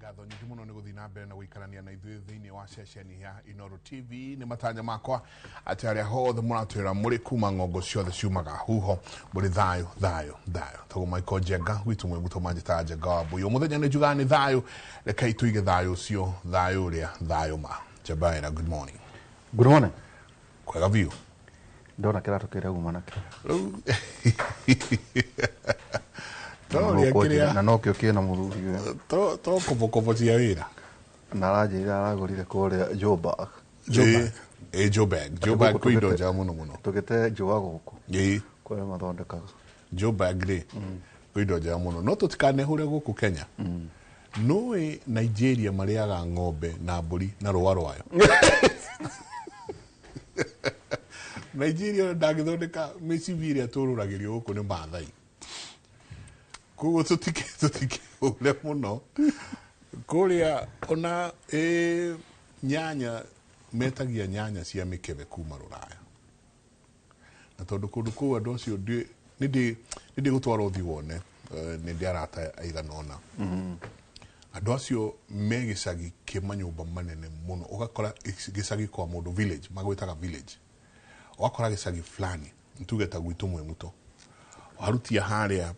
Ngatho nyingĩ mũno nĩ gũthiĩ na mbere na gũikarania na ithuĩ thĩinĩ wa ceceni ya Inooro TV. Nĩ matanya makwa atĩ arĩa hothe mũratwĩra mũrĩ kuma ng'ongo ciothe ciumaga huho mũrĩ thayũ thayũ thayũ. Tagwo Michael Njenga gwitũ mwĩ mũtũ manjĩtaga Njenga wa Mbũi. Mũthenya nĩ njugaga nĩ thayũ, rekei tũige thayũ ũcio, thayũ ũrĩa thayũ ma. Njabaira, good morning. Good morning. Kwega biũ. Ndona kĩratũ kĩrĩa uma nakĩo. Rĩu to ũrĩa kĩrĩa Na nokĩo kĩna mũthuri ũyũ. To kobokobo cia wĩra. Na aranjĩrire aragũrire kũrĩa Joburg. Joburg. Ĩ Joburg. Joburg kwĩ indo njega mũno mũno. Tũgĩte njũa gũkũ. Ĩ Kũrĩa mathondekaga. Joburg rĩ kwĩ indo njega mũno. No tũtikanehũre gũkũ Kenya. Nũĩ Nigeria marĩaga ng'ombe na mbũri na rũa rwayo. Nigeria ndangĩthondeka mĩcibi ĩrĩa tũrũragĩrio gũkũ nĩ Maathai. Koguo tũtikehũre mũno. Kũrĩa ona nyanya metagia nyanya cia mĩkebe kuma Rũraya. Na tondũ kũndũ kũu andũ acio nĩ ndĩgũtwara ũthiĩ wone, nĩ ndĩ arata aigana ũna. Andũ acio me gĩcagi kĩ manyũmba manene mũno. Ũgakora gĩcagi kwa mũndũ village, magwĩtaga village. Ũgakora gĩcagi fulani, nĩtuge ta gwitũ Mwĩmuto. Warutia harĩa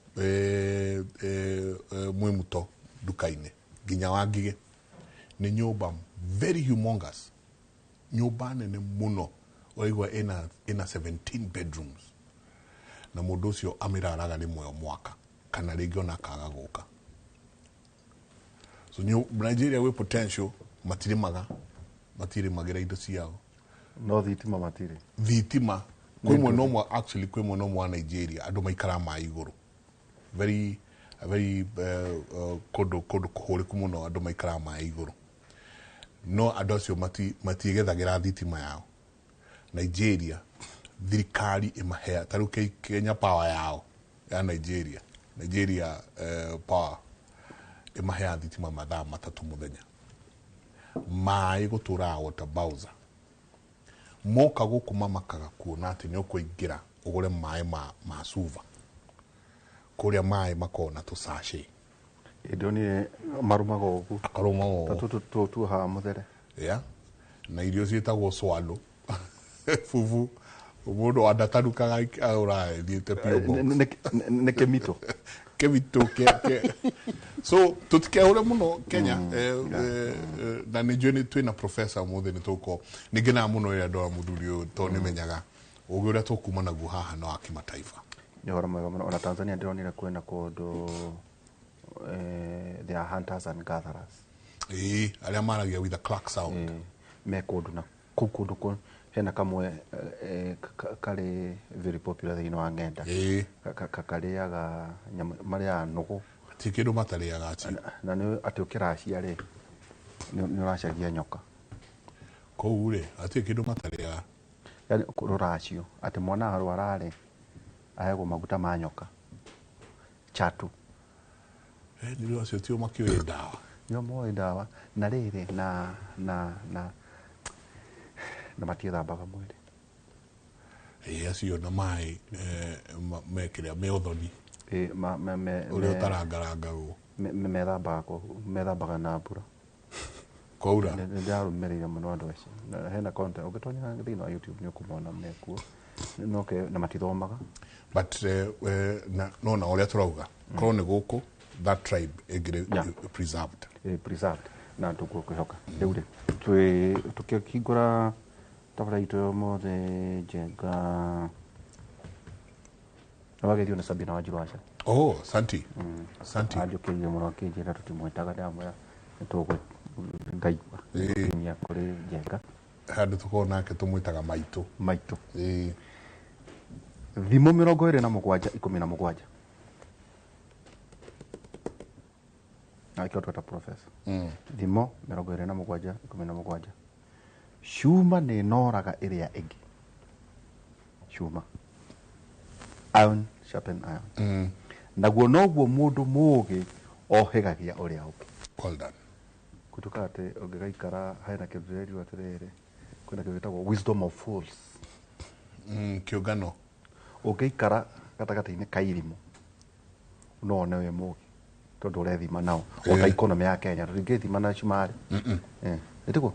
Mwĩmuto nduka-inĩ nginya Wangigĩ, nĩ nyũmba very humongous, nyũmba nene mũno, ũraigua ĩna 17 bedrooms, na mũndũ ũcio amĩraraga rĩmwe o mwaka kana rĩngĩ ona akaga gũka. So Nigeria gwĩ potential, matirĩmaga, matirĩmagĩra indo ciao. No thitima matirĩ. Thitima kwĩ mwena ũmwe, actually kwĩ mwena ũmwe wa Nigeria andũ maikaraga maĩ igũrũ. Very, very kũndũ kũhũrĩku mũno, andũ maikaraga maĩ igũrũ. No andũ acio matiĩgethagĩra thitima yao. Nigeria thirikari ĩmahea ta rĩu Kenya Power yao ya Nigeria, Nigeria Power ĩmaheaga thitima mathaa 3 mũthenya. Maĩ gũtũraga water bowser. Moka gũkũ mamakaga kuona atĩ nĩ ũkũingĩra ũgũre maĩ ma Suva. Kũrĩa maĩ makoragwo na tũsachet. Ndonire marumaga ũguo. Akarũma ũguo. Ta tũtũ tuohaga mũthere. Yeah. Na irio ciĩtagwo swallow. Fufu. Mũndũ wandatanukaga agũraga ĩthiĩte P.O. Box. Nĩ kĩmito. Kĩmito ke. So tũtikehure mũno Kenya. Na nĩ njũĩ twĩna professor ũmũthĩ nĩ tũgũkorwo. Nĩ ngenaga mũno rĩrĩa ndona mũthuri ũyũ tondũ nĩ menyaga ũgĩ ũrĩa tũkuma naguo haha no wa kimataifa. Nĩ ũhoro mwega mũno. Ona Tanzania ndĩronire kwĩna kũndũ, they are hunters and gatherers. Ĩĩ, arĩa maragia with a clack sound. Me kũndũ na kũu kũndũ kũ hena kamwe karĩ very popular thĩinĩ wa ng'enda. Karĩaga nyama, marĩaga nũgũ. Ti kĩndũ matarĩaga acio. Na nĩ atĩ ũkĩracia rĩ, nĩ ũracaria nyoka. Kũu rĩ, hatirĩ kĩndũ matarĩaga. Yaani rũracio, atĩ mwana arwara rĩ, aheagwo maguta ma nyoka. Chatu. Nĩ rĩu acio tio makĩũĩ ndawa. Nĩo moĩ ndawa. Na rĩrĩ, na matiĩthambaga mwĩrĩ. Ĩĩ, acio na maĩ, mekĩrĩa, me ũthoni. Ĩĩ, ma, me, me, Ũrĩa me, ũtarangarangagwo. Me, me, methambaga kũ, methambaga na mbura. Kwaura? Nĩ ndarũmĩrĩire mũno andũ acio. Na hena content, ũngĩtonya thĩinĩ wa YouTube nĩ ũkũmona mekuo. No ke, na matithomaga. But na, no na ũrĩa tũrauga, korwo nĩ gũkũ, that tribe ĩngĩrĩ preserved. Preserved. Na tũkũkĩhoka. Rĩu rĩ, tũkĩhingũra tabara itũ ya ũmũthĩ, Njenga. Nĩwageithio nĩ Sabina Wanjiru Washa. Oh, Santi. Santi. Anjũkĩrire mũno akĩnjĩra tũtimwĩtaga, ndamwĩra nĩtũgũ-, ndaigua. Nĩtũkinyia kũrĩ Njenga. Handũ tũkorwo nake tũmwĩtaga maitũ. Maitũ. Thimũ 27 17. Na ĩkĩo tweta professor. Thimũ 27 17. Cuma nĩ ĩnoraga ĩrĩa ĩngĩ. Cuma. Iron sharpen iron. Naguo noguo mũndũ mũũgĩ ohĩgagia ũrĩa ũngĩ. Well done. Gũtuĩka atĩ ũngĩgaikara hena kĩndũ ndĩrerirwo atĩrĩrĩ, kwĩna kĩndũ gĩtagwo wisdom of fools. Kĩũngano. Ũngĩikara gatagatĩ-inĩ ka irimũ, no wone wĩ mũũgĩ. Tondũ ũrethima nao o ta economy ya Kenya, tũtingĩthima na cumarĩ. Ĩtiguo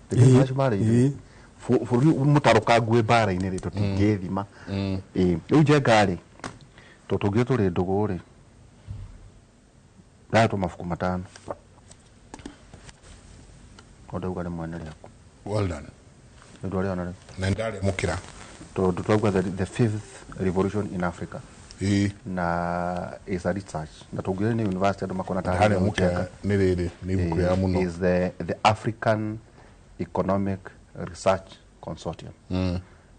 tũtingĩthima na cumarĩ ithuĩ. Bũrũri mũtarũkangu wĩ mbara-inĩ rĩ, tũtingĩthima. Rĩu Njenga rĩ, tondũ tũngĩ tũrĩ ndũgũ rĩ, ndahetwo mabuku 5, o ndauga rĩmwe nĩ rĩaku. Well done. Nĩ ũndũ arĩona rĩu. Na ndarĩamũkĩra. Tondũ twauga the fifth revolution in Africa. Na is a research na tũngĩũria nĩ university andũ makona ta Ndarĩamũkĩra nĩ rĩrĩ, nĩ ibuku rĩega mũno. Is the African Economic Research Consortium.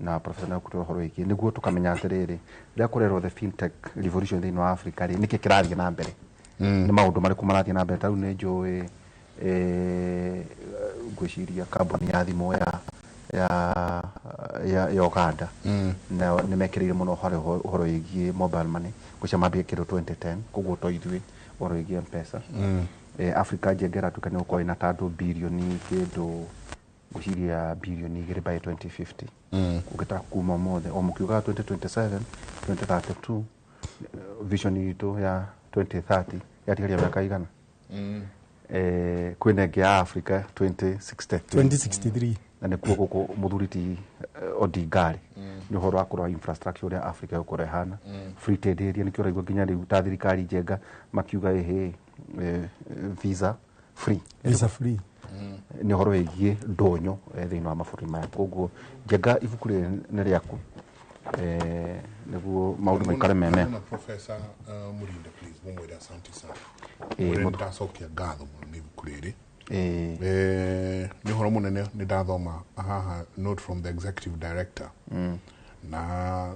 Na professor nĩ akũtwĩra ũhoro wĩgiĩ nĩguo tũkamenya atĩrĩrĩ, rĩrĩa kũrerwo the fintech revolution thĩinĩ wa Africa rĩ, nĩkĩ kĩrathiĩ na mbere? Nĩ maũndũ marĩkũ marathiĩ na mbere? Ta rĩu nĩ njũĩ, ngwĩciria kambuni ya thimũ ya Uganda. Na nĩ mekĩrĩire mũno harĩ ũhoro wĩgiĩ mobile money, ngwĩciria mambia kĩndũ 2010, koguo to ithuĩ ũhoro wĩgiĩ M-Pesa. Africa Njenga ĩratuĩka nĩ gũkorwo ĩna ta andũ birioni kĩndũ, ngwĩciria birioni igĩrĩ by 2050. Ũngĩtaka kuma ũmũthĩ, o mũkiugaga 2027, 2032, vision itũ ya 2030 yatigaria mĩaka igana? Kwĩna ĩngĩ ya Africa 2063. 2063. Na nĩkuo gũkũ mũthuri ti Odinga rĩ, nĩ ũhoro wa kũrora infrastructure ũrĩa Africa ĩgũkorwo ĩhana. Free trade area nĩkĩo ũraigua nginya rĩu ta thirikari Njenga makiuga ĩhĩ, visa free. Visa free. Nĩ ũhoro wĩgiĩ ndũnyũ, thĩinĩ wa mabũrũri maya. Koguo Njenga ibuku rĩrĩ nĩ rĩaku, nĩguo maũndũ maikare me mega. Na Professor Murinde, please, mumwĩre asante sana. Mwĩre nĩndacokia ngatho mũno nĩ ibuku rĩrĩ. Nĩ ũhoro mũnene, nĩ ndathoma haha note from the executive director. Na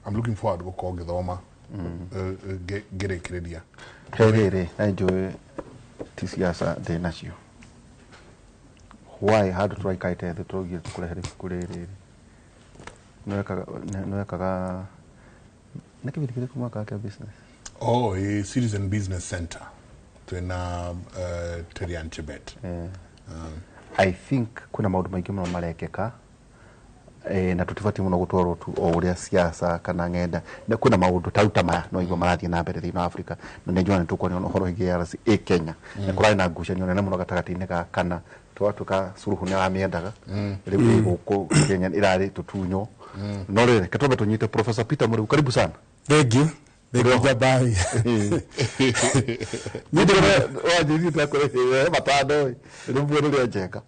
I'm looking forward gũkorwo ngĩthoma ngĩrĩkĩrĩria. He rĩrĩ, na njũĩ ti siasa ndĩ nacio. Why handũ tũraikarĩte thĩ tũraugire tũkũrehere ibuku rĩrĩ rĩ? Nĩwekaga nĩ kĩbindi kĩrĩkũ mwaka kĩa business? Oh, Citizen Business Center. Twĩna Terian Chebet. I think kwĩna maũndũ maingĩ mũno marekĩka, na tũtibatiĩ mũno gũtwarwo tu o ũrĩa siasa kana ng'enda. Na kwĩna maũndũ ta rĩu ta maya no igua marathiĩ na mbere thĩinĩ wa Africa, na nĩ njũĩ nĩ tũkuona ũhoro wĩgiĩ ARC ĩ Kenya. Na kũrarĩ na ngucanio nene mũno gatagatĩ-inĩ ga kana twatuĩka Suluhu nĩ aramĩendaga. Rĩu ĩ gũkũ Kenya ĩrarĩ tũtunywo. No rĩrĩ, reke twambe tũnyite Professor Peter Mũrĩu, karibu sana. Thank you. Thank you, Jabari. Wanjĩrire ndakũrehere matano ĩ, rĩmwe rĩrĩa Njenga.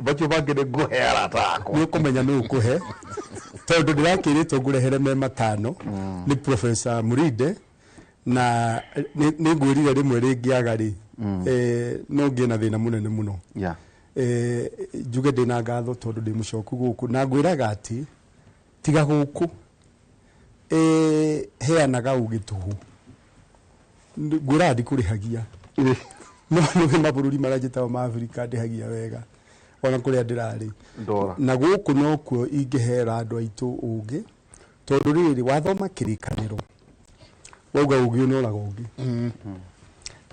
Macio mangĩ nĩ ngũhe arata akwa. Nĩ ũkũmenya nĩ ũkũhe. Tondũ ndĩrakĩrĩtwo ngũrehere me matano nĩ Professor Murinde, na nĩ ngwĩrire rĩmwe rĩngĩaga rĩ, no ngĩe na thĩna mũnene mũno. Njuge ndĩna ngatho tondũ ndĩ mũcoku gũkũ, na ngwĩraga atĩ tiga gũkũ, heanaga ũgĩ tũhũ. Ngwĩraga ndikũrĩhagia. No nĩ mabũrũri marĩa njĩtagwo ma Afrika ndĩhagia wega, ona kũrĩa ndĩrarĩ. Ndora. Na gũkũ nokuo ingĩhera andũ aitũ ũgĩ, tondũ rĩrĩ wathoma kĩrĩkanĩro wauga ũgĩ ũnoraga ũngĩ.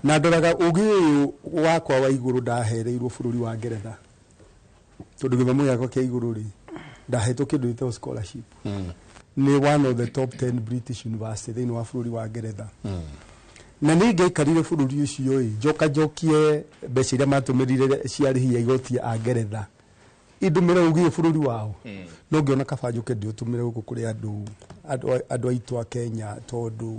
Na ndoraga ũgĩ ũyũ wakwa wa igũrũ ndahereirwo bũrũri wa Ngeretha, tondũ gĩthomo gĩakwa kĩa igũrũ rĩ, ndahetwo kĩndũ gĩtagwo scholarship. Nĩ one of the top 10 British university thĩinĩ wa bũrũri wa Ngeretha. Na nĩ ngĩaikarire bũrũri ũcio ĩ, njoka njokie mbeca iria matũmĩrire ciarĩhia igoti a Ngeretha, indũmĩre ũgĩ bũrũri wao. No ngĩona kaba njũke ndĩũtũmĩre gũkũ kũrĩ andũ aitũ a Kenya, tondũ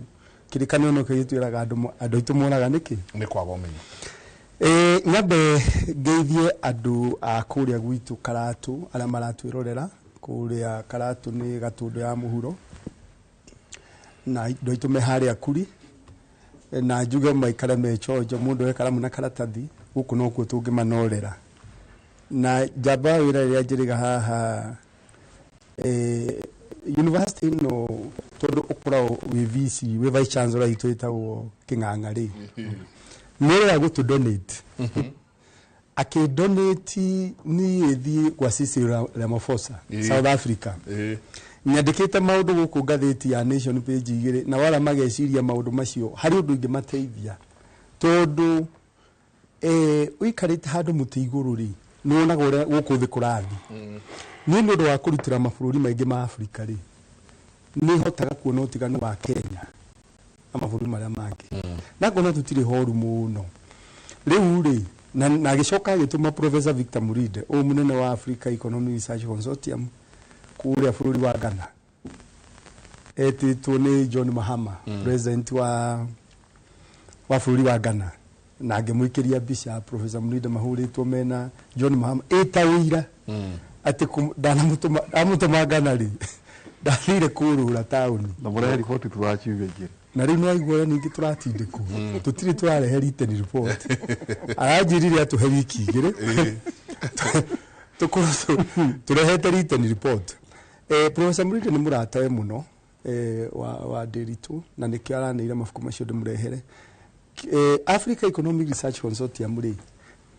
kĩrĩkanĩro no kĩo gĩtwĩraga andũ aitũ moraga nĩkĩ? Nĩ kwaga ũmenyo. Nyambe ngeithie andũ a kũrĩa gwitũ Karatu arĩa maratwĩrorera. Kũrĩa Karatu nĩ Gatũndũ ya mũhuro, na andũ aitũ me harĩa Kuri, na njuge maikare me chonjo, mũndũ e karamu na karatathi, gũkũ nokuo tũngĩmanorera. Na njamba ya wĩra ĩrĩa njĩrĩga haha, university ĩno tondũ ũkoragwo wĩ VC, wĩ vice chancellor itũ ĩtagwo Kĩng'ang'a rĩ, nĩ ũrĩa gũtũ donate. Akĩ donate niĩ thiĩ gwa Cecil Ramaphosa, South Africa. Nyandĩkĩte maũndũ gũkũ ngathĩti ya Nation page 2, na wala mageciria maũndũ macio harĩ ũndũ ingĩmateithia, tondũ ũikarĩte handũ mũtĩ igũrũ rĩ, nĩ wonaga ũrĩa gũkũ thĩ kũrathiĩ. Niĩ nĩ ũndũ wa kũrutĩra mabũrũri maingĩ ma Afrika rĩ, nĩ hotaga kuona ũtiganu wa Kenya Na mabũrũri marĩa mangĩ na ngona tũtirĩ horu mũno rĩu rĩ na agĩcoka agĩtũma Professor Victor Murinde, ũyũ mũnene wa Africa Economic Research Consortium kũrĩa bũrũri wa Ghana, etĩtwo nĩ John Mahama, president wa bũrũri wa Ghana, na ngĩmũikĩria mbica Professor Murinde mahũrĩtwo mena John Mahama ĩta ũira atĩ ndanamũtũma ndamũtũma Ghana rĩ, ndathire kũrũra taũni. Na mũrehe riboti thutha wa ciumia 2. Na rĩu nĩwaigua ũrĩa ningĩ tũratindĩkwo, tũtirĩ tũrarehe written report, aranjĩrire atũhe wiki 2 tũkorwo tũrehete written report. Professor Murinde nĩ mũratawe mũno wa Ndiritu, na nĩkĩo aranĩire mabuku macio ndĩmũrehere. Africa Economic Research Consortium rĩ,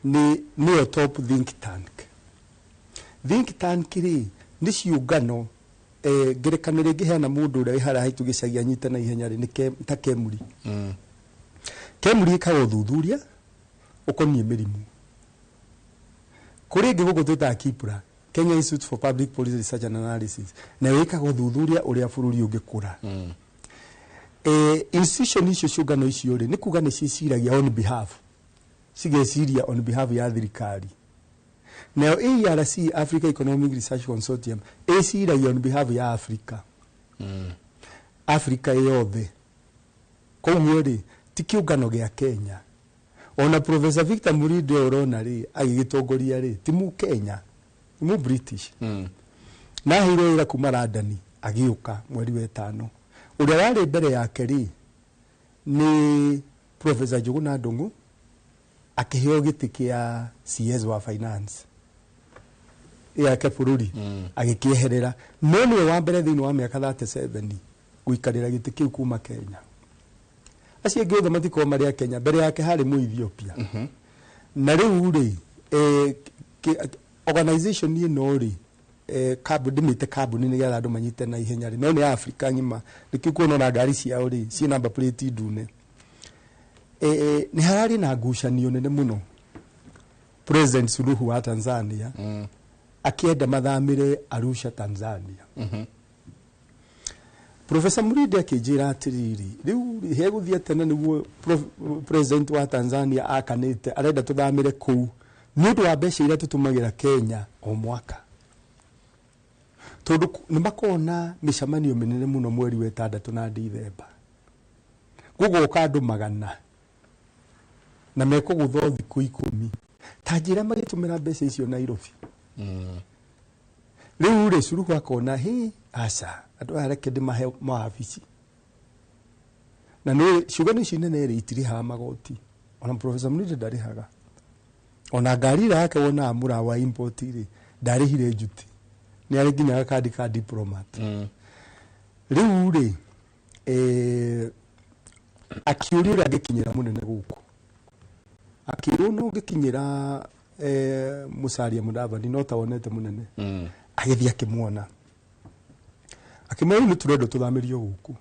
nĩ nĩyo top think tank. Think tank rĩ, nĩ ciũngano, ngerekano ĩrĩa ingĩheana mũndũ ũrĩa wĩ harĩa haitũ gĩcagi anyite na ihenya rĩ, nĩ ta Kemuri. Kemuri ĩkaga ũthuthuria ũkoniĩ mĩrimũ. Kũrĩ ĩngĩ gũkũ twĩtaga KIPRA, Kenya Institute for Public Policy Research and Analysis, nayo ĩkaga ũthuthuria ũrĩa bũrũri ũngĩkũra. Institution icio, ciũngano icio rĩ, nĩ kuga nĩ ciĩciragia on behalf, cigeciria on behalf ya thirikari. Nayo AERC, Africa Economic Research Consortium, ĩciragia on behalf ya Africa, Africa yothe. Koguo rĩ, ti kĩũngano gĩa Kenya. Ona Professor Victor Murinde ũyũ ũrona rĩ agĩgĩtongoria rĩ, ti mu Kenya, nĩ mu British. Na aheirwo wĩra kuma London agĩũka mweri wa ĩtano. Ũrĩa warĩ mbere yake rĩ, nĩ Professor Njuguna Ndung'u, akĩheo gĩtĩ kĩa CS wa finance yake bũrũri, agĩkĩeherera, no nĩwe wa mbere thĩinĩ wa mĩaka 37 gũikarĩra gĩtĩ kĩu kuma Kenya. Acio angĩ othe matikorwo marĩ a Kenya. Mbere yake harĩ mu Ethiopia. Na rĩu rĩ, organization ĩno rĩ, ndĩmĩte kambuni nĩgetha andũ manyite na ihenya rĩ, no nĩ Africa ng'ima, nĩkĩo kuona ona ngari ciao rĩ ciĩ number plate ndune. Nĩ hararĩ na ngucanio nene mũno. President Suluhu wa Tanzania akĩenda mathamĩre Arusha, Tanzania. Professor Murinde akĩnjĩra atĩrĩrĩ, rĩu rĩ, hegũthiĩ atĩa na nĩguo president wa Tanzania akanĩte arenda tũthamĩre kũu nĩ ũndũ wa mbeca iria tũtũmagĩra Kenya o mwaka, tondũ nĩ makoragwo na mĩcemanio mĩnene mũno mweri wa ĩtandatũ na Dithemba, gũgoka andũ 100 na mekũgũthwo thikũ 10, ta njĩra magĩtũmĩra mbeca icio Nairobi. Rĩu rĩ, Suluhu akona hĩ, aca, andũ aya reke ndĩmahe mawabici. Na nĩ ciũngano ici nene rĩ, itirĩhaga magoti, ona Professor Murinde ndarĩhaga, ona ngari ĩrĩa yake wonaga mũrawa import rĩ, ndarĩhire njuti, nĩ arĩ nginya gakandi ka diplomat. Rĩu rĩ, akĩũria ũrĩa angĩkinyĩra mũnene gũkũ, akĩrwo no ũngĩkinyĩra Musalia Mudavadi no ta wonete mũnene. Agĩthiĩ akĩmuona, akĩmwĩra rĩu nĩ tũrenda tũthamĩrio gũkũ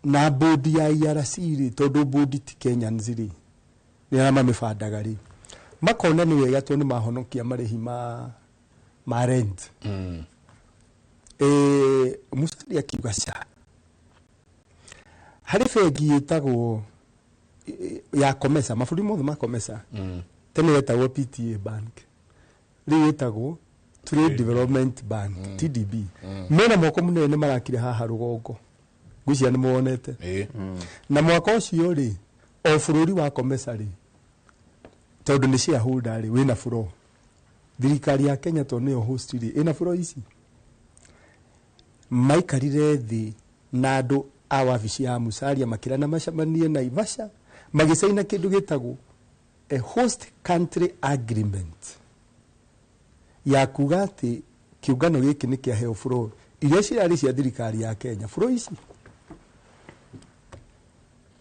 na bodi ya ERC rĩ, tondũ bodi ti Kenyans rĩ, nĩ arĩa mamĩbandaga rĩ, makona nĩ wega tondũ nĩ mahonokia marĩhi ma rent. Musalia akiuga ca, harĩ bengi ĩtagwo ya COMESA, mabũrũri mothe ma COMESA. Tene yetagwo PTA Bank, rĩu ĩtagwo Trade Development Bank, TDB. Mena moko mũnene marakire haha rũgongo, ngwĩciria nĩ muonete. Na mwaka ũcio rĩ, o bũrũri wa COMESA rĩ, tondũ nĩ shareholder rĩ, wĩna floor. Thirikari ya Kenya tondũ nĩyo host rĩ, ĩna floor ici. Maikarire thĩ na andũ a wabici ya Musalia makĩrana macemanie Naivasha, magĩcaina kĩndũ gĩtagwo a host country agreement, ya kuga atĩ kĩũngano gĩkĩ nĩ kĩaheo floor iria cirarĩ cia thirikari ya Kenya. Floor ici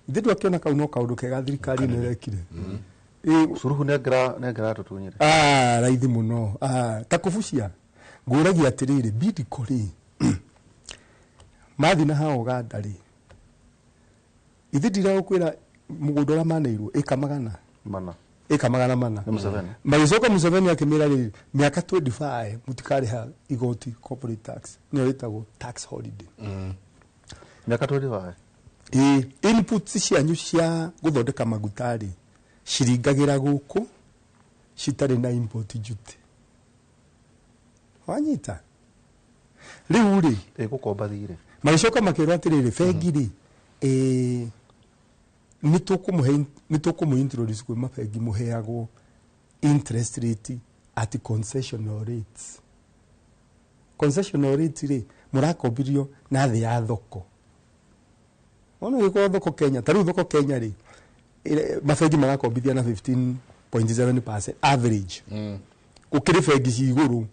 ithe ndwakĩona kau no kaũndũ kega thirikari ĩno ĩrekire. Suluhu nĩ angĩratũtunyire. Raithi mũno. Ta kũbucia ngũragia atĩrĩrĩ, Bidco rĩ, mathi na haha Uganda rĩ, ithe ndiragũkwĩra mũgũnda ũrĩa maneirwo ĩka magana mana, ĩka 400. Nĩ Museveni. Magĩcoka Museveni akĩmĩra rĩrĩ, mĩaka 25 mũtikarĩha igoti, corporate tax, nĩyo ĩtagwo tax holiday. Mĩaka 25. Ĩĩ, inputs cianyu cia gũthondeka maguta rĩ, ciringagĩra gũkũ citarĩ na import duty. Wanyita? Rĩu rĩ, Ĩgũkomba thirĩ. Magĩcoka makĩrwo atĩrĩrĩ, bengi rĩ, nĩ tũkũmũ introduce kwĩ mabengi mũheagwo interest rate at concessional rates. Concessional rate rĩ, mũrakombirio na thĩ ya thoko. Wona ũgĩkorwo thoko Kenya, ta rĩu thoko Kenya rĩ, mabengi marakombithia na 15.7% average. Gũkĩrĩ bengi ci igũrũ,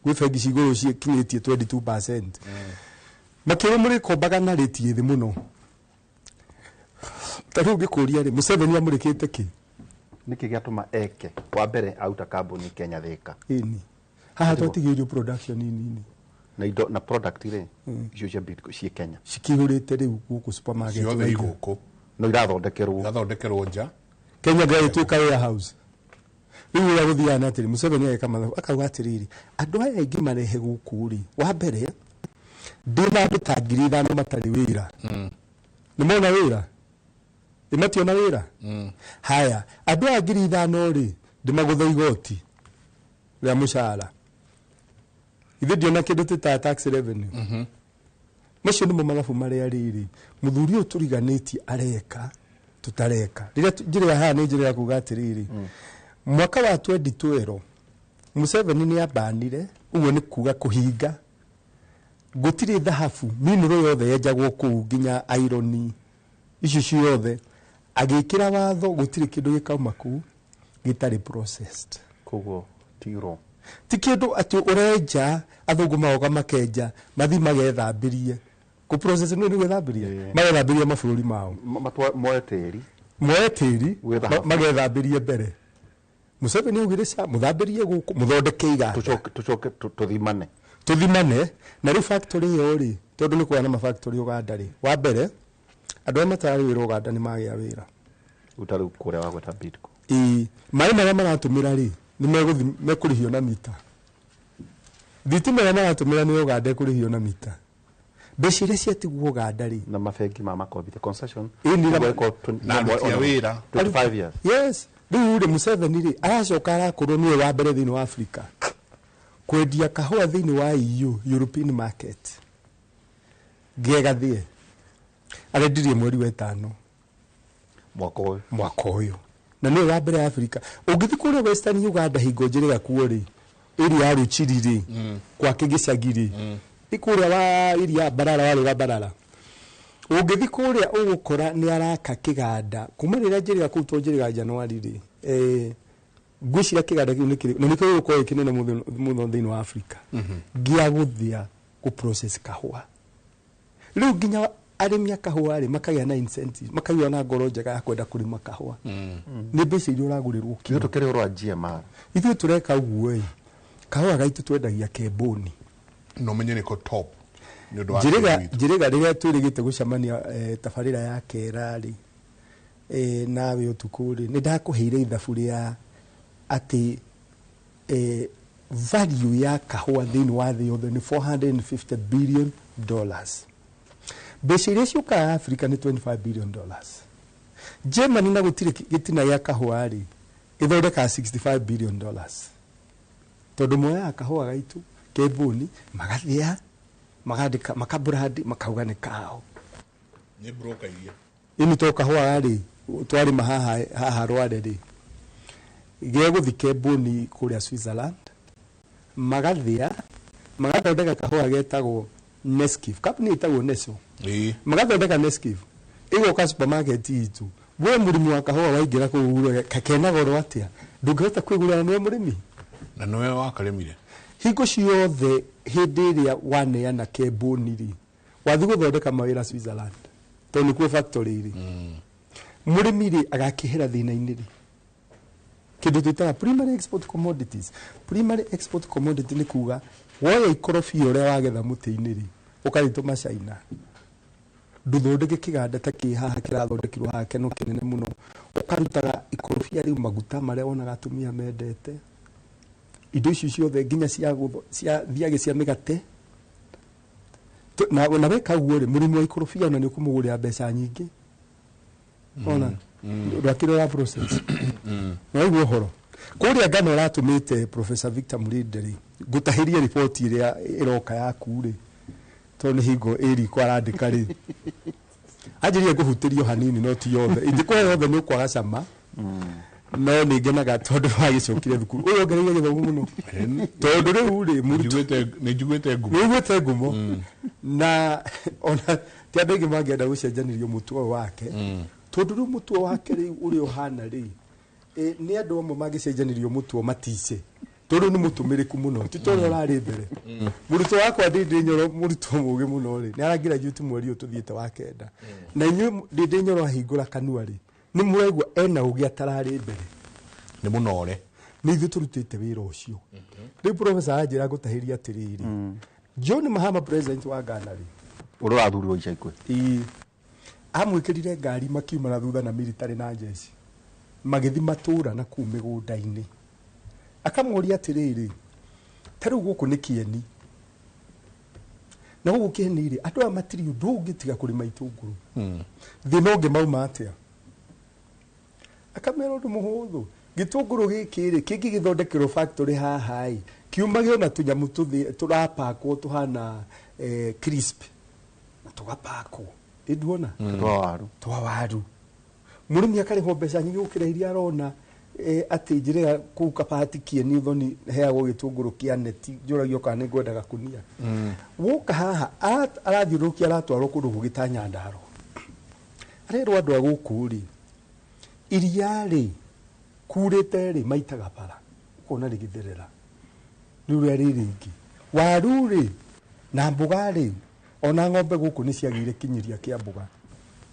gwĩ bengi ci igũrũ cikinyĩtie 22%. Makĩrwo mũrĩkombaga na rate ĩ thĩ mũno. Ta rĩu ngĩkũria rĩ, Museveni amũrĩkĩte kĩ? Nĩkĩ gĩatũma eke wa mbere auta kambuni Kenya Thika? Ĩni haha twatigĩirio production nini. Na indo na product rĩ, icio cia Bidco ciĩ Kenya. Cikihũrĩte rĩu gũkũ supermarket. Ciothe igũkũ. No irathondekerwo. Irathondekerwo nja. Kenya gagĩtuĩka warehouse. Rĩu ũrĩa gũthiaga nĩ atĩrĩ, Museveni ageka mathabu akauga atĩrĩrĩ, andũ aya aingĩ marehe gũkũ rĩ, wa mbere ndĩna andũ ta 5,000 matarĩ wĩra. Nĩ mona wĩra? Ĩ mationa wĩra? Haya, andũ aya 5,000 rĩ, ndĩmagũthe igoti rĩa mũcara. Ithuĩ ndiona kĩndũ tĩtaga tax revenue. Macio nĩmo mathabu marĩa rĩrĩ mũthuri ũyũ tũriganĩtie areka tũtareka. Rĩrĩa njĩra ya haha nĩ njĩra ya kuga atĩrĩrĩ, mwaka wa 2012 Museveni nĩ ambanire, ũguo nĩ kuga kũhinga gũtirĩ thahabu mineral yothe yenjagwo kũu nginya iron icio ciothe, agĩkĩra watho gũtirĩ kĩndũ gĩkauma kũu gĩtarĩ processed. Koguo tiro ti kĩndũ atĩ ũrenja athũngũ magoka makenja mathi magethambĩrie. Kũ process nĩ gwĩthambĩria, magethambĩrie mabũrũri mao. Moe tĩri. Moe tĩri, Gwĩthamba. Magethambĩrie mbere. Museveni augire ca mũthambĩrie gũkũ, mũthondeke iganda. Tũcoke tũthimane. Tũthimane. Na rĩu factory ĩyo rĩ, tondũ nĩ kũgĩa na mafactory Uganda rĩ, wa mbere andũ arĩa matararĩ wĩra Uganda nĩ magĩa wĩra. Ũta rĩu kũrĩa wa gweta Bidco. Ĩĩ, maĩ marĩa maratũmĩra rĩ, nĩ mekũrĩhio na mita. Thitima ĩrĩa maratũmĩra nĩ Uganda ĩkũrĩhio na mita. Mbeca iria ciatigwo Uganda rĩ, na mabengi ma makombithia concession. Ĩĩ, nĩ Ũguo ĩkorwo Na aruti a wĩra. 25 years. Yes. Rĩu rĩ, Museveni rĩ, aracoka arakorwo nĩwe wa mbere thĩinĩ wa Afrika kwendia kahũa thĩinĩ wa EU, European market. Gegathie. Arendirie mweri wa ĩtano. Mwaka ũyũ. Mwaka ũyũ. Na nĩwe wa mbere Afrika. Ũngĩthiĩ kũrĩa Western Uganda hingo njĩrĩga kuo rĩ, area ya Ruchiri rĩ, gwake gĩcagi rĩ, nĩ kũrĩa wa area ya Mbarara, warĩ wa Mbarara. Ũngĩthiĩ kũrĩa ũgũkora nĩ araka kĩganda. Kuma rĩrĩa njĩrĩga kũu to njĩrĩga Januari rĩ, ngwĩciria kĩganda kĩu nĩ kĩrĩ, na nĩkĩo gĩgũkorwo gĩ kĩnene mũno thĩinĩ wa Afrika. Gĩa gũthĩa gũ process kahũa. Rĩu nginya arĩmi a kahũa rĩ, makagĩa na incentive, makagĩa na ngoro njega ya kwenda kũrĩma kahũa. Nĩ mbeca iria ũragũrĩrwo kiro. Ithuĩ tũkĩrĩ ũhoro wa GMR. Ithuĩ tũreka ũguo ĩ, kahũa gaitũ twendagia kembũni. No menye nĩko top. Nĩ ũndũ wa kĩndũ gitũ. Njĩrĩga rĩrĩa twĩrĩgĩte gũcemania, tabarĩra ya kera rĩ, nawe ũtukũ rĩ, nĩ ndakũheire ithabu rĩa atĩ, value ya kahũa thĩinĩ wa thĩ yothe nĩ $450 billion. Mbeca iria ciũkaga Africa nĩ $25 billion. Germany na gũtirĩ gĩtina gĩa kahũa rĩ, ĩthondekaga $65 billion. Tondũ moyaga kahũa gaitũ kembũni, magathĩa, magandĩka, makabrand, makauga nĩ kao. Nĩ broker iria. Ĩni to kahũa rĩ, twarĩma haha Rware rĩ, gegũthiĩ kembũni kũrĩa Switzerland, magathĩa, magathondeka kahũa getagwo Nescafe. Company ĩtagwo Nestle. Magathondeka Nescafe. Ĩgoka supermarket itũ. We mũrĩmi wa kahũa waingĩra kũu ũgũre kena goro atĩa? Ndũngĩhota kwĩgũrĩra nĩwe mũrĩmi. Na nĩwe wakarĩmire. Hingo ciothe hĩndĩ ĩrĩa waneana kembũni rĩ, wathiĩ gũthondeka mawĩra Switzerland, tondũ nĩkuo factory ĩrĩ. Mũrĩmi rĩ, agakĩhera thĩna-inĩ rĩ. Kĩndũ twĩtaga primary export commodities. Primary export commodity nĩ kuga woya ikorobia ũrĩa wagetha mũtĩ-inĩ rĩ, ũkarĩtũma China. Ndũthondeke kĩganda ta kĩ haha kĩrathondekirwo haha kĩno kĩnene mũno. Ũkarutaga ikorobia rĩu maguta marĩa wonaga atumia mendete. Indo icio ciothe nginya cia thiagĩ cia mĩgate. Na weka ũguo rĩ, mũrĩmi wa ikorobia ona nĩ ũkũmũgũrĩra mbeca nyingĩ. Ona ndwakĩrora process. Waigua ũhoro kũrĩa ngano ũratũmĩte Professor Victor Murinde rĩ, ngũtahĩrie riboti ĩrĩa ĩroka yaku rĩ, tondũ nĩ hingo ĩriko arandĩka rĩ, anjĩrire ngũhutĩrio hanini no ti yothe, ingĩkũhe yothe nĩ ũkwaga cama. No nĩ ngenaga tondũ wagĩcokire thukuru ũyũ ongereire gĩthomo mũno, tondũ rĩu rĩ mũrutwo Nĩ njiguĩte ngumo. Nĩ ũiguĩte ngumo, na ona ti andũ aingĩ mangĩenda gũcenjanĩrio mũtugo ũyũ wake, tondũ rĩu mũtugo wake rĩu ũrĩa ũhana rĩ, nĩ andũ amwe mangĩcenjanĩrio mũtugo matice, tondũ nĩ mũtũmĩrĩku mũno, ti ta ũrĩa ũrarĩ mbere. Mũrutwo wakwa Ndĩndĩ Nyoro, mũrutwo mũgĩ mũno rĩ, nĩ aragraduate mweri ũyũ tũthiĩte wa kenda, na inyuĩ Ndĩndĩ Nyoro ahingũra kanua rĩ, nĩ mũraigua ena ũgĩ atararĩ mbere. Nĩ mũnore. Nĩ ithuĩ tũrutĩte wĩra ũcio. Rĩu professor aranjĩra ngũtahĩria atĩrĩrĩ, John Mahama, president wa Ghana rĩ, Ũrĩa ũrathurirwo ica ikuhĩ. Ĩĩ, amwĩkĩrire ngari, makiuma na thutha na military na jeshi, magĩthi matũra na kũu mĩgũnda-inĩ, akamũria atĩrĩrĩ, ta rĩu gũkũ nĩ kĩeni, na gũkũ kĩeni rĩ, andũ aya matirĩ ũndũ ũngĩ tiga kũrĩma itũngũrũ, thĩna ũngĩ mauma atĩa? Akamera ũndũ mũhũthũ, gĩtũngũrũ gĩkĩ rĩ, kĩngĩgĩthondekerwo factory haha ĩ, kiumage ona tũnyamũ tũrapakwo tũhana crisp na tũgapakwo ĩnduona. Twa waru. Twa waru, mũrĩmi akarĩhwo mbeca nyingĩ gũkĩra iria arona atĩ njĩra kũu kabati kĩeni thoni heagwo gĩtũngũrũ kĩa neti, njũragio kana nĩ ngwenda gakunia. Woka haha arathiũrũrũkia, aratwarwo kũndũ kũngĩ ta Nyandarua, arerwo andũ a gũkũ rĩ, iria rĩ kurĩte rĩ, maitaga bara ũkona rĩgĩtherera rĩu rĩa rĩ rĩingĩ, waru rĩ na mboga rĩ, ona ng'ombe gũkũ nĩ ciagĩire kinyiria kĩa mboga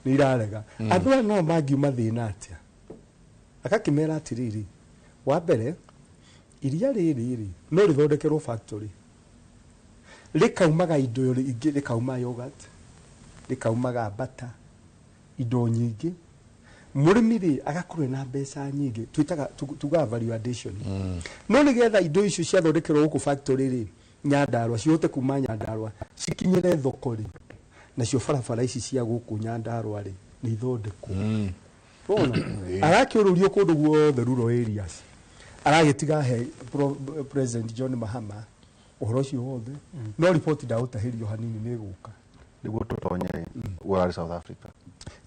nĩ irarega. Andũ aya no mangiuma thĩna atĩa? Agakĩmera atĩrĩrĩ, wa mbere, iria rĩrĩ rĩ no rĩthondekerwo factory, rĩkaumaga indo ingĩ, rĩkauma yogurt, rĩkaumaga butter, indo nyingĩ, mũrĩmi rĩ agakorwo ena mbeca nyingĩ, twĩtaga tugaga value addition. No nĩgetha indo icio ciathondekerwo gũkũ factory rĩ, Nyandarua, cihote kuma Nyandarua cikinyĩre thoko rĩ, nacio barabara ici cia gũkũ Nyandarua rĩ nĩ ithondekwo. Wona arakĩũrũrio kũndũ guothe rural areas, aragĩtiga he President John Mahama ũhoro ũcio wothe, no riboti ndaũtahĩrio hanini nĩ ĩgũka. Nĩguo tũtonye ũrarĩ South Africa.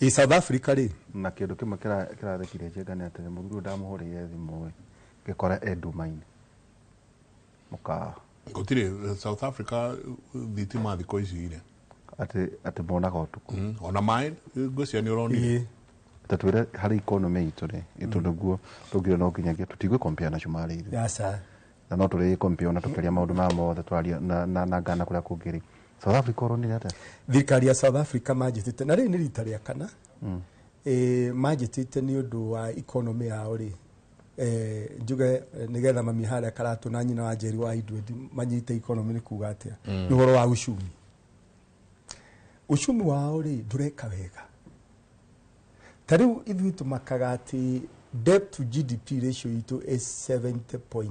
Ĩ South Africa rĩ. Na kĩndũ kĩmwe kĩrathekire Njenga nĩ atĩ mũthuri ũyũ ndamũhũrĩire thimũ ĩ, ngĩkora e nduma-inĩ mũkawa. Gũtirĩ South Africa thitima thikũ ici rĩ. Atĩ monaga ũtukũ. Ona maĩ ngwĩciria nĩ ũronire. Ĩĩ. Ta twĩre harĩ economy itũ rĩ, ĩtũ nĩguo tũngĩona no nginyagia tũtigwĩ compare na Cumarĩ ithuĩ. Aca. Na no tũrĩ compare na tũkĩaria maũndũ maya mothe tũraria na Ghana kũrĩa kũngĩ rĩ. South Africa ũronire atĩa? Thirikari ya South Africa manjĩtĩte, na rĩrĩ nĩ rita rĩa kana manjĩtĩte nĩ ũndũ wa economy yao rĩ, njuge nĩgetha mami harĩa Karatũ na nyina wa Njeri wa Indwendi manyite economy nĩ kuga atĩa. Nĩ ũhoro wa uchumi. Uchumi wao rĩ ndũreka wega. Ta rĩu ithuĩ tũmakaga atĩ debt to GDP ratio itũ is 70.3,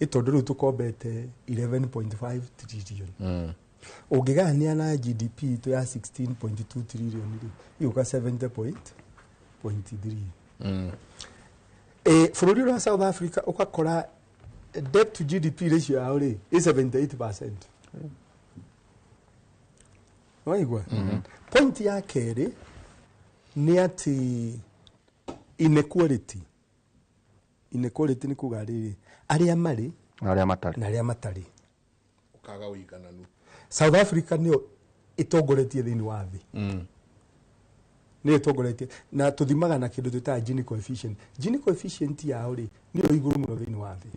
ĩ tondũ rĩu tũkombete 11.5 trillion, ũngĩgayania na GDP itũ ya 16.2 trillion rĩ, ĩgũka 70.3. Bũrũri ũrĩa wa South Africa ũgakora debt to GDP ratio yao rĩ ĩ 78%. Waigua point ya kerĩ nĩ atĩ inequality. Inequality nĩ kuga rĩrĩ, arĩa marĩ Na arĩa matarĩ. Na arĩa matarĩ. Ũkaga ũigananu. South Africa nĩyo ĩtongoretie thĩinĩ wa thĩ, nĩyo ĩtongoretie, na tũthimaga na kĩndũ twĩtaga Gini coefficient. Gini coefficient yao rĩ nĩyo igũrũ mũno thĩinĩ wa thĩ,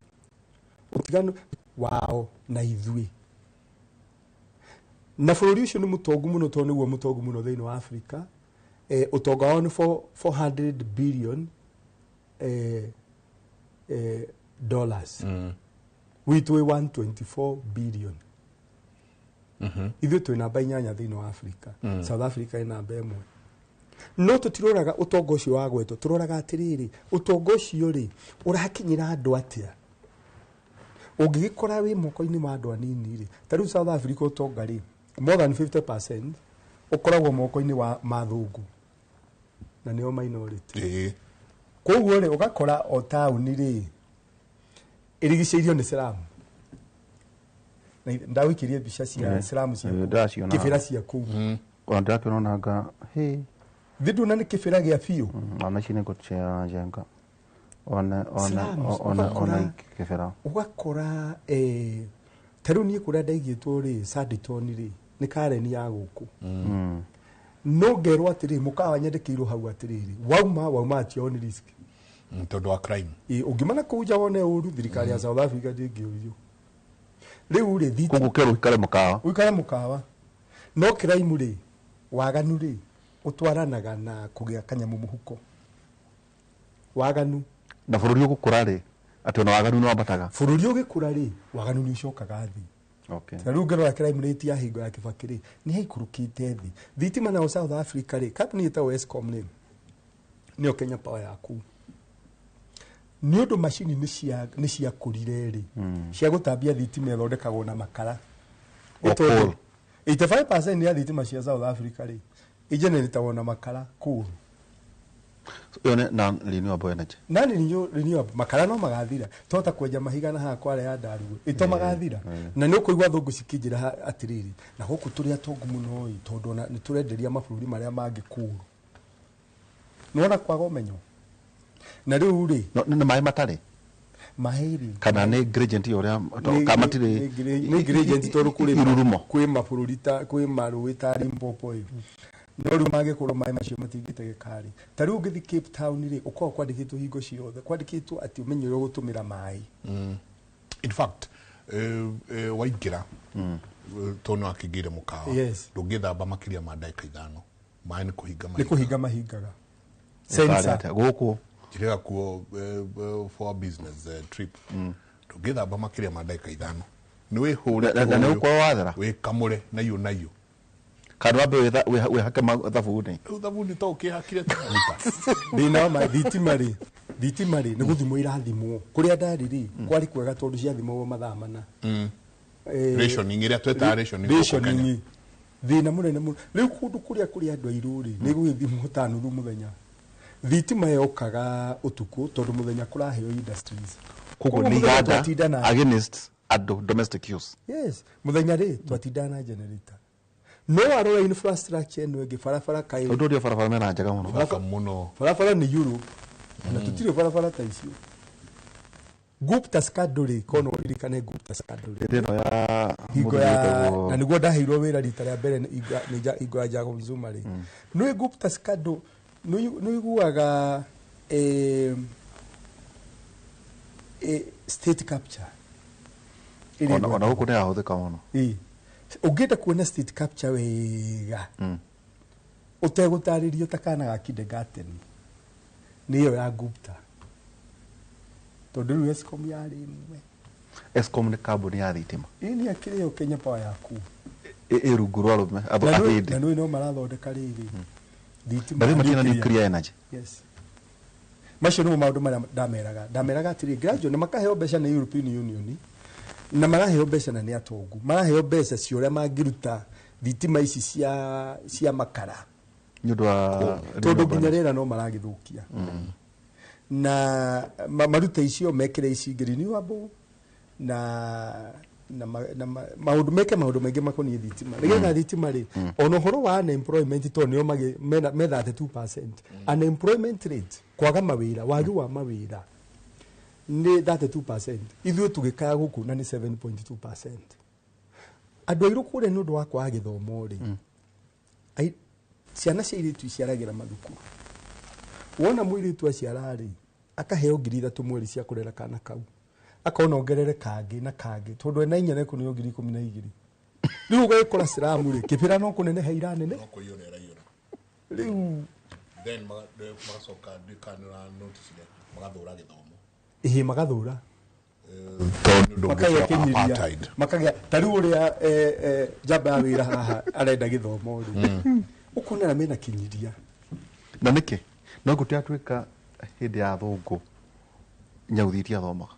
ũtiganu wao na ithuĩ. Na bũrũri ũcio nĩ mũtongu mũno, tondũ nĩguo mũtongu mũno thĩinĩ wa Africa. Ũtonga wao nĩ 400 billion dollars, witũ wĩ 124 billion. Ithuĩ twĩ namba 8 thĩinĩ wa Africa, South Africa ĩ namba 1. No tũtiroraga ũtonga ũcio wa gwetwo, tũroraga atĩrĩrĩ, ũtonga ũcio rĩ ũrakinyĩra andũ atĩa? Ũngĩgĩkora wĩ moko-inĩ ma andũ anini rĩ, ta rĩu South Africa ũtonga rĩ, more than 50% ũkoragwo moko-inĩ wa mathũngũ na nĩo minority. Koguo rĩ, ũgakora o taũni rĩ ĩrigicĩirio nĩ slum. Na ndagũikĩrie mbica cia slum cia kũu, Ndĩraciona. kĩbĩra cia kũu. Ona ndĩrakĩona onanga hĩ. Thĩ nduna nĩ kĩbĩra gĩa biũ. Ona ici nĩ ngũcera njenga ona ona Slums, ona ona ũgakora kĩbĩra. Ũgakora ta rĩu niĩ kũrĩa ndaigĩtwo rĩ, Sanditon rĩ, nĩ Karen ya gũkũ, no ngerwo atĩrĩrĩ, mũkawa nyandĩkĩirwo hau atĩrĩrĩ, wauma at your own risk. Tondũ wa crime. Ĩ, ũngiuma na kũu nja wone ũru, thirikari ya South Africa ndĩngĩũrio. Rĩu rĩ Koguo kerwo ikare mũkawa. Ũikare mũkawa, no crime rĩ, waganu rĩ, ũtwaranaga na kũgĩa kanyamũ mũhuko, waganu. Na bũrũri ũgũkũra rĩ, atĩ ona waganu nĩ wambataga? Bũrũri ũgĩkũra rĩ, waganu nĩ ũcokaga thĩ. Okay. Na rĩu ngĩrora crime rate ya hingo ya Kibaki rĩ, nĩ yaikũrũkĩte thĩ. Thitima nayo South Africa rĩ, kambuni ĩtagwo Eskom rĩ, nĩyo Kenya Power yaku, nĩ ũndũ macini nĩ ciakũrire rĩ, cia gũtambia thitima ĩthondekagwo na makara. O Nĩ tondũ coal. 85% ya thitima cia South Africa rĩ, igeneratagwo na makara, coal. Ĩyo nĩ non renewable energy. Nani renewable, makara no magathira, twahota kwenja mahiga na haha kware ya ndaruo ito magathira, na nĩ ũkũigua thũngũ cikĩnjĩra atĩrĩrĩ, na gũkũ tũrĩ atongu mũno ĩ, tondũ ona nĩ tũrenderia mabũrũri marĩa mangĩ kũru. Nĩwona kwaga ũmenyo. Na rĩu rĩ, No, nĩ maĩ matarĩ maĩ rĩ, kana nĩ gradient ya ũrĩa kana matirĩ? Nĩ gradient, tondũ kũrĩ irurumo. Kwĩ mabũrũri ta kwĩ marũĩ ta Limpopo ĩ, no rĩu mangĩkorwo maĩ macio matingĩtegeka rĩ, ta rĩu ũngĩthiĩ Cape Town rĩ, ũkoragwo kwandĩkĩtwo hingo ciothe, kwandĩkĩtwo atĩ ũmenye ũrĩa ũgũtũmĩra maĩ. In fact, waingĩra, tondũ nĩ wakĩingĩire mũkawa, ndũngĩthamba makĩria ma ndagĩka 5, maĩ nĩ kũhinga Nĩ mahinga. kũhinga mahingaga. Ĩtarĩ Sensor. atĩa? Gũkũ Njĩrĩga kuo for a business trip, ndũngĩthamba makĩria ma ndagĩka 5, nĩ wĩhũre. Na nĩ ũkorwo wathera. Wĩkamũre naiyũ naiyũ. Kana wambe wĩhake thabuni. Rĩu thabuni to ũkĩhakire ta maguta. Thĩna wa thitima rĩ, nĩ gũthimwo irathimwo. Kũrĩa ndarĩ rĩ, kwarĩ kwega tondũ ciathimagwo mathaa 4. Rationing, ĩrĩa twetaga rationing gũkũ Kenya. Rationing. Thĩna mũnene mũno rĩu kũndũ kũrĩa kũrĩ andũ airũ rĩ, nĩ gũgĩthimwo ta nuthu mũthenya. Thitima yokaga ũtukũ tondũ mũthenya kũraheo industries. Koguo Koguo nĩ mũthenya iganda twatinda na against andũ domestic use. Yes, mũthenya rĩ, twatindaga na generator, no warora infrastructure ĩno ĩngĩ, barabara kaĩ. Tondũ ũrĩa barabara mena njega mũno. Thaka mũno. Barabara nĩ Europe na tũtirĩ barabara ta icio. Gupta scandal rĩ, kono ũririkane Gupta scandal rĩ, Hĩndĩ ĩno ya hingo mũthuri ya wĩtagwo- na nĩguo ndaheirwo wĩra rita rĩa mbere nĩ hingo ya Jacob Zuma rĩ, nĩ Gupta scandal nĩ ũiguaga state capture ĩrĩa Ona gũkũ nĩ yahũthĩka mũno. Ĩĩ. Ũngĩenda kuona state capture wega ũtegũtarĩrio ta kana ga kindergarten, nĩ ĩyo ya Gupta, tondũ rĩu Eskom yarĩ ĩmwe. Eskom nĩ kambuni ya thitima. Ĩĩ, nĩ akĩrĩ yo Kenya Power yaku. Ĩ rungu rwa arũme Na ahĩndĩ. Na nĩ no marathondeka rĩrĩ thitima. Na rĩu matirĩ na nuclear. nuclear energy. Yes, macio nĩmo maũndũ marĩa ndameraga atĩrĩ, graduate na makaheo mbeca nĩ European Union, na maraheo mbeca na nĩ atongu, maraheo mbeca cia ũrĩa mangĩruta thitima ici cia makara. Nĩ ũndũ wa Tondũ nginya rĩera no maragĩthũkia, na marute icio, mekĩre ici ingĩ renewable na maũndũ, meke maũndũ maingĩ makoniĩ thitima, nĩgetha thitima rĩ, ona ũhoro wa unemployment, tondũ nĩo me 32% unemployment rate, kwaga mawĩra, wagi wa mawĩra nĩ 32%, ithuĩ tũgĩkaya gũkũ na nĩ 7.2%. Andũ airũ kũrĩa, nĩ ũndũ wa kwaga gĩthomo rĩ, ciana cia airĩtu iciaragĩra mathukuru. Wona mũirĩtu aciara rĩ, akaheo 3,000 mweri cia kũrera kana kau, akona ongerere kangĩ na kangĩ, tondũ ena inya nekũneo 12,000. Rĩu ũgagĩkora ciramu rĩ, kĩbĩra no kũneneha iranene. No kũiyũra ĩraiyũra. Rĩu Then magacoka, ndikanĩra notice magathũra gĩthomo. Ĩhĩ, magathũra. Tondũ nĩ ũndũ Makagĩa ũngĩ kĩnyiria. apartheid. Makagĩa ta rĩu ũrĩa njamba ya wĩra haha arenda gĩthomo rĩ, ũkona na mena kĩnyiria. Na nĩkĩ no gũtiatuĩka hĩndĩ ya thũngũ nyauthi itiathomaga?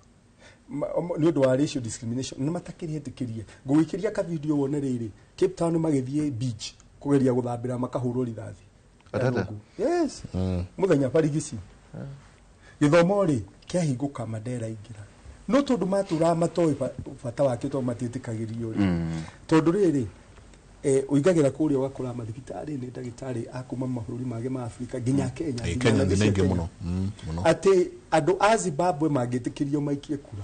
Nĩ ũndũ wa racial discrimination nĩ matakĩrĩhetũkĩrie. Ngũgĩkĩria ka video wone rĩrĩ Cape Town magĩthiĩ beach kũgeria gũthambĩra makahũrwo rithathi. Atata? Yes. Mũthenya barigici. Gĩthomo rĩ kĩahingũka Mandela aingĩra. No tondũ matũraga matoĩ bata wakĩo tondũ matiĩtĩkagĩrio rĩ. Tondũ rĩrĩ ũingagĩra kũrĩa ũgakora mathibitarĩ nĩ ndagĩtarĩ a kuma mabũrũri mangĩ ma Afrika nginya Kenya. Eh, Nginya Kenya nathi nĩ cia aingĩ Kenya. mũno. Mũno. Atĩ andũ a Zimbabwe mangĩtĩkĩrio maikie kura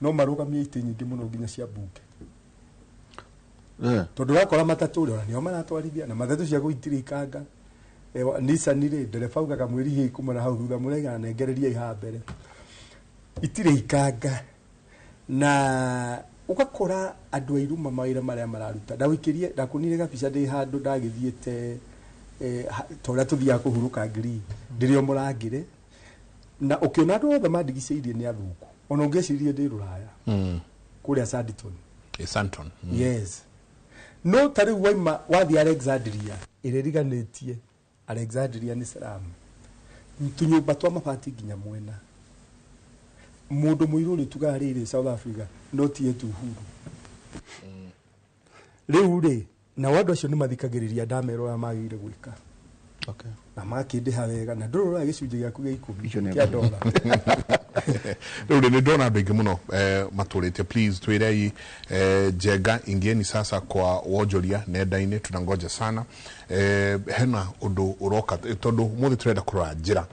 no marũgamie itĩ nyingĩ mũno nginya cia mbunge. Tondũ ũrakora matatũ rĩ ona nĩo maratwarithia na matatũ cia gũitirĩ ikanga. Nissan rĩ ndereba augaga mwĩrihie kuma na hau thutha mũraigana nengereria haha mbere itirĩ ikanga na ũgakora andũ airũ mawĩra marĩa mararuta. Ndawĩkĩrie ndakũnire gabica ndĩ handũ ndagĩthiĩte ta ũrĩa tũthiaga kũhurũka ngiri ndĩrĩ o mũrangĩre na ũkĩona andũ othe mandigicĩirie nĩ athũngũ ona ũngĩecirie ndĩ rũraya kũrĩa Sanditon. Santon. Yes. No ta rĩu waima wathiĩ Alexandria ĩrĩa ĩriganĩtie Alexandria nĩ slum. Tũnyũmba twa mabati nginya mwena. Mũndũ mũirũ rĩ tugaga rĩrĩ South Africa no ti yetu uhuru. Rĩu rĩ nao andũ acio nĩ mathikagĩrĩria ndamera ũrĩa magĩrĩire gwĩka. Okay. Na makĩndĩha wega na ndũrĩ ũroya gĩcunjĩ gĩaku gĩa ikũmi Icio nĩ kĩa dola. Rĩu rĩ nĩ ndona andũ aingĩ mũno matũrĩte please twĩrei Njenga ingieni sasa kwa wonjoria nenda-inĩ tunangoja sana hena ũndũ ũroka tondũ ũmũthĩ tũrenda kũrora njĩra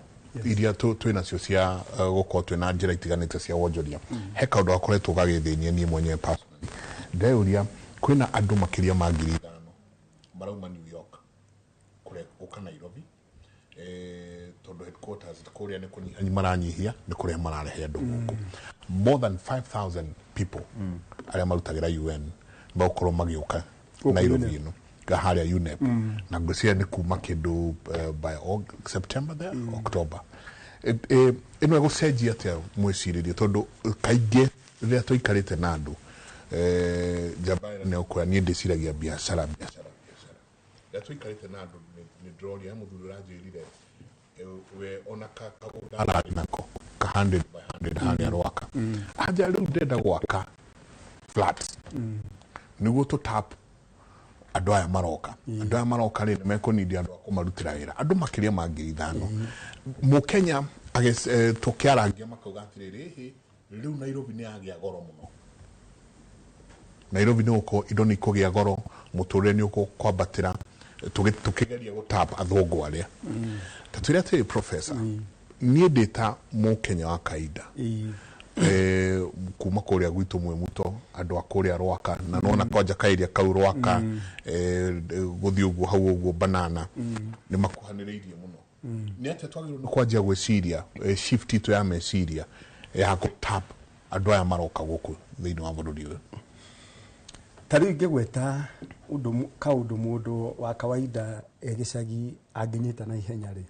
iria twĩ nacio cia gũkorwo twĩna njĩra itiganĩte cia wonjoria. He kaũndũ gakoretwo gagĩthĩnia niĩ mwenyewe personally ndeyũria kwĩna andũ makĩria ma 5,000 marauma New York gũka Nairobi tondũ headquarters kũrĩa nĩ kũnyiha maranyihia nĩ kũrĩa mararehe andũ gũkũ. More than 5,000 people arĩa marutagĩra UN magũkorwo magĩũka Gũkũ Nairobi UNEP. ĩno harĩa UNEP na ngwĩciria nĩ kuma kĩndũ by September there October. Ĩno ĩgũcenjia atĩa mwĩcirĩrie tondũ kaingĩ rĩrĩa tũikarĩte na andũ njamba ĩrĩa nĩ ũkwĩra niĩ ndĩciragia biacara biacara biacara rĩrĩa tũikarĩte na andũ nĩ ndĩroria he mũthuri ũranjĩrire we ona kagũnda ararĩ nako ka 100 by 100 harĩa Rwaka anja rĩu ndĩrenda gwaka flats nĩguo tũ tap andũ aya maroka. Andũ aya maroka rĩ nĩ mekũnindia andũ a kũmarutĩra wĩra andũ makĩria ma 5,000 mũkenya tũkĩarangia makauga atĩrĩrĩ ĩhĩ rĩu Nairobi nĩ yagĩa goro mũno. Nairobi nĩ gũkorwo indo nĩ ikũgĩa goro mũtũrĩre nĩ ũkwambatĩra tũkĩgeria gũtap athũngũ arĩa ta twĩre atĩrĩ professor niĩ ndĩ ta mũkenya wa kawaida kuma kũrĩa gwitũ Mwĩmuto andũ a kũrĩa Rwaka na nona kwanja kaĩria kau Rwaka gũthiĩ ũguo hau ũguo banana nĩ makuhanĩrĩirie mũno. Nĩ atĩa twagĩrĩirwo nĩ kwanjia gwĩciria shift itũ ya meciria ya gũtap andũ aya maroka gũkũ thĩinĩ wa bũrũri ũyũ? Ta rĩu ingĩgweta ũndũ kaũndũ mũndũ wa kawaida e gĩcagi angĩnyita na ihenya rĩ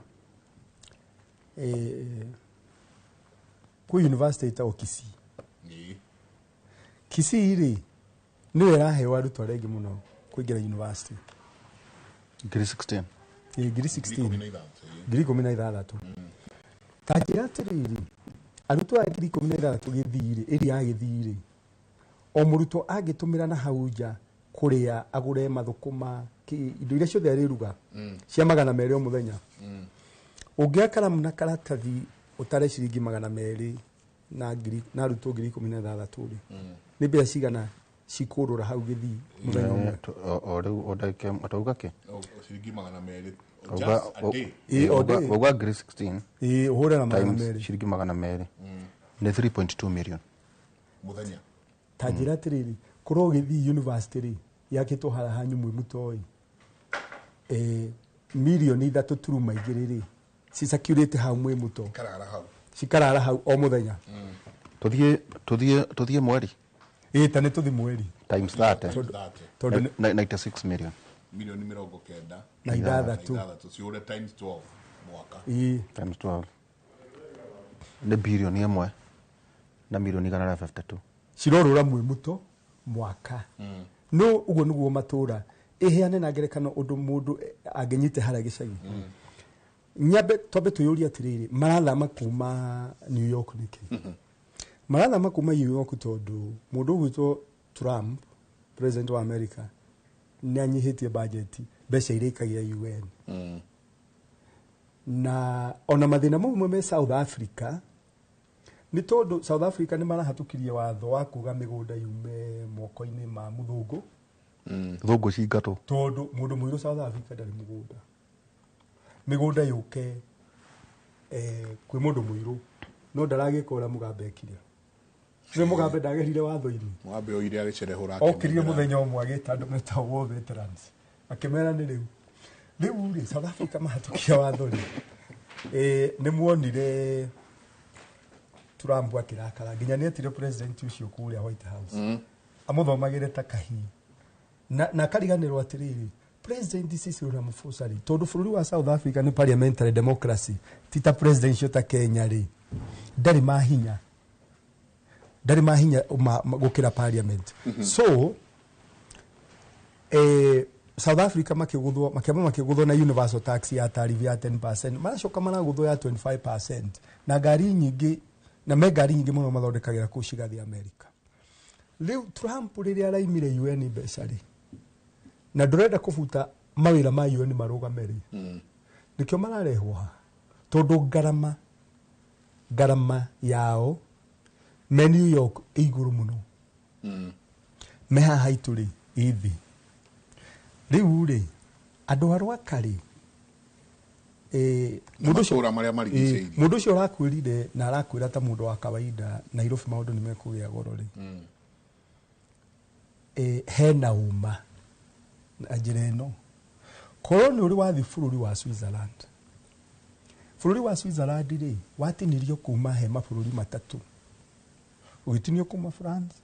kwĩ university ĩtagwo Kisii. Kisii rĩ nĩyo ĩraheo arutwo arĩa aingĩ mũno kũingĩra university. 16. 16 16,000. Ta njĩra atĩrĩrĩ arutwo aya 16,000 Gĩthii rĩ ĩrĩa ya Gĩthii rĩ o mũrutwo angĩtũmĩra na hau nja kũrĩa agũre mathũkũma indo iria ciothe arĩruga cia 200 o mũthenya ũngĩoya karamu na karatathi ũtare ciringi 200 na ngiri na arutwo 16,000 rĩ nĩ mbeca cigana cikũrũra hau Gĩthii mũthenya ũmwe? O rĩu o ndagĩka atauga kĩ? Ciringi 200 Wauga 16,000 Ĩĩ ũhũre na 200 ciringi 200 nĩ 3.2 million mũthenya. Ta njĩra atĩrĩrĩ korwo Gĩthii university rĩ yakĩtwo harĩa hanyu Mwĩmuto ĩ mirioni 3.2 rĩ cicakurĩte hau Mwĩmuto cikarara hau o mũthenya. Tũthiĩ mweri Ĩĩ ta nĩ tũthiĩ mweri times 30 tondũ 96 million milioni 96 na ithathatũ ciũre times 12 mwaka. Ĩĩ times 12 nĩ birioni 1 na milioni 152 cirorũra Mwĩmuto mwaka. No ũguo nĩguo matũra ĩheane na ngerekano ũndũ mũndũ angĩnyite harĩa gĩcagi. Nyambe twambe twĩyũrie atĩrĩrĩ marathama kuma New York nĩkĩ? Marathama kuma New York tondũ mũndũ ũgwĩtwo Trump, president wa America, nĩ anyihĩtie budget, mbeca iria ikagia UN. Na ona mathĩna mau me South Africa nĩ tondũ South Africa nĩ marahatũkirie watho wa kuga mĩgũnda yume moko-inĩ ma mũthũngũ. Thũngũ cingatwo. Tondũ mũndũ mũirũ South Africa ndarĩ mũgũnda, mĩgũnda yũke kwĩ mũndũ mũirũ, no ndaragĩka ũrĩa Mugabe ekire. Nĩ Mugabe ndagerire watho-inĩ. Mugabe oire agĩcerehũra. Okirie mũthenya ũmwe agĩta andũ metagwo war veterans, akĩmera nĩ rĩu rĩu rĩ South Africa mahatũkia watho rĩ, nĩ muonire Trump akĩrakara nginya nĩ etire president ũcio kũrĩa White House amũthomagĩre ta kahii, na akariganĩrwo atĩrĩrĩ, President Cyril Ramaphosa rĩ, tondũ bũrũri wa South Africa nĩ parliamentary democracy, ti ta presidential ta Kenya rĩ, ndarĩ mahinya, ndarĩ mahinya gũkĩra parliament. So South Africa makĩgũthwo, makĩamba makĩgũthwo na universal tax ya tariff ya 10%, maracoka maragũthwo ya 25%, na ngari nyingĩ, na me ngari nyingĩ mũno mathondekagĩra kũu cigathiĩ America. Rĩu Trump rĩrĩa araimire UN mbeca rĩ, na ndũrenda kũbuta mawĩra ma UN marũgame rĩ, nĩkĩo mararehwo haha, tondũ ngarama yao me New York ĩ igũrũ mũno, me haha itũ rĩ ĩ thĩ. Rĩu rĩ andũ a Rwaka rĩ, mũndũ ũcio matũũra marĩa marigicĩirie. Mũndũ ũcio ũrakwĩrire na arakwĩra ta mũndũ wa kawaida Nairobi maũndũ nĩ mekũgĩa goro rĩ, hena ũma na njĩra ĩno, korwo nĩ ũrĩ wathiĩ bũrũri wa Switzerland, bũrũri wa Switzerland rĩ watinirio kuma he mabũrũri matatũ, ũgĩtinio kuma France,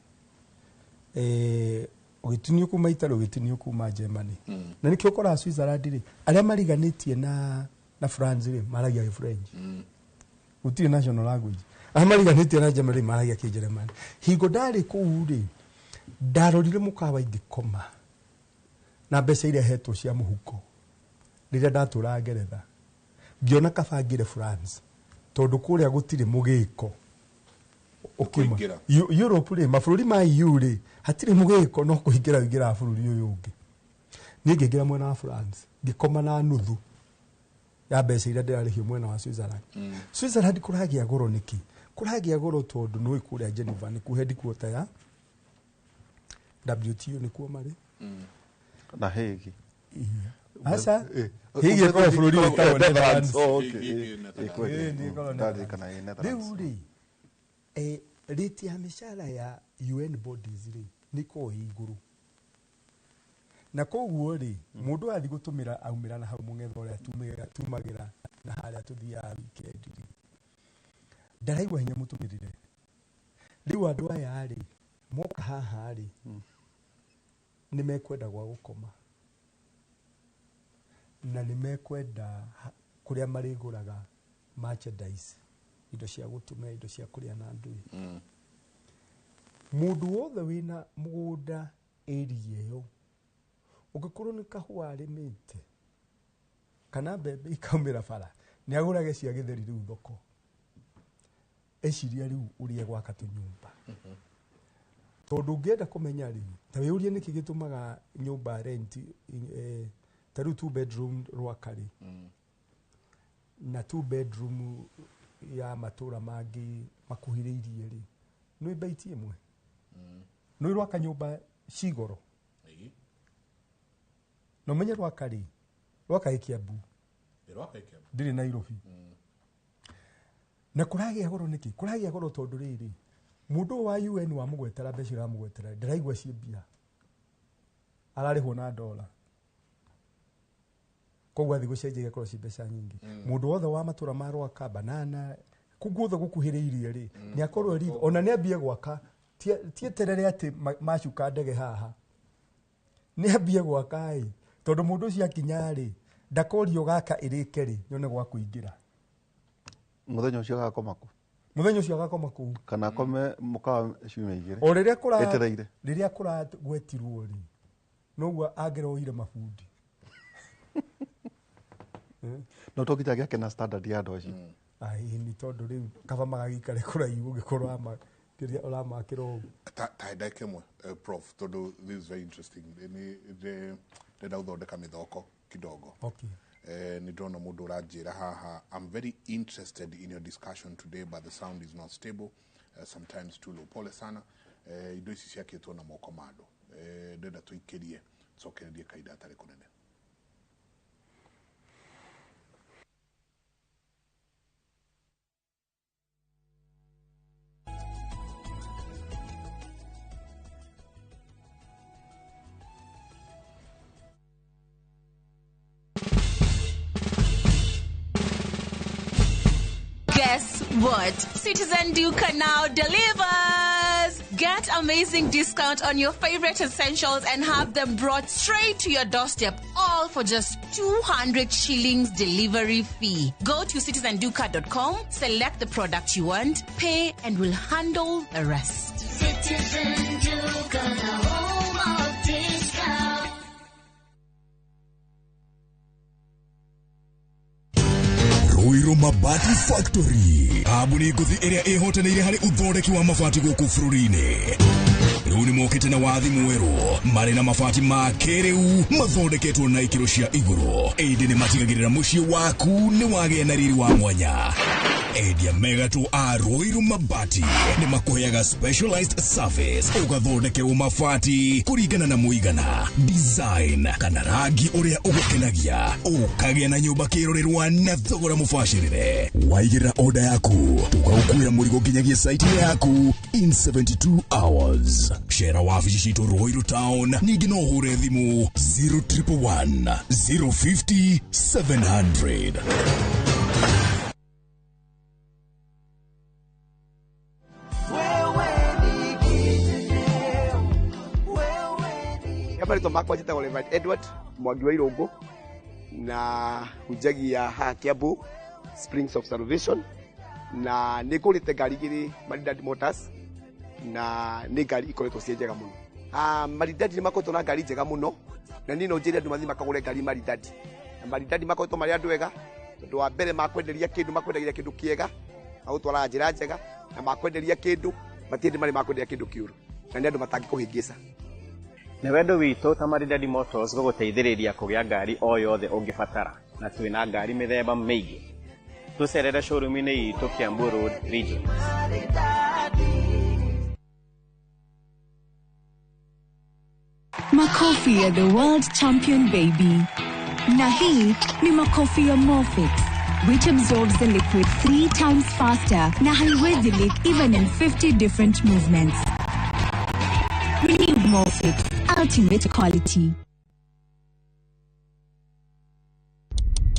ũgĩtinio kuma Italy, ũgĩtinio kuma Germany. Na nĩkĩo ũkoraga Switzerland rĩ, arĩa mariganĩtie na France rĩ maragia French, gũtirĩ national language. Arĩa mariganĩtie na Germany rĩ maragia Kĩnjerumani. Hingo ndarĩ kũu rĩ, ndarorire mũkawa ingĩkoma na mbeca iria hetwo cia mũhuko rĩrĩa ndatũraga Ngeretha, ngĩona kaba ngĩre France, tondũ kũrĩa gũtirĩ mũgĩko ũkiuma. Kũingĩra. Europe rĩ, mabũrũri ma EU rĩ, hatirĩ mũgĩko, no kũingĩra ũingĩraga bũrũri ũyũ ũngĩ. Niĩ ngĩingĩra mwena wa France, ngĩkoma na nuthu ya mbeca iria ndĩrarĩhio mwena wa Switzerland. Switzerland kũragĩa goro nĩkĩ? Kũragĩa goro tondũ nĩũĩ kũrĩa Geneva nĩkuo headquarter ya WTO, nĩkuo marĩ. Na Hague. Aca, Hague ĩkoragwo bũrũri wĩtagwo Netherlands. Oh, okay. Hague ĩ Netherlands. Kweli. Ĩ, nĩ ĩkoragwo Ndarikana ĩ Netherlands. Rĩu rĩ, rate ya mĩcara ya UN bodies rĩ nĩ ĩkoragwo ĩ igũrũ, na koguo rĩ mũndũ athiĩ gũtũmĩra aumĩra na hau mũng'etho ũrĩa tumagĩra na harĩa tũthiaga weekend rĩ, ndaraigua hinya mũtũmĩrĩre. Rĩu andũ aya rĩ moka haha rĩ, nĩ mekwenda gwa gũkoma, na nĩ mekwenda kũrĩa marĩgũraga merchandise, indo cia gũtũmĩra, indo cia kũrĩa na ndũĩ. Mũndũ wothe wĩna mũgũnda area ĩyo, ũngĩkorwo nĩ kahũa arĩmĩte kana mbembe ikaumĩra bara, nĩ agũrage cia gĩtheri rĩu thoko, eciria rĩu ũrĩa gwaka tũnyũmba. Tondũ ũngĩenda kũmenya rĩ, ta wĩyũrie nĩkĩ gĩtũmaga nyũmba rent, ta rĩu 2 bedroom Rwaka rĩ, na 2 bedroom ya matũra mangĩ makuhĩrĩirie rĩ, nĩ mbaiti ĩmwe. Nĩ Rwaka nyũmba cigoro. Na ũmenye Rwaka rĩ, Rwaka ĩ Kiambu. Rwaka ĩ Kiambu. Ndĩrĩ Nairobi. Na kũragĩa goro nĩkĩ? Kũragĩa goro tondũ rĩrĩ, mũndũ wa UN wamũgwetera mbeca ũramũgwetera, ndĩraigua ciĩ mbia. Ararĩhwo na dola. Koguo athiĩ gũcenjia igakorwo ci mbeca nyingĩ. Mũndũ wothe wa matũra ma Rwaka, Banana, kũu guothe gũkuhĩrĩirie rĩ, nĩ akorwo ritho, ona nĩ ambie gwaka, tieterere atĩ macuka ndege haha. Nĩ ambie gwaka ĩ, tondũ mũndũ ũcio akinya rĩ, ndakorio gaka ĩrĩke rĩ, nyone gwa kũingĩra. Mũthenya ũcio agakoma kũ? Mũthenya ũcio agakoma kũu. Kana akome mũkawa ciumia igĩrĩ. O rĩrĩa kũra Etereire. Rĩrĩa kũragwetirwo rĩ, noguo angĩroire mabundi. No to nginya gĩake na standard ya andũ acio. Ai, nĩ tondũ rĩu kaba magagĩikare kũraihu ũngĩkorwo ama Kĩrĩa ũramakĩra ũguo. Ta ndagĩka ĩmwe, prof, tondũ this is very interesting. Nĩ ndĩrenda gũthondeka mĩthoko kidogo. Okay. Nĩ ndĩrona mũndũ ũranjĩra haha, "I'm very interested in your discussion today, but the sound is not stable, sometimes too low." Pole sana. Indo ici ciakĩtwo na moko ma andũ. Ndĩrenda tũikĩrie, tũcokererie kahinda hatarĩ kũnene. Guess what? Citizen Duka now delivers! Get amazing discount on your favorite essentials and have them brought straight to your doorstep, all for just 200 shillings delivery fee. Go to citizenduka.com, select the product you want, pay, and we'll handle the rest. Citizen Duka, the home of discount. Ruiru Mabati Factory, kambuni ngũthi ĩrĩa ĩhotanĩire harĩ ũthondeki wa mabati gũkũ bũrũri-inĩ, rĩu nĩ mokĩte na wathi mwerũ marĩ na mabati ma kĩrĩu mathondeketwo na ikĩro cia igũrũ, ĩndĩ nĩ matigagĩrĩra mũciĩ waku nĩ wagĩa na riri wa mwanya. Endia megatũ a Ruiru Mabati nĩ makũheaga specialized service, ũgathondekerwo mabati kũringana na mũigana, design kana rangi ũrĩa ũgũkenagia, ũkagĩa na nyũmba kĩrorerwa na thogora mũbacĩrĩre. Waigĩrĩra oda yaku, tũgagũkuĩra mũrigo nginyagia site yaku in 72 hours. Cera wabici citũ Ruiru Town, ningĩ no ũhũre thimũ 0111 050 700. Marĩtwa makwa njĩtagwo Reverend Edward Mwangi wa Irũngũ na hunjagia haha Kiambu Springs of Salvation, na nĩ ngũrĩte ngari igĩrĩ Maridadi Motors, na nĩ ngari ikoretwo ciĩ njega mũno. Maridadi nĩ makoretwo na ngari njega mũno, na niĩ no njĩre andũ mathiĩ makagũre ngari Maridadi, na Maridadi makoretwo marĩ andũ ega, tondũ wa mbere makwenderia kĩndũ, makwendagia kĩndũ kĩega, magũtwaraga njĩra njega, na makwenderia kĩndũ matirĩ marĩ makwenderia kĩndũ kĩũru, na nĩ andũ matangĩkũhĩngĩca. Nĩ wendo witũ ta Maridadi Motors gũgũteithĩrĩria kũgĩa ngari o yothe ũngĩbatara, na twĩna ngari mĩthemba mĩingĩ. Tũcerere showroom-inĩ itũ Kiambu Road Region. Makofi ya the world champion baby. Na hii ni makofi ya Morfix, which absorbs the liquid three times faster na haiwezi leak even in 50 different movements. New Morfix, ultimate quality.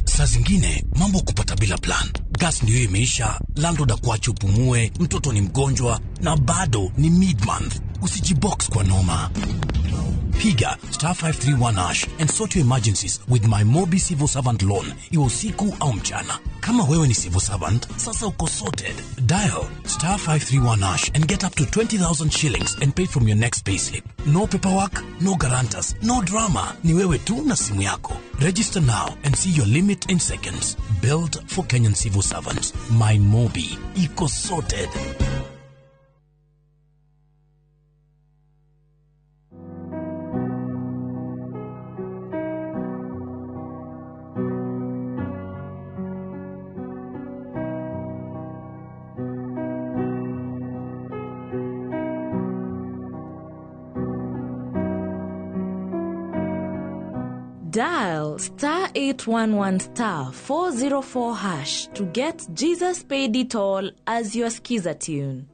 Saa zingine mambo kupata bila plan. Gas ndio imeisha, landlord akuache upumue, mtoto ni mgonjwa na bado ni mid-month. Usijibox kwa noma. Piga *531# and sort your emergencies with my Mobi Civil Servant Loan, iwe usiku au mchana. Kama wewe ni civil servant, sasa uko sorted. Dial *531# and get up to 20,000 shillings and pay from your next payslip. No paperwork, no guarantors, no drama. Ni wewe tu na simu yako. Register now and see your limit in seconds. Built for Kenyan civil servants. My Mobi. Iko sorted. Dial *811*404# to get Jesus Paid It All as your skiza tune.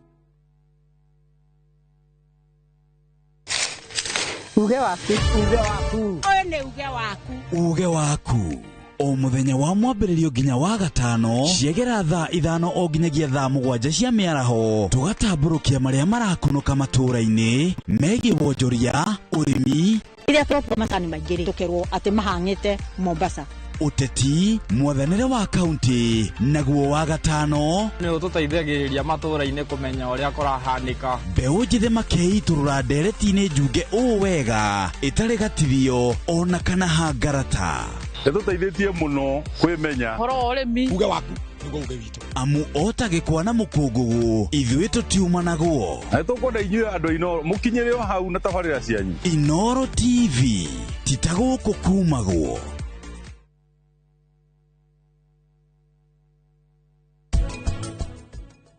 Uge waku. Uge waku. Ũyũ nĩ uge waku. Uge waku o muthenya wa mwambĩrĩrio nginya wa gatano, ciegera thaa 5 o nginyagia thaa 7 cia mĩaraho, tũgatambũrũkia marĩa marakunũka matũũra-inĩ megiĩ wonjoria, ũrĩmi, Rĩrĩa twatua macani maingĩ rĩ, tũkerwo atĩ mahang'ĩte Mombasa. Ũteti, mwathanĩre wa kaunti, naguo wa gatano nĩ ũtũteithagĩrĩria matũũra-inĩ kũmenya ũrĩa kũrahanĩka. Mbeũ njĩthĩ makeitũrũra ndereti-inĩ njunge ũũ wega ĩtarĩ gatithio ona kana hangarata. Ĩtũteithĩtie mũno kwĩmenya Ũhoro wa ũrĩmi. Uge waku. Nĩguo uge witũ. Amu ota gĩkwa na mũkũngũgũ ithuĩ tũtiumanagwo. Na nĩtũkwenda inyuĩ andũ Inooro mũkinyĩre o hau na tabarĩra cianyu. Inooro TV ti ta gũkũ kumagwo.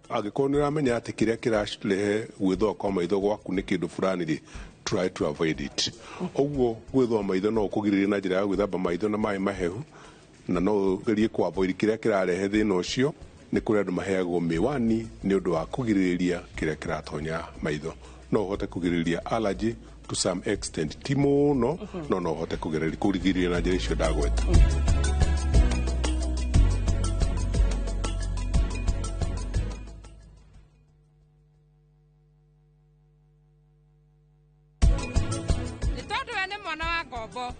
Angĩkorwo nĩ ũramenya atĩ kĩrĩa kĩrarehe gwĩthũa kwa maitho gwaku nĩ kĩndũ fulani rĩ, try to avoid it. Ũguo gwĩthũa maitho no ũkũgirĩrĩrie na njĩra ya gwĩthamba maitho na maĩ mahehu, na no ũgerie kũ avoid kĩrĩa kĩrarehe thĩna ũcio. Nĩ kũrĩ andũ maheagwo mĩwani nĩ ũndũ wa kũgirĩrĩria kĩrĩa kĩratonya maitho. No ũhote kũgirĩrĩria allergy to some extent, ti mũno, no no ũhote kũgirĩrĩria na njĩra icio ndagweta. Nĩ tondũ we nĩ mwana wa ngombo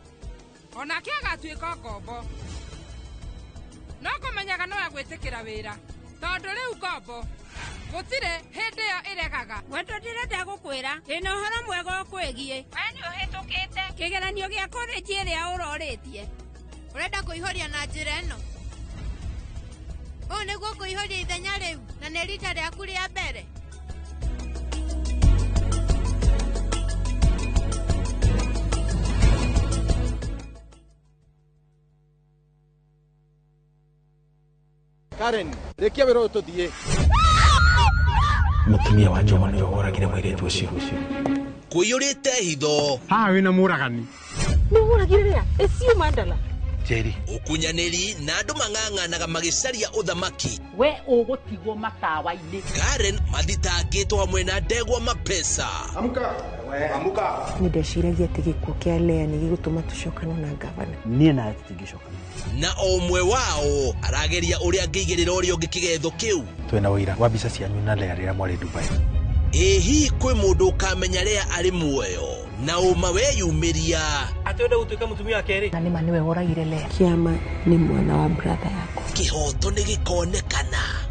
onake agatuĩka ngombo no kũmenyaga no egwĩtĩkĩra wĩra tondũ rĩu ngombo gũtirĩ hĩndĩ ĩyo ĩregaga. Wendo ndĩrenda gũkwĩra ndĩna ũhoro mwega ũkwĩgiĩ. We nĩ ũhĩtũkĩte kĩgeranio gĩa kũrĩnji ĩrĩa ũrorĩtie. Ũrenda kũihũria na njĩra ĩno? Ũũ nĩguo kũihũria ithenya rĩu na nĩ rita rĩaku rĩa mbere. Karen, rĩkia wĩra ũyũ tũthiĩ. Mũtumia wa Njoma nĩwe woragire mũirĩtu ũcio. Kũiyũrĩte hitho. Haha wĩna mũragani. Nĩ woragire rĩa? Ĩciũ Mandala. Njeri. Ũkunyanĩri na andũ mang'ang'anaga magĩcaria ũthamaki. We ũgũtigwo matawa-inĩ. Karen mathitangĩtwo hamwe na ndegwa mapesa. Amka. Amka. Nĩ ndeciragia atĩ gĩkuũ kĩa Lea nĩ gĩgũtũma tũcokane na ngavana. Niĩ nawe tũtingĩcokana. Na o ũmwe wao arageria ũrĩa angĩigĩrĩra ũrĩa ũngĩ kĩgetho kĩu. Twĩna ũira wa mbica cianyu na Lea rĩrĩa mwarĩ Dubai. Ĩ hihi kwĩ mũndũ ũkamenya Lea arĩ muoyo na ũma weyumĩria? Atĩ ũrenda gũtuĩka mũtumia wa kerĩ? Na nĩma nĩwe woragire Lea. Kĩama nĩ mwana wa brother yakwa. Kĩhoto nĩ gĩkonekana.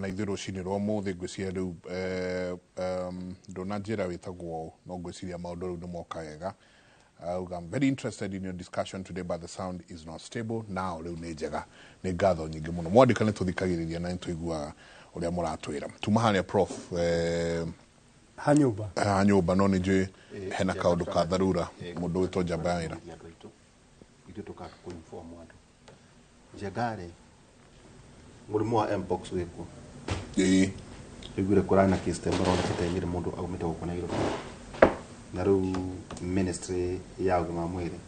Na ithuĩ rũcinĩ rwa ũmũthĩ ngwĩciria rĩu ndũnanjĩra wĩtagwo no ngwĩciria maũndũ rĩu nĩ moka wega. I'm very interested in your discussion today, but the sound is not stable now. Rĩu nĩ njega, nĩ ngatho nyingĩ mũno mwandĩka nĩ tũthikagĩrĩria na nĩ tũiguaga ũrĩa mũratwĩra. Tuma harĩa prof hanyũmba hanyũmba, no nĩ njũĩ hena kaũndũ ka dharura mũndũ wĩtwo njamba ya wĩra. Ithuĩ tũkaga kũ-inform andũ. Njenga-rĩ, mũrimũ wa mpox wĩkuo. Ĩĩ. Iguire kũrarĩ na case maronekete nyĩrĩ mũndũ aumĩte gũkũ Nairobi. Na rĩu ministry ya ũgima wa mwĩrĩ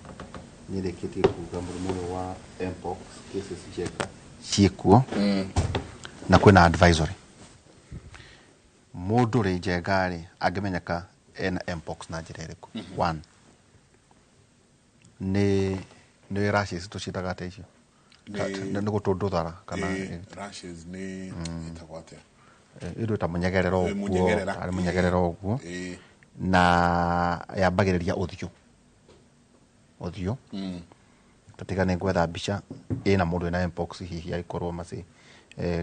nĩĩrĩkĩtie kuga mũrimũ ũyũ wa mpox cases njenga ciĩkuo na kwĩna advisory. Mũndũ rĩ njenga rĩ angĩmenyeka ena mpox na njĩra ĩrĩkũ? One, nĩ rashes tũciĩtaga atĩa icio? Nĩ gũtũndũthara kana rashes nĩ ĩtagwo atĩa? Ĩndũ ta mũnyegerera ũguo, arĩ mũnyegerera ũguo na yambagĩrĩria ũthiũ. Ũthiũ. Tatiga nĩ ngwetha mbica ĩna mũndũ wĩna mpox hihi angĩkorwo maci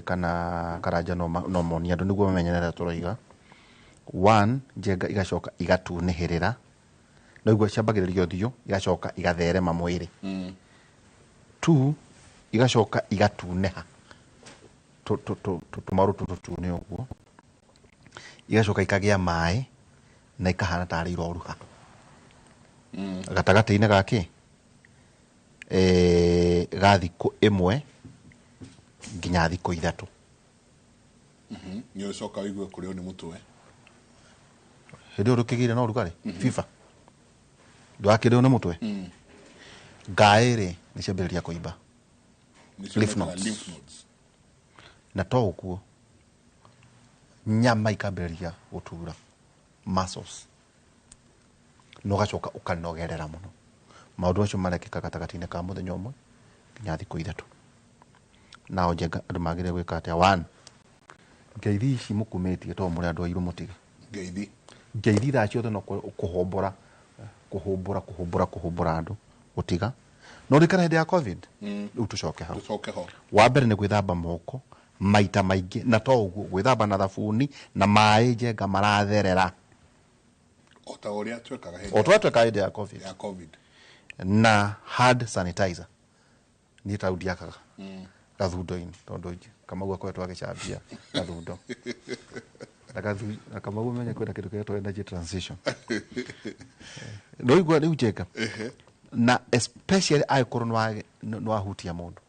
kana karanja no monie andũ nĩguo mamenye nĩ atĩa tũroiga. One, njenga igacoka igatunĩhĩrĩra. No iguo ciambagĩrĩria ũthiũ igacoka igatherema mwĩrĩ. Two, igacoka igatunĩha tũmarũ tũtune ũguo, igacoka ikagĩa maĩ na ikahana tarĩ iroruha gatagatĩ-inĩ gake ga thikũ ĩmwe nginya thikũ ithatũ. Nĩ ũcoka ũigue kũrĩo nĩ mũtwe hĩndĩ ĩyo ndũkĩgĩire na ũrugarĩ FIFA ndwakĩrĩo nĩ mũtwe. Ngaĩ rĩ nĩ ciambĩrĩria kũimba lymph nodes. Na to ũguo nyama ikambĩrĩria gũtura muscles na ũgacoka ũkanogerera mũno. Maũndũ macio marekĩka gatagatĩ-inĩ ka mũthenya ũmwe nginya thikũ ithatũ. Nao njenga andũ magĩrĩire gwĩka atĩa? One, ngeithi ici mũkumĩtie to mũrĩ andũ airũ mũtige ngeithi ngeithi thaa ciothe no kũhombora kũhũmbũra kũhũmbũra kũhũmbũra andũ gũtiga. No rikana hĩndĩ ya COVID rĩu tũcoke hau. Tũcoke ho. Wa mbere nĩ gwĩthamba moko maita maingĩ, na to ũguo gwĩthamba na thabuni na maĩ njenga maratherera. O ta ũrĩa twekaga hĩndĩ O twatweka hĩndĩ ya COVID. Ya COVID. Na hand sanitizer. Niĩ ta rĩu ndiakaga gathundo-inĩ tondũ Kamau akoretwo agĩcambia gathundo. Na Kamau menye kwĩna kĩndũ kĩretwo energy transition. No igua rĩu njenga. Na especially angĩkorwo nĩ wahutia mũndũ.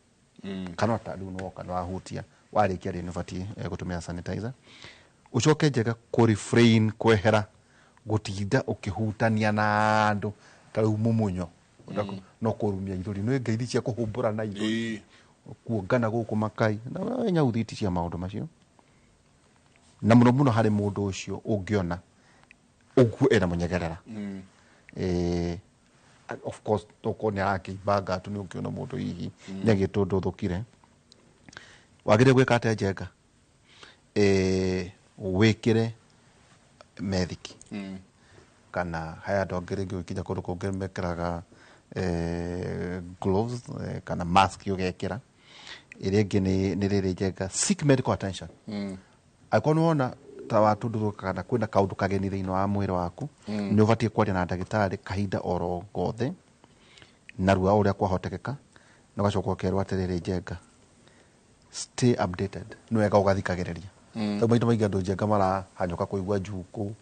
Kana ta rĩu nĩwoka nĩwahutia, warĩkia rĩ nĩũbatiĩ gũtũmĩra sanitizer. Ũcoke njega kũ refrain kwehera gũtinda ũkĩhutania na andũ ta rĩu mumunyo. No kũrumia ithũri nĩ ngeithi cia kũhumbũra na ithũri kuongana gũkũ makai na we nyauthiti cia maũndũ macio. Na mũno mũno harĩ mũndũ ũcio ũngĩona ũguo ena mũnyegerera. Of course tokorwo nĩ arakĩimbanga tu nĩ ũngĩona mũndũ hihi nĩagĩtwo ũndũ ũthũkire. Wagĩrĩire gwĩka atĩa njenga? Wĩkĩre methiki. Kana haya andũ angĩ rĩngĩ ũgĩkinya kũndũ kũngĩ mekĩraga gloves kana mask ũgekĩra. Ĩrĩa ĩngĩ nĩ rĩrĩ njenga, seek medical attention. Angĩkorwo nĩ wona ta watundũrũka kana kwĩna kaũndũ kageni thĩinĩ wa mwĩrĩ waku, nĩ ũbatiĩ kwaria na ndagĩtarĩ kahinda oro gothe narua o ũrĩa kwahotekeka, na ũgacoka ũkerwo atĩrĩrĩ njenga, stay updated. Nĩ wega ũgathikagĩrĩria. Tondũ maita maingĩ andũ njenga marahanyũka kũigua njukũ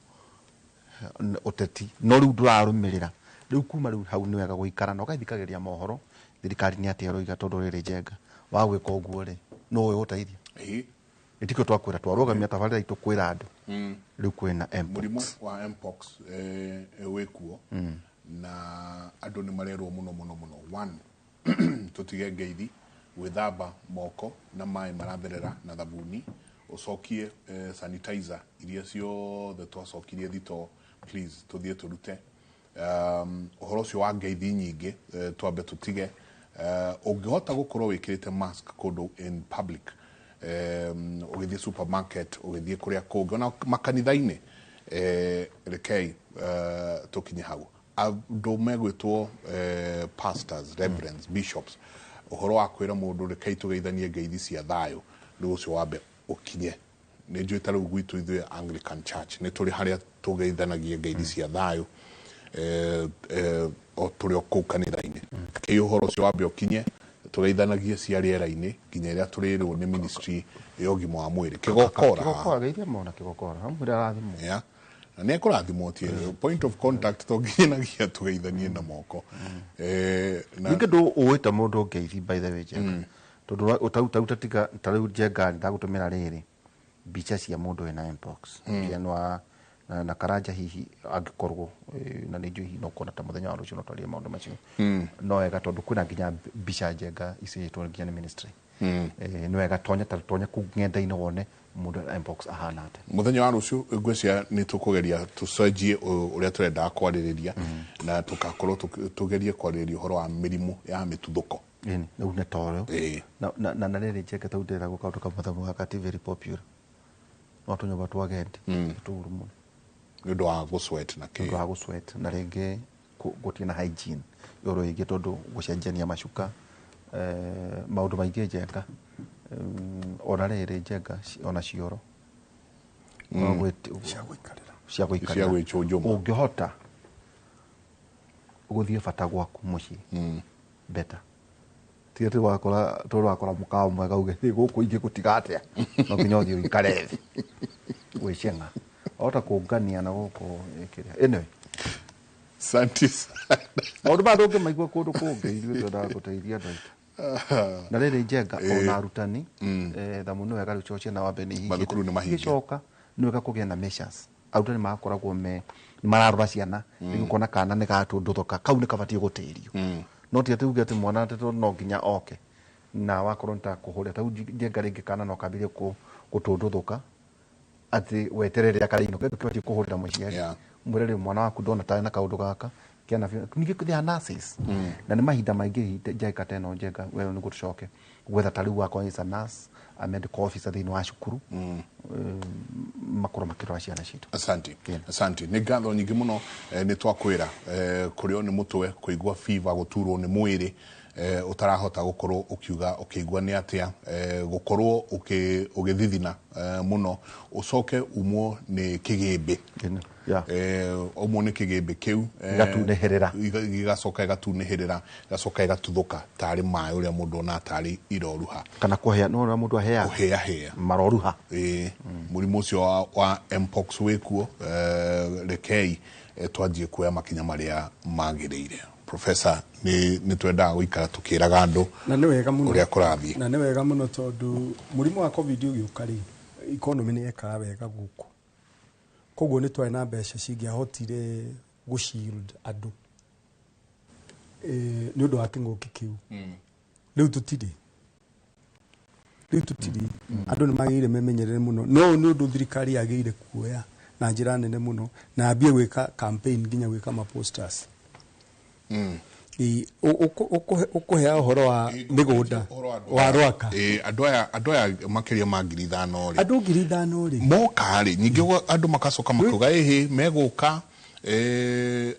ũteti, no rĩu ndũrarũmĩrĩra. Rĩu kuma rĩu hau nĩ wega gũikara na ũgathikagĩrĩria mohoro thirikari nĩ atĩa ĩroiga, tondũ rĩrĩ njenga wa gwĩka ũguo rĩ no ũĩ gũteithia. Ĩtikio twakwĩra twarũgamia tabarĩra itũ kwĩra andũ. Rĩu kwĩna mpox. Mũrimũ wa mpox wĩkuo na andũ nĩ marerwo mũno mũno mũno. One, tũtige ngeithi, gwĩthamba moko na maĩ maratherera na thabuni, ũcokie sanitizer iria ciothe twacokirie thito, please tũthiĩ tũrute. Ũhoro ũcio wa ngeithi nyingĩ twambe tũtige. Ũngĩhota gũkorwo wĩkĩrĩte mask kũndũ in public, ũgĩthiĩ supermarket, ũgĩthiĩ kũrĩa kũngĩ, ona makanitha-inĩ, rekei tũkinye hau. Andũ megwĩtwo pastors, reverends, bishops, ũhoro wa kwĩra mũndũ rekei tũgeithanie ngeithi cia thayũ, rĩu ũcio wambe ũkinye. Nĩ njũĩ ta rĩu gwitũ ithuĩ Anglican Church nĩ tũrĩ harĩa tũgeithanagie ngeithi cia thayũ o tũrĩ o kũu kanitha-inĩ. Rekei ũhoro ũcio wambe ũkinye, tũgeithanagie cia rĩera-inĩ nginya ĩrĩa tũrĩrwo nĩ ministry ya ũgima wa mwĩrĩ. Kĩgokora. Kĩgokora, geithia mona kĩgokora. Hamwe arathimwo. Yeah. Na nĩ ekũrathimwo tie. Point of contact to nginyagia tũgeithanie na moko. Ningĩ ndũ ũĩte mũndũ ngeithi by the way njenga. Tondũ ũtarutaruta tiga ta rĩu njenga ndagũtũmĩra rĩrĩ mbica cia mũndũ wĩna mpox. Cia na karanja hihi angĩkorwo na nĩ njũĩ hihi no kuona ta mũthenya wa rũciũ no twarie maũndũ macio. No wega tondũ kwĩna nginya mbica njenga icĩtwo nginya nĩ ministry. Nĩ wega tonya ta tonya kũu ng'enda-inĩ wone mũndũ mpox ahana atĩa. Mũthenya wa rũciũ ngwĩciria nĩ tũkũgeria tũcenjie ũrĩa tũrendaga kwarĩrĩria na tũgakorwo tũgerie kwarĩrĩria ũhoro wa mĩrimũ ya mĩtuthũko. Ĩni, rĩu nĩ toro. Na rĩrĩ njenga tau ndĩragwo kaũndũ kamwe thamũ gaka ti very popular. No tũnyũmba twa agendi tũru mũno. Nĩ ũndũ wa gũsweat na kĩ. Nĩ ũndũ wa gũsweat na rĩngĩ gũtirĩ na hygiene igũrũ rĩngĩ tondũ gũcenjania macuka, maũndũ maingĩ njenga. Ona rĩrĩ njenga ona cioro. Cia gũikarĩra. Cia gũikarĩra. Cia gwĩcũnjũma. Ũngĩhota gũthiĩ bata gwaku mũciĩ. Better. Tiga atĩ wakora tondũ wakora mũkawa mwega uge thĩ gũkũ ingĩ gũtiga atĩa. No nginya ũthiĩ ũikare thĩ. Gwĩceng'a. Wahota kũngania na gũkũ kĩrĩa. Anyway. Asante sana. Maũndũ maya ndũngĩmaigua kũndũ kũngĩ, ithuĩ twendaga gũteithia andũ aitũ. Na rĩrĩ njenga ona arutani, thamu nĩ wega rĩu cocia na wambe nĩ ihingĩte. Mathukuru nĩ mahinge. Igĩcoka nĩ wega kũgĩa na measures. Arutani magakoragwo me mararora ciana, rĩu ũkona kana nĩ gatũndũthoka, kau nĩ kabatiĩ gũtĩrio. No ti atĩ uge atĩ mwana atĩ no nginya oke. Na wakorwo nĩ ta kũhũrĩra, ta rĩu njenga rĩngĩ kana no kambĩrĩrie gũtũndũthũka, atĩ weterere rĩrĩa karĩinũka, kĩndũ kĩbatiĩ kũhũrĩra mũciari. Mwĩre rĩu mwana waku ndona tarĩ na kaũndũ gaka, kĩana biũ. Ningĩ they are nurses. Na nĩ mahinda maingĩ njenga ta ĩno njenga, we nĩguo tũcoke gwetha ta rĩu wakorwo is a nurse, a medical officer thĩinĩ wa cukuru, makorwo makĩrora ciana citũ. Asante. Asante. Nĩ ngatho nyingĩ mũno, nĩ twakwĩra, kũrĩo nĩ mũtwe, kũigua fever, gũturwo nĩ mwĩrĩ, Utarahota gukorwo ukiuga ukigua ni atia, gukorwo ugithithina muno, ucoke umwo ni kigimbi, umwo ni kigimbi kiu Gĩgatunĩhĩrĩra. Gigacoka igatunĩhĩrĩra, igacoka igatuthuka tari maĩ uria mundu ona tari iroruha kana kũhĩa, no ũrĩa mũndũ ahĩaga. Kũhĩahĩa maroruha. Mũrimũ ũcio wa mpox wĩkuo. Rekei twanjie kuoya makinya marĩa magĩrĩire. Professor, nĩ twendaga gũikara tũkĩraga andũ Na nĩ wega mũno ũrĩa kũrathiĩ. Na nĩ wega mũno tondũ mũrimũ wa COVID ũgĩũka rĩ, economy nĩ yekaga wega gũkũ, koguo nĩ twarĩ na mbeca cingĩahotire gũ-shield andũ nĩ ũndũ wa kĩng'ũki kĩu. Rĩu tũtirĩ, rĩu tũtirĩ. Andũ nĩ magĩrĩire memenyerere mũno, no nĩ ũndũ thirikari yagĩrĩire kuoya na njĩra nene mũno na ambie gwĩka campaign nginya gwĩka ma posters. Ũkũhea ũhoro wa mĩgũnda wa Rwaka. Andũ aya makĩria ma 5,000 rĩ, Andũ 5,000 rĩ, moka rĩ, ningĩ andũ makacoka makauga ĩhĩ megũka,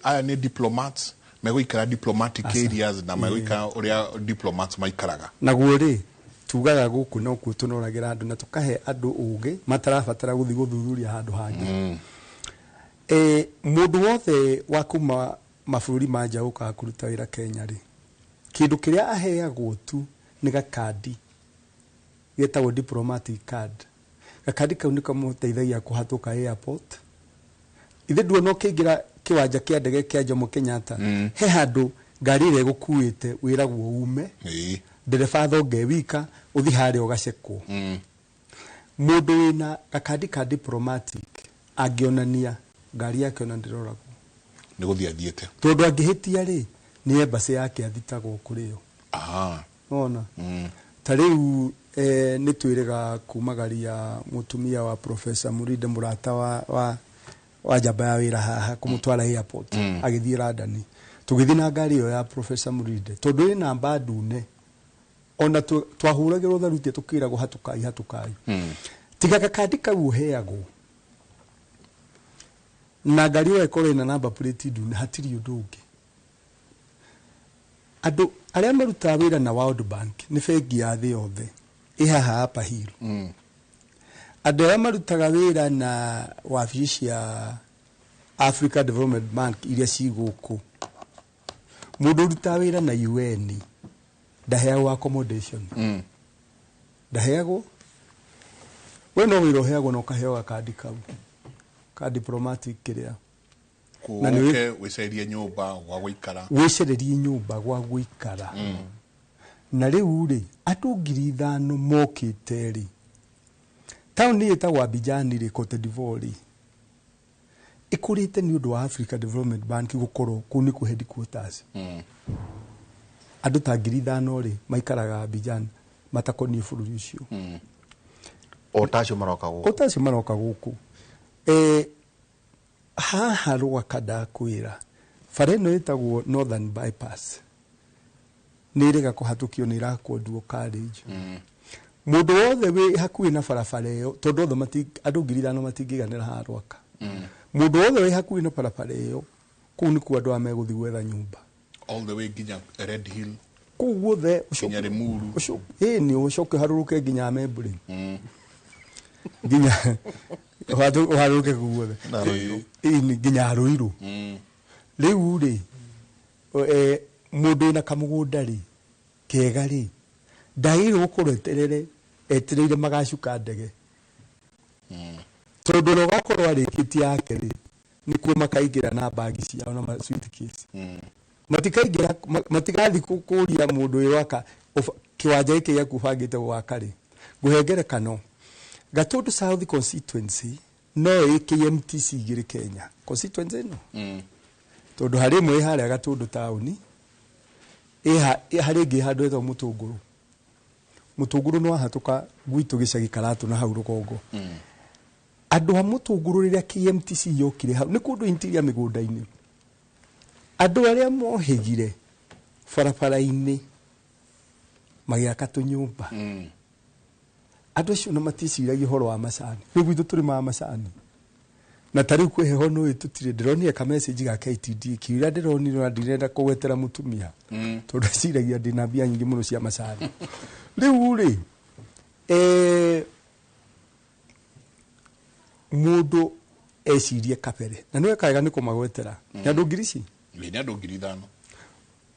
aya nĩ diplomats megũikara diplomatic areas na megũikara ũrĩa diplomats maikaraga. Naguo rĩ, tugaga gũkũ nokuo tũnoragĩra andũ na tũkahe andũ ũgĩ matarabatara gũthiĩ gũthuthuria handũ hangĩ. Mũndũ wothe wa kuma mabũrũri ma nja ũkaga kũruta wĩra Kenya rĩ, kĩndũ kĩrĩa aheagwo tu nĩ gakandi getagwo diplomatic card. Gakandi kau nĩko kamũteithagia kũhatũka airport. Ithe nduona ũkĩingĩra kĩwanja kĩa ndege kĩa Jomo Kenyatta, he handũ ngari ĩrĩa ĩgũkuĩte wĩragwo ume, ndereba athonge wika, ũthi harĩa ũgacekwo. Mũndũ wĩna gakandi ka diplomatic angĩonania ngari yake ona ndĩroragwo. Nĩ gũthiĩ athiĩte. Tondũ angĩhĩtia rĩ, nĩ embassy yake athitagwo kũrĩ yo. Ona ta rĩu nĩ twĩrĩga kumagaria mũtumia wa Professor Murinde, mũrata wa njamba ya wĩra haha, kũmũtwara airport agĩthiĩ London. Tũgĩthiĩ na ngari ĩyo ya Professor Murinde tondũ ĩ namba ndune, ona twahũragĩrwo tharuti tũkĩragwo hatũkai hatũkai. Tiga gakandi kau ũheagwo na ngari ĩyo ĩkorwo ĩna namba plate ndune, hatirĩ ũndũ ũngĩ. Andũ arĩa marutaga wĩra na World Bank, nĩ bengi ya thĩ yothe ĩ haha Upper Hill, andũ arĩa marutaga wĩra na wabici cia Africa Development Bank iria ci gũkũ, mũndũ ũrutaga wĩra na UN ndaheagwo accommodation. Ndaheagwo. We no wĩra ũheagwo na ũkaheo gakandi kau ka diplomatic kĩrĩa na nĩ Ũke wĩcerie nyũmba gwa gũikara. Wĩcererie nyũmba gwa gũikara. Na rĩu rĩ, andũ 5,000 mokĩte rĩ, taũni ĩtagwo Abidjan rĩ, Cote d'Ivoire rĩ, ĩkũrĩte nĩ ũndũ wa Africa Development Bank gũkorwo kũu nĩkuo headquarters. Andũ ta 5,000 rĩ maikaraga Abidjan matakoniĩ bũrũri ũcio. O ta acio maroka gũkũ. O ta acio maroka gũkũ. Haha Rwaka ndakwĩra, bara ĩno ĩtagwo Northern Bypass nĩ ĩrega kũhatũkio, nĩ ĩrakwo dual carriage. Mũndũ wothe wĩ hakuhĩ na barabara ĩyo, tondũ othe andũ 5,000 matingĩiganĩra haha Rwaka, mũndũ wothe wĩ hakuhĩ na barabara ĩyo, kũu nĩkuo andũ aya megũthiĩ gwetha nyũmba. All the way nginya Red Hill. Kũu guothe. Nginya Limuru. Ĩĩ, nĩ ũcoke ũharũrũke nginya Membri, nginya ũharũrũke kũu guothe. Na Ruiru. Ĩĩ, nĩ nginya Ruiru. Rĩu rĩ, mũndũ wĩna kamũgũnda rĩ kega rĩ, ndagĩrĩirwo gũkorwo etereire magacuka ndege, tondũ ona ũgakorwo arĩkĩtie yake rĩ, nĩkuo makaingĩra na bagi ciao na ma suitcase. Matikaingĩra, matigathiĩ kũria mũndũ wĩ waka kĩwanja gĩkĩ gĩaku ũbangĩte gwaka rĩ. Ngũhe ngerekano, Gatundu South constituency no ĩ KMTC igĩrĩ Kenya, constituency ĩno, tondũ harĩ ĩmwe ĩ harĩa Gatundu taũni, harĩ ĩngĩ handũ ĩtagwo Mũtũngũrũ. Mũtũngũrũ nĩ wahatũka gwitũ gĩcagi Karatũ na hau rũgongo. Andũ a Mũtũngũrũ, rĩrĩa KMTC yokire hau, nĩ kũndũ interior mĩgũnda-inĩ, andũ arĩa mohĩgire barabara-inĩ magĩaka tũnyũmba, andũ acio na maticiragia ũhoro wa macani. Rĩu gwitũ tũrĩmaga macani. Na ta rĩu kwĩ heho nũĩ tũtirĩ, ndĩronire ka message ga KTD kiuria ndĩronire na ndirenda kũgwetera mũtumia tondũ eciragia ndĩna mbia nyingĩ mũno cia macani. Rĩu rĩ, mũndũ ecirie kabere na nĩwe kaega nĩ kũmagwetera nĩ andũ ngiri ici. Nĩ andũ 5,000.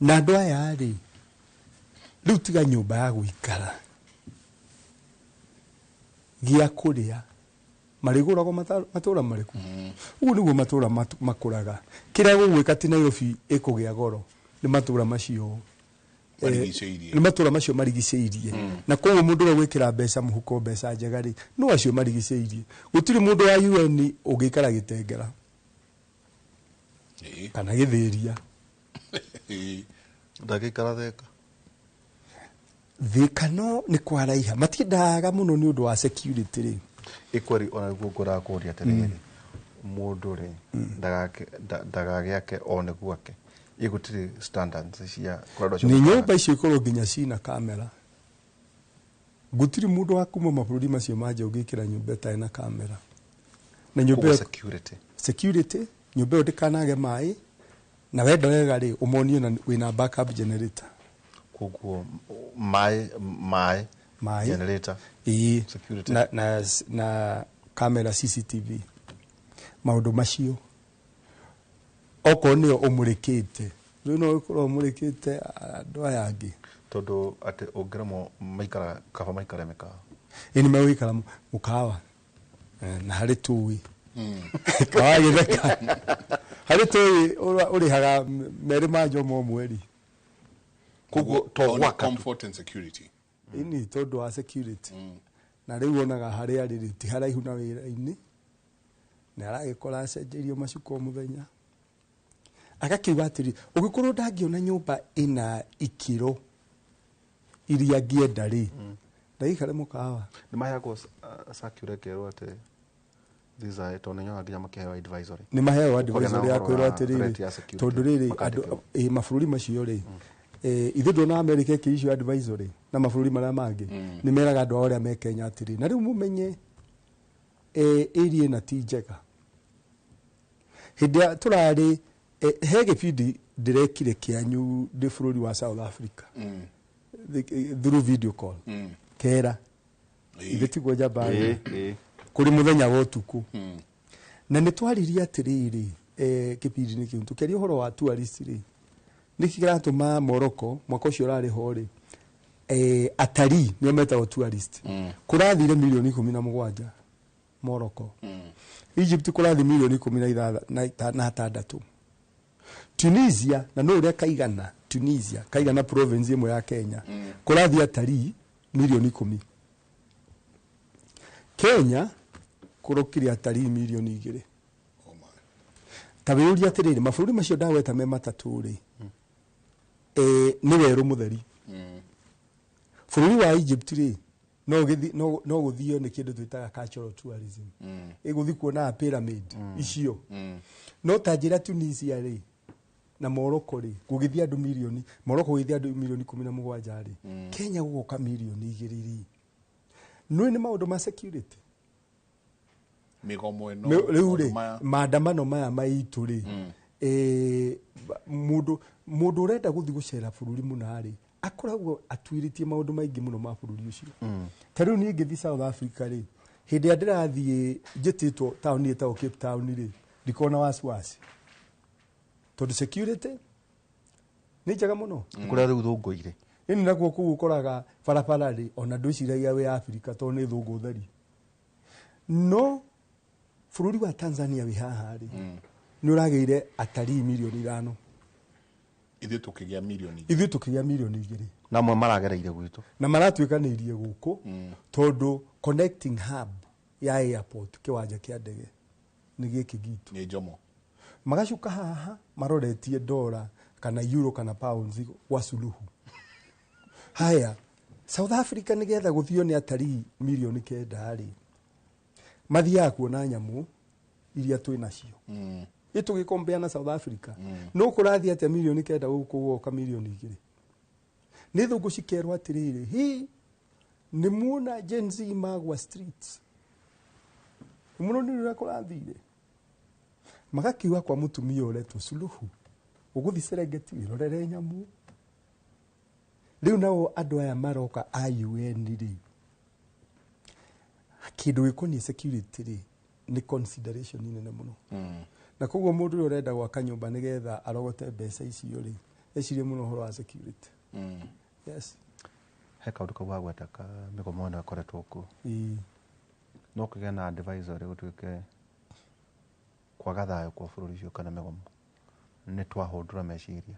Na andũ aya rĩ, rĩu tiga nyũmba ya gũikara, gĩa kũrĩa, marĩgũragwo matũra marĩkũ? Ũguo nĩguo matũra makũraga. Kĩrĩa gũgwĩka ti Nairobi ĩkũgĩa goro, nĩ matũra macio marigicĩirie. Nĩ matũra macio marigicĩirie. Na koguo mũndũ ũrĩa gwĩkĩra mbeca mũhuko, mbeca njega rĩ, no acio marigicĩirie. Gũtirĩ mũndũ wa UN ũngĩikara Gĩtengera kana Gĩthĩria. Ndangĩikara Thika. Thika no nĩ kwaraiha, matiendaga mũno nĩ ũndũ wa security rĩ. Ĩkweri ona nĩguo ngwendaga kũũria atĩrĩrĩ, mũndũ rĩ ndagagĩake o nĩ gwake, ĩ gũtirĩ standards cia kũrĩa andũ acio Nĩ maikaraga. nyũmba icio ikorwo nginya cina kamera. Gũtirĩ mũndũ wa kuma mabũrũri macio ma nja ũngĩkĩra nyũmba ĩtarĩ na kamera. Na nyũmba Koguo ĩyo security. Security, nyũmba ĩyo ndĩkanage maĩ, na wenda wega rĩ, ũmonie na wĩna backup generator. Koguo maĩ, Maĩ. generator, Ĩĩ. security. Na kamera CCTV. Maũndũ macio okorwo nĩyo ũmũrĩkĩte, rĩu no ũkorwo ũmũrĩkĩte andũ aya angĩ. Tondũ atĩ ũngĩremwo maikara, kaba maikare mĩkawa. Ĩ nĩ megũikara mũkawa. Na harĩ tũĩ. Kawa gĩtheka. Harĩ tũĩ ũrĩhaga merĩ ma Njomo mweri. Koguo to On gwaka tu. comfort and security. Ĩni tondũ wa security. Na rĩu onaga harĩa arĩ rĩ, ti haraihu na wĩra-inĩ. Na aragĩkora acenjeirio macuka o mũthenya. Agakiuga atĩrĩ, ũngĩkorwo ndangĩona nyũmba ĩna ikĩro iria angĩenda rĩ, ndaikare mũkawa. Nĩ maheagwo circular ĩkerwo atĩ these are tondũ nĩnyonaga nginya makĩheo advisory. Nĩ maheagwo Ũkagĩa na advisory ya ũhoro kwĩrwo wa atĩrĩrĩ, threat ya security, tondũ rĩrĩ, andũ, makandĩkĩrwo. mabũrũri macio rĩ, ithuĩ ndona America ĩkĩ issue advisory na mabũrũri marĩa mangĩ, nĩ meraga andũ ao arĩa me Kenya atĩrĩ, na rĩu mũmenye, area ĩna ti njega. Hĩndĩ ĩrĩa tũrarĩ, he gĩbindi ndĩrekire kĩanyu ndĩ bũrũri wa South Africa. Through video call. Kera. Ithe tiguo njamba. Kũrĩ mũthenya wa ũtukũ. Na nĩ twaririe atĩrĩrĩ, kĩbindi-inĩ kĩu, tũkĩaria ũhoro wa tourist rĩ, nĩkĩ kĩratũma Morocco mwaka ũcio ũrarĩ ho rĩ, atarii nĩo metagwo tourist. Kũrathire milioni 17 Morocco. Egypt kũrathi milioni ikũmi na ithatha-, na ita-, na atandatũ. Tunisia, na nũ ũrĩa kaigana, Tunisia, kaigana province ĩmwe ya Kenya. Kũrathi atarii milioni 10. Kenya kũrokire atarii milioni 2. Ta wĩyũrie atĩrĩrĩ, mabũrũri macio ndagweta me matatũ rĩ, nĩ werũ mũtheri. Bũrũri wa Egypt rĩ, no gũthio nĩ kĩndũ twĩtaga cultural tourism. Ĩgũthiĩ kuona pyramid icio. No ta njĩra Tunisia rĩ, na Morocco rĩ, gũgĩthiĩ andũ milioni, Morocco gũgĩthiĩ andũ milioni 17 rĩ, Kenya gũgoka milioni 2 rĩ. Nũĩ nĩ maũndũ ma security. Mĩgomo ĩno, Rĩu rĩ, maũndũ maya. maandamano maya maitũ rĩ, mũndũ ũrenda gũthiĩ gũcera bũrũri mũna rĩ, akoragwo atuĩrĩtie maũndũ maingĩ mũno ma bũrũri ũcio. Ta rĩu niĩ ngĩthiĩ South Africa rĩ, hĩndĩ ĩrĩa ndĩrathiĩ njĩtĩtwo taũni ĩtagwo Cape Town rĩ, ndikoragwo na wasiwasi. Tondũ security nĩ njega mũno. Kũrĩa rĩu thũngũ irĩ. Ĩni nakuo kũu ũkoraga barabara rĩ, ona ndwĩciragia wĩ Africa tondũ nĩ thũngũ theri. No bũrũri wa Tanzania wĩ haha rĩ, nĩ ũragĩire atarii milioni 5. Ithuĩ tũkĩgĩa milioni igĩrĩ. Ithuĩ tũkĩgĩa milioni 2. Na amwe maragereire gwitũ. Na maratuĩkanĩirie gũkũ, tondũ connecting hub ya airport, kĩwanja kĩa ndege, nĩ gĩkĩ gitũ. Nĩ Jomo. Magacuka haha maroretie dola kana euro kana pounds gwa suluhu. Haya, South Africa nĩgetha gũthio nĩ atarii milioni 9 rĩ, mathiaga kuona nyamũ iria twĩ nacio. Ĩ tũgĩkombea na South Africa. No kũrathiĩ atĩa milioni 9 gũkũ gũgoka milioni 2? Nĩ thũngũ cikerwo atĩrĩrĩ, hi, nĩ muona Gen Z magwa streets. Nĩ muona nĩ ũrĩa kũrathire. Magakiuga kwa mũtumia ũretwo Suluhu ũgũthiĩ Serengeti wĩrorere nyamũ. Rĩu nao andũ aya maroka a UN rĩ, kĩndũ gĩkoniĩ security rĩ nĩ consideration nene mũno. Na koguo mũndũ ũrĩa ũrenda gwaka nyũmba nĩgetha arogote mbeca icio rĩ, ecirie mũno ũhoro wa security. Yes. He kaũndũ kau wagweta ka mĩgomo ĩno ĩkoretwo kuo. Ĩĩ. No kũgĩe na advisory gũtuĩke kwaga thayũ kwa bũrũri ũcio kana mĩgomo nĩ twahũndũra meciria.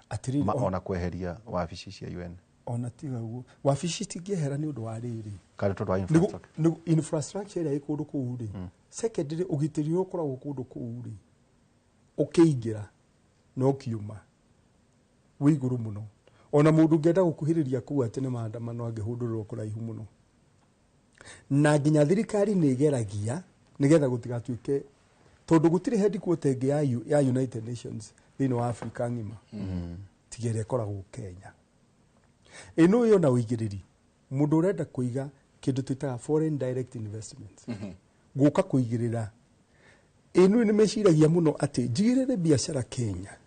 Atĩrĩrĩ, ona kweheria wabici cia UN. Ona tiga ũguo, wabici citingĩehera nĩ ũndũ wa rĩrĩ. Kana tondũ wa infrastructure. Nĩ infrastructure ĩrĩa ĩ kũndũ kũu rĩ. Secondary, ũgitĩri ũrĩa ũkoragwo kũndũ kũu rĩ, ũkĩingĩra na ũkiuma wĩ igũrũ mũno. Ona mũndũ ũngĩenda gũkuhĩrĩria kũu atĩ nĩ maandamano angĩhũndũrĩrwo kũraihu mũno. Na nginya thirikari nĩ ĩgeragia nĩgetha gũtigatuĩke, tondũ gũtirĩ headquarter ĩngĩ ya United Nations thĩinĩ wa Africa ng'ima tiga ĩrĩa ĩkoragwo Kenya. Ĩno ĩyo na ũigĩrĩri, mũndũ ũrenda kũiga kĩndũ twĩtaga foreign direct investment, gũka kũigĩrĩra, ĩno nĩ meciragia mũno atĩ njigĩrĩre biacara Kenya,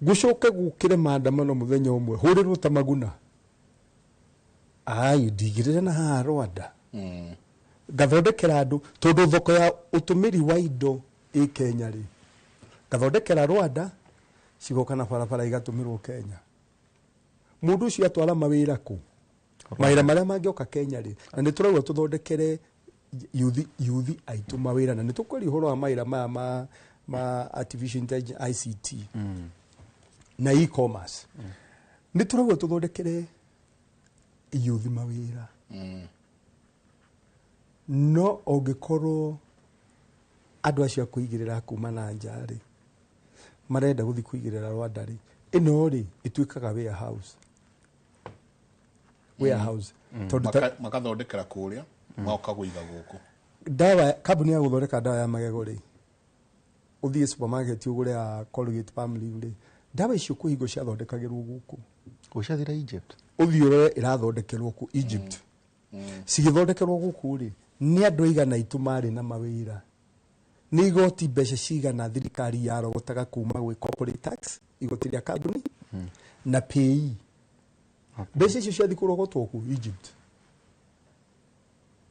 gũcoke gũkĩre maandamano mũthenya ũmwe hũrĩrwo ta maguna, ai ndigĩrĩre na haha Rwanda ngathondekera andũ, tondũ thoko ya ũtũmĩri wa indo ĩ Kenya rĩ, ngathondekera Rwanda cigoka na barabara igatũmĩrwo Kenya. Mũndũ ũcio atwara mawĩra kũ? Mawĩra marĩa mangĩoka Kenya rĩ, na nĩ tũrauga tũthondekere yuthi aitũ mawĩra, na nĩ tũkwaria ũhoro wa mawĩra maya ma artificial intelligence, ICT na e-commerce. Nĩ tũrauga tũthondekere yuthi mawĩra. No ũngĩkorwo andũ acio a kũigĩrĩra kuma na nja rĩ, marenda gũthiĩ kũigĩrĩra Rwanda rĩ, ĩno rĩ ĩtuĩkaga warehouse. Warehouse. Tondũ makathondekera kũrĩa, magoka kũiga gũkũ. Dawa, kambuni ya gũthondeka dawa ya magego rĩ, ũthiĩ supermarket ũgũre ya Colgate Palmolive rĩ, dawa icio kwĩ hingo ciathondekagĩrwo gũkũ. Ũciathire Egypt? Ũthiĩ ũrore ĩrathondekerwo kũ Egypt. Cigĩthondekerwo gũkũ rĩ, nĩ andũ aigana aitũ marĩ na mawĩra. Nĩ igoti mbeca cigana thirikari yarogotaga kuma gwĩ corporate tax, igoti rĩa kambuni, na PAYE. Mbeca icio ciathiĩ kũrogotwo kũ Egypt.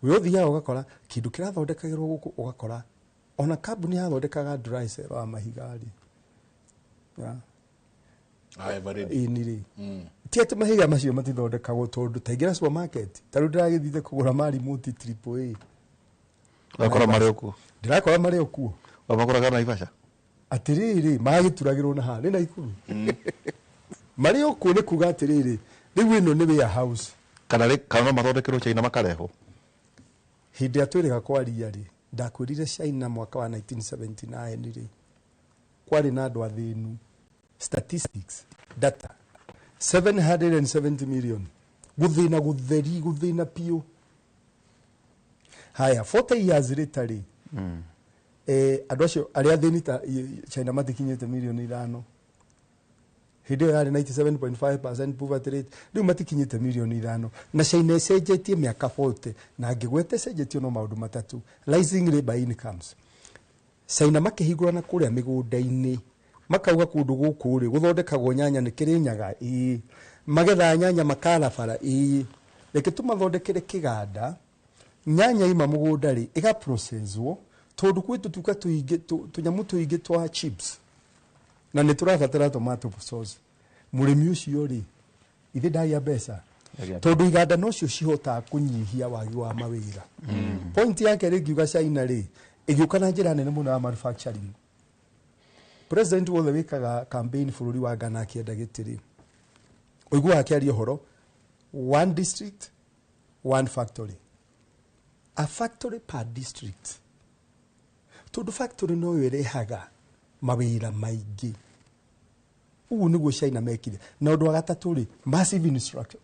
We ũthiaga ũgakora kĩndũ kĩrathondekagĩrwo gũkũ, ũgakora ona kambuni yathondekaga dry cell wa mahiga rĩ. Ĩni rĩ. Ti atĩ mahiga macio matithondekagwo, tondũ ta ingĩra supermarket, ta rĩu ndĩragĩthiĩte kũgũra marimũti triple A. Ũgakora marĩ o kuo. Ndĩrakora marĩ o kuo. Wamakoraga Naivasha? Atĩrĩrĩ, magĩturagĩrwo na haha, nĩ Naikuru. Marĩ o kuo nĩ kuga atĩrĩrĩ, rĩu ĩno nĩ warehouse. Kana no mathondekerwo China makarehwo? Hĩndĩ ĩrĩa twĩrĩga kwaria rĩ, ndakwĩrire China mwaka wa 1979 rĩ, kwarĩ na andũ athĩnu. Statistics, data, 770 million. Gũthĩna gũtheri, gũthĩna piũ. Haya, 40 years later rĩ, andũ acio arĩa athĩni ta China matikinyĩte milioni 5. Hĩndĩ ĩyo yarĩ 97.5% poverty rate, rĩu matikinyĩte milioni 5. Na China ĩcenjetie mĩaka 40, na ngĩgweta ĩcenjetio no maũndũ matatũ. Rising labor incomes. China makĩhingũra na kũrĩa mĩgũnda-inĩ, makauga kũndũ gũkũ rĩ, gũthondekagwo nyanya nĩ Kĩrĩnyaga, ĩĩ. Magetha nyanya makara bara, ĩĩ. Reke tũmathondekere kĩganda, nyanya ima mũgũnda rĩ, ĩgaprocesswo, tondũ kwĩ tũtuka tũingĩ, tũnyamũ tũingĩ twa chips. Na nĩ tũrabatara tomato sauce. Mũrĩmi ũcio rĩ, ithe ndagĩa mbeca. Tondũ iganda nocio cihotaga kũnyihia wagi wa mawĩra. Point yake rĩ, ngiuga China rĩ, ĩgĩũka na njĩra nene mũno ya manufacturing. President wothe wĩkaga campaign bũrũri wa Ghana akĩenda gĩtĩ rĩ, ũiguaga akĩaria ũhoro one district one factory, a factory per district, tondũ factory noyo ĩrehaga mawĩra maingĩ. Ũguo nĩguo China mekire. Na ũndũ wa gatatũ rĩ, massive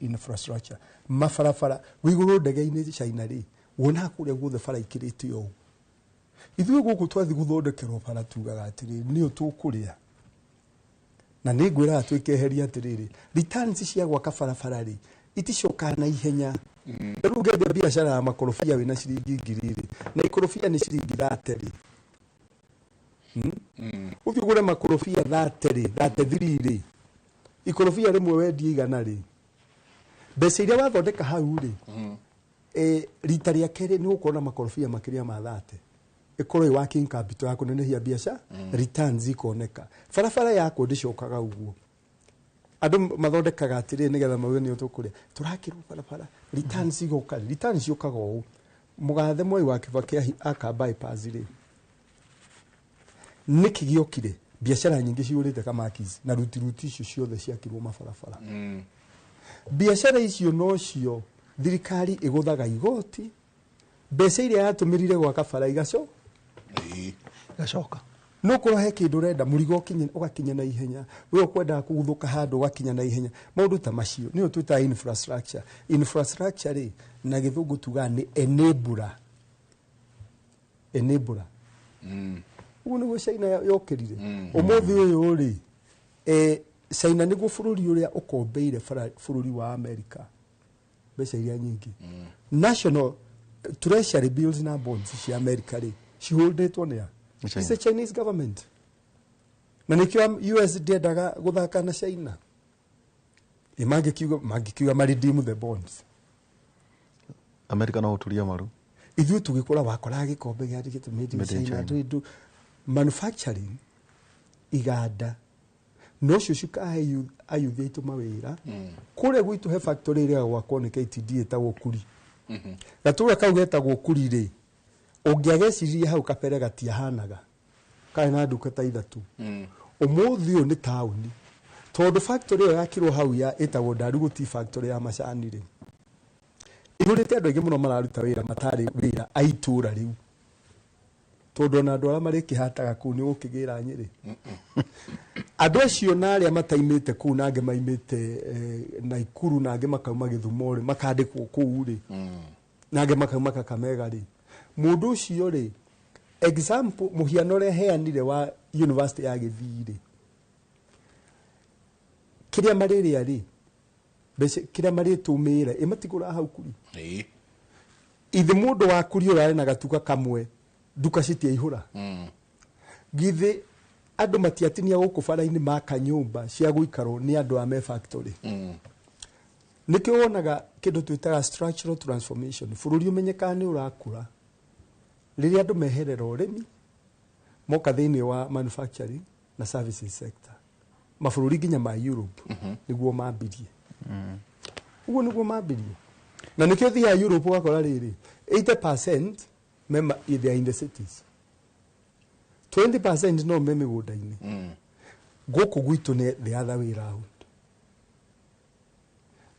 infrastructure, mabarabara. Wĩ igũrũ ndege-inĩ China rĩ, wonaga kũrĩa guothe bara ikĩrĩte ũũ. Ithuĩ gũkũ twathiĩ gũthondekerwo bara tugaga atĩrĩrĩ, nĩyo tũkũrĩa. Na nĩ ngwĩraga twĩkeheria atĩrĩrĩ, returns cia gwaka barabara rĩ, iticokaga na ihenya. Rĩu ũngĩendia biacara ya makorobia wĩna ciringi 1000 rĩ, na ikorobia nĩ ciringi 30 rĩ, Ũthiĩ ũgũre makorobia 30 rĩ, 33 rĩ, ikorobia rĩmwe wendie 100 rĩ, mbeca iria wathondeka hau rĩ, rita rĩa kerĩ nĩ ũgũkorwo na makorobia makĩria ma 30, ĩkorwo ĩ working capital ya kũnenehia biacara, returns ikoneka. Barabara yakwo ndĩcokaga ũguo. Andũ mathondekaga atĩrĩ nĩgetha mauge nĩ tũkũrĩa, tũrakĩrwo barabara, returns igoka, returns ciũkaga ũũ. Mũgathe Mwai wa Kibaki aka bypass rĩ, nĩkĩ gĩokire? Biacara nyingĩ cihũrĩte kamakis na ruti ruti icio ciothe ciakirwo mabarabara. Biacara icio nocio thirikari ĩgũthaga igoti, mbeca iria yatũmĩrire gwaka bara igacoka. No korwo he kĩndũ ũrenda mũrigo ũgakinya na ihenya, we ũkwendaga kũguthũka handũ ũgakinya na ihenya, maũndũ ta macio nĩyo twĩtaga infrastructure. Infrastructure rĩ, na gĩthũngũ tugaga nĩ enabler. Enabler. Ũguo nĩguo China yokĩrire. Ũmũthĩ ũyũ rĩ, China nĩguo bũrũri ũrĩa ũkombeire bũrũri wa America mbeca iria nyingĩ. National treasury bills na bonds cia America rĩ, ciholdĩtwo nĩ a? China. It's the Chinese government. Na nĩkĩo US ndĩendaga gũthaka na China. Mangĩkiuga ma redeem the bonds. America no ũturia maru. Ithuĩ tũgĩkũra wakoraga gĩkombe gĩandĩkĩtwo made in Made in China. China. Ndũ manufacturing iganda nocio cikahe ayuthi aitũ mawĩra. Kũrĩa gwitũ he factory ĩrĩa gwakwo nĩ KTD ĩtagwo Kuri. Gatũra kau getagwo Kuri rĩ, ũngĩageciria hau kabere gatiahanaga, karĩ na nduka ta 3. Ũmũthĩ ũyũ nĩ taũni, tondũ factory ĩyo yakirwo hau ya ĩtagwo Ndarugu Tea Factory ya macani rĩ, ihũrĩte andũ aingĩ mũno mararuta wĩra matarĩ wĩra a itũra rĩu, tondũ ona andũ arĩa marĩkĩhataga kũu nĩ gũkĩgĩra Nyĩrĩ. Andũ acio na arĩa mataimĩte kũu na angĩ maimĩte Naikuru na angĩ makauma Gĩthumo rĩ, makandĩkwo kũu rĩ, na angĩ makauma Kakamega rĩ, mũndũ ũcio rĩ, example mũhiano ũrĩa heanire wa university ya Gĩthii rĩ, kĩrĩa marĩrĩa rĩ, mbeca kĩrĩa marĩtũmĩra ĩmatigũra hau Kuri. Ithe mũndũ wa Kuri ũrarĩ na gatuka kamwe, nduka citiaihũra. Githĩ andũ matiatinia gũkũ bara-inĩ maka nyũmba cia gũikarwo nĩ andũ a me factory. Nĩkĩo wonaga kĩndũ twĩtaga structural transformation. Bũrũri ũmenyekaga nĩ ũrakũra rĩrĩa andũ meherera ũrĩmi moka thĩinĩ wa manufacturing na services sector. Mabũrũri nginya ma Europe nĩguo mambirie. Ũguo nĩguo mambirie. Na nĩkĩo thiaga Europe ũgakora rĩrĩ 80% mema they are in the cities, 20% no me mĩgũnda-inĩ. Gũkũ gwitũ nĩ the other way round.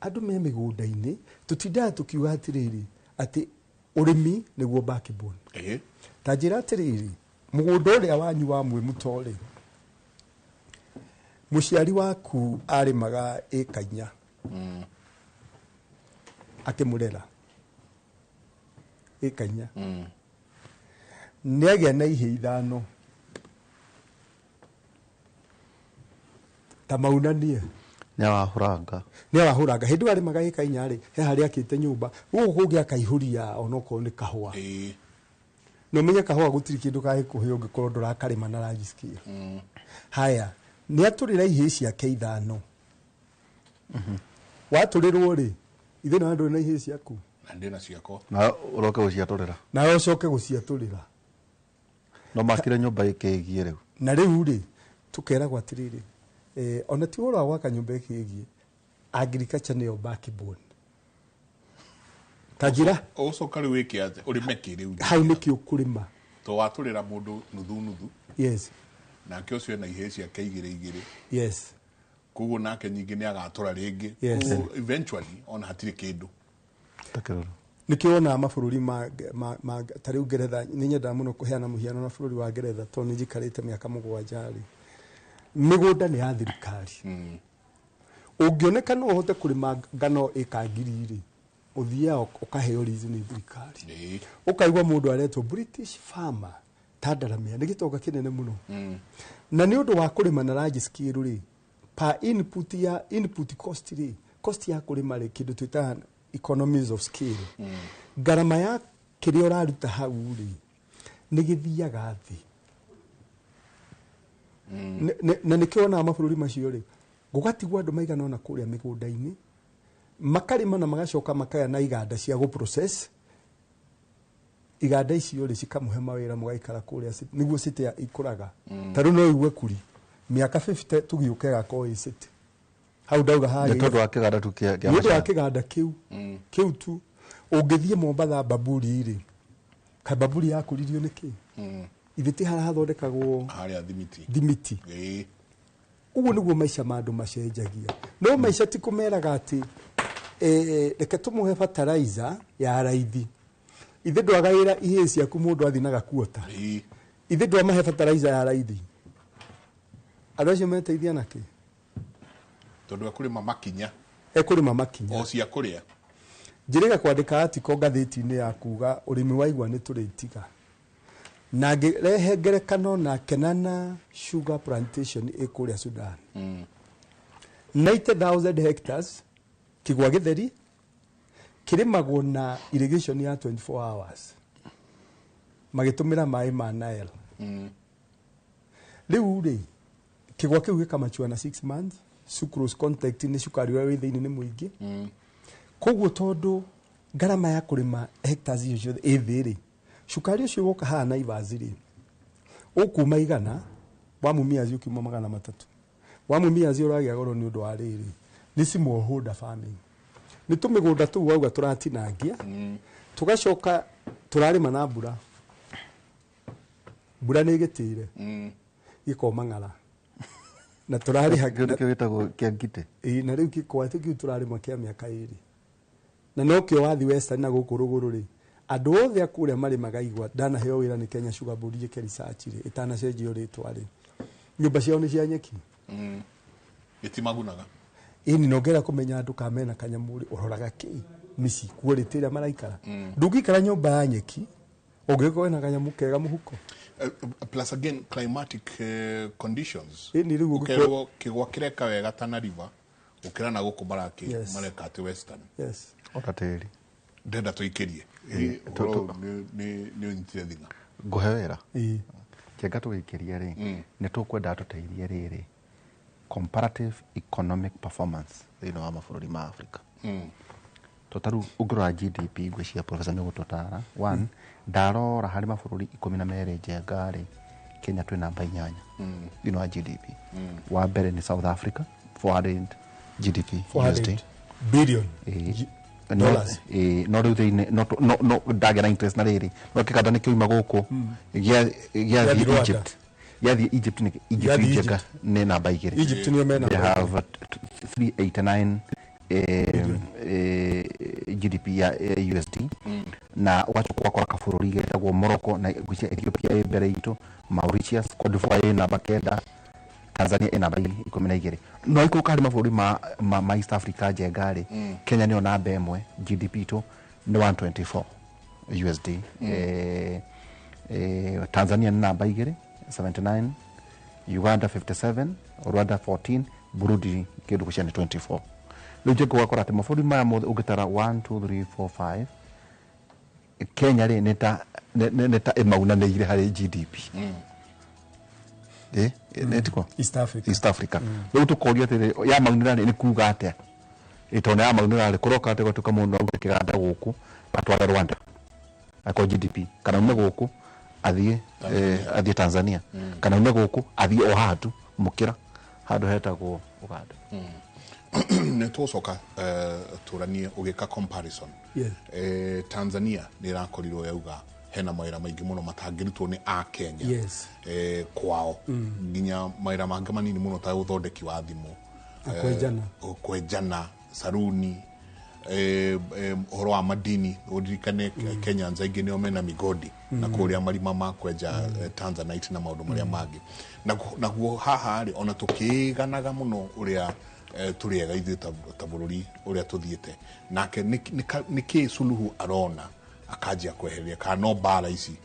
Andũ me mĩgũnda-inĩ tũtindaga tũkiuga atĩrĩrĩ atĩ ũrĩmi nĩguo backbone. Ta njĩra atĩrĩrĩ, mũgũnda ũrĩa wanyu wa Mwĩmuto rĩ, mũciari waku arĩmaga ĩka 4 akĩmũrera ĩka 4, nĩagĩa na ihĩ 5 ta maunanie. Nĩarahũranga. Nĩarahũranga. Hĩndĩ ĩyo arĩmaga ĩka 4 rĩ, he harĩa akĩte nyũmba gũkũ kũngĩ akaihũria onokorwo nĩ kahũa. Na ũmenye kahũa gũtirĩ kĩndũ kangĩkũhe ũngĩkorwo ndũrakarĩma na large scale. Haya, nĩatũrĩra ihĩĩ ciake 5. Watũrĩrwo rĩ, ithe nawe ndũrĩ na ihĩĩ ciaku. Na ndĩ na ciakwa. Na ũroke gũciatũrĩra. Nawe ũcoke gũciatũrĩra. No makire nyũmba ĩkĩgiĩ rĩu. Na rĩu rĩ, tũkeragwo atĩrĩrĩ, ona ti ũhoro wa gwaka nyũmba ĩkĩgiĩ, agriculture nĩyo backbone. Ta njĩra. Ũgũcoka rĩu wĩke atĩa? Ũrĩme kĩ rĩu? Hau nĩkĩo ũkũrĩma. To watũrĩra mũndũ nuthu nuthu. Yes. Nake ũcio ena ihĩĩ ciake 2 2. Yes. Koguo nake nyingĩ nĩ agatũra rĩngĩ. Yes. Koguo eventually ona hatirĩ kĩndũ. Nĩkĩo wonaga mabũrũri ma ta rĩu Ngeretha, nĩ nyendaga mũno kũheana mũhiano na bũrũri wa Ngeretha tondũ nĩ njikarĩte mĩaka 7 rĩ. Mĩgũnda nĩ ya thirikari. Ũngĩoneka no ũhote kũrĩma ngano ĩka 1000 rĩ, ũthiaga ũkaheo lease nĩ thirikari. Ũkaigua mũndũ aretwo British farmer ta Ndaramia, nĩ gĩtonga kĩnene mũno. Na nĩ ũndũ wa kũrĩma na large scale rĩ, per input ya input cost rĩ, cost ya kũrĩma rĩ, kĩndũ twĩtaga economies of scale. Ngarama ya kĩrĩa ũraruta hau rĩ, nĩ gĩthiaga thĩ. Na nĩkĩo wonaga mabũrũri macio rĩ gũgatigwo andũ maigana ũna kũrĩa mĩgũnda-inĩ makarĩma na magacoka makaya na iganda cia gũ process iganda icio rĩ cikamũhe mawĩra mũgaikara kũrĩa nĩguo city ikũraga. Ta rĩu no ũigue kuri mĩaka 50 tũgĩũka ĩgakorwo ĩ city hau ndauga harĩa Nĩ tondũ wa kĩganda tu kĩa nĩ ũndũ wa macani. kĩganda kĩu kĩu tu. Ũngĩthiĩ Mombatha Baburi rĩ, kaĩ Baburi yakũririo nĩkĩ? Ithe ti harathondekagwo harĩa thimiti. Thimiti. Ĩĩ. Ũguo nĩguo maica ma andũ macenjagia. No maica ti kũmeraga atĩ reke tũmũhe fertilizer ya raithi. Ithe ndwagaĩra ihĩĩ ciaku mũndũ athiĩ na gakuota. Ithe ndwamahe fertilizer ya raithi. Andũ acio meteithia nakĩ? Tondũ ekũrĩma makinya. Ekũrĩma makinya. O cia kũrĩa. Njĩrĩga kwandĩka article ngathĩti-inĩ ya kuga ũrĩmi wa igwa nĩ tũrĩtiga. Na ngĩrehe ngerekano na Kenana Sugar Plantation ĩ kũrĩa Sudan. 90,000 hectares kĩgwa gĩtheri kĩrĩmagwo na irrigation ya 24 hours magĩtũmĩra maĩ ma Nile. Rĩu rĩ kĩgwa kĩu gĩkamachua na 6 months, sucrose content nĩ cukari ũrĩa wĩ thĩinĩ nĩ mũingĩ. Koguo tondũ ngarama ya kũrĩma hectares icio ciothe ĩ thĩ rĩ, cukari ũcio woka haha Naivas rĩ ũkuma 100 wa Mumias ũkiuma 300 wa Mumias ũragĩa goro nĩ ũndũ wa rĩrĩ nĩ smallholder farming. Nĩ tũmĩgũnda tũu wauga tũratinangia tũgacoka tũrarĩma na mbura. Mbura nĩ ĩgĩtĩire gĩkoma ng'ara na tũrarĩha Kĩndũ kĩu gĩtagwo kĩa ngitĩ. Ĩĩ, na rĩu gĩkwa kĩu tũrarĩma kĩa mĩaka 2 na nokĩo wathi Western na gũkũ rũgũrũ rĩ andũ othe a kũrĩa marĩmaga igwa ndanaheo wĩra nĩ Kenya Sugar Board njĩke research rĩ ĩtanacenjio rĩtwa rĩ nyũmba ciao nĩ cia nyeki. Ĩtimagunaga. Ĩni nongera kũmenya andũ kana mena kanyamũ rĩ ũroraga kĩ mĩciĩ quality ĩrĩa maraikara. Ndũngĩikara nyũmba ya nyeki ũngĩkorwo wĩna kanyamũ kega mũhuko. Plus again climatic conditions. Ĩni rĩu ũkerwo kĩgwa kĩreka wega Tana River gũkĩra na gũkũ marake Yes. mareka atĩ Western. Yes. Ota tĩri. Ndenda tũikĩrie. Ũhoro nĩ ũnyitire thing'a. Ngũhe wĩra. Ĩĩ. Kĩenga tũgĩikĩrie rĩ nĩ tũkwenda tũteithie rĩrĩ comparative economic performance thĩinĩ wa mabũrũri ma Africa. Tũtaru ũngĩrora GDP ngwĩciria professor nĩ ũgũtũtara. One, ndarora harĩ mabũrũri 12 njenga rĩ Kenya twĩ namba 8 thĩinĩ wa GDP. Wa mbere nĩ South Africa 400 GDP 400 USD. billion dollars. No rĩu thĩinĩ no ndagĩa na interest na rĩrĩ no kĩganda nĩ kĩoima gũkũ gĩathiĩ Rwanda. Egypt. Gĩathiĩ Egypt nĩ Egypt Gĩathiĩ njega nĩ namba 2. Egypt nĩo mena They namba have 389 GDP ya USD na ũgacoka ũgakora kabũrũri getagwo Morocco na ngwĩciria Ethiopia ĩ mbere itũ, Mauritius, Cote d'Ivoire ĩ namba 9, Tanzania ĩ namba 12. No ikũrũka harĩ mabũrũri ma East Africa njenga rĩ Kenya nĩyo namba 1 GDP itũ nĩ 124 USD. Tanzania nĩ namba 2 79, Uganda 57, Rwanda 14, Burundi kĩndũ gũcia nĩ 24. Rĩu njenga ũgakora atĩ mabũrũri maya mothe ũngĩtara 1 2 3 4 5 Kenya rĩ nĩ ta ĩmaunanĩire harĩ GDP. Nĩ East Africa. East Africa. Rĩu tũkoria atĩrĩ ya maunĩra rĩ nĩ kuga atĩa? Tondũ ya maunĩra rĩ kũroka atĩ gwatuĩka mũndũ arute kĩganda gũkũ atware Rwanda akorwo GDP kana ume gũkũ athiĩ athiĩ Tanzania kana ume gũkũ athiĩ o haha tu mũkĩra handũ hetagwo Uganda. Nĩ tũgũcoka tũranie ũgĩka comparison. Yes. Tanzania nĩ ĩrakorirwo yauga hena mawĩra maingĩ mũno matangĩrutwo nĩ a Kenya. Yes. Kwao nginya mawĩra mangĩ manini mũno ta ũthondeki wa thimũ, Na kwenjana. kwenjana saruni, ũhoro wa madini ũririkane Kenyans aingĩ nĩo mena migodi na kũrĩa marima ma kwenja Tanzanite na maũndũ marĩa mangĩ. Naguo haha rĩ ona tũkĩganaga mũno ũrĩa tũrĩ ega ithuĩ ta bũrũri ũrĩa tũthiĩte nake nĩkĩ Suluhu arona akanjia kweheria kana no mbara ici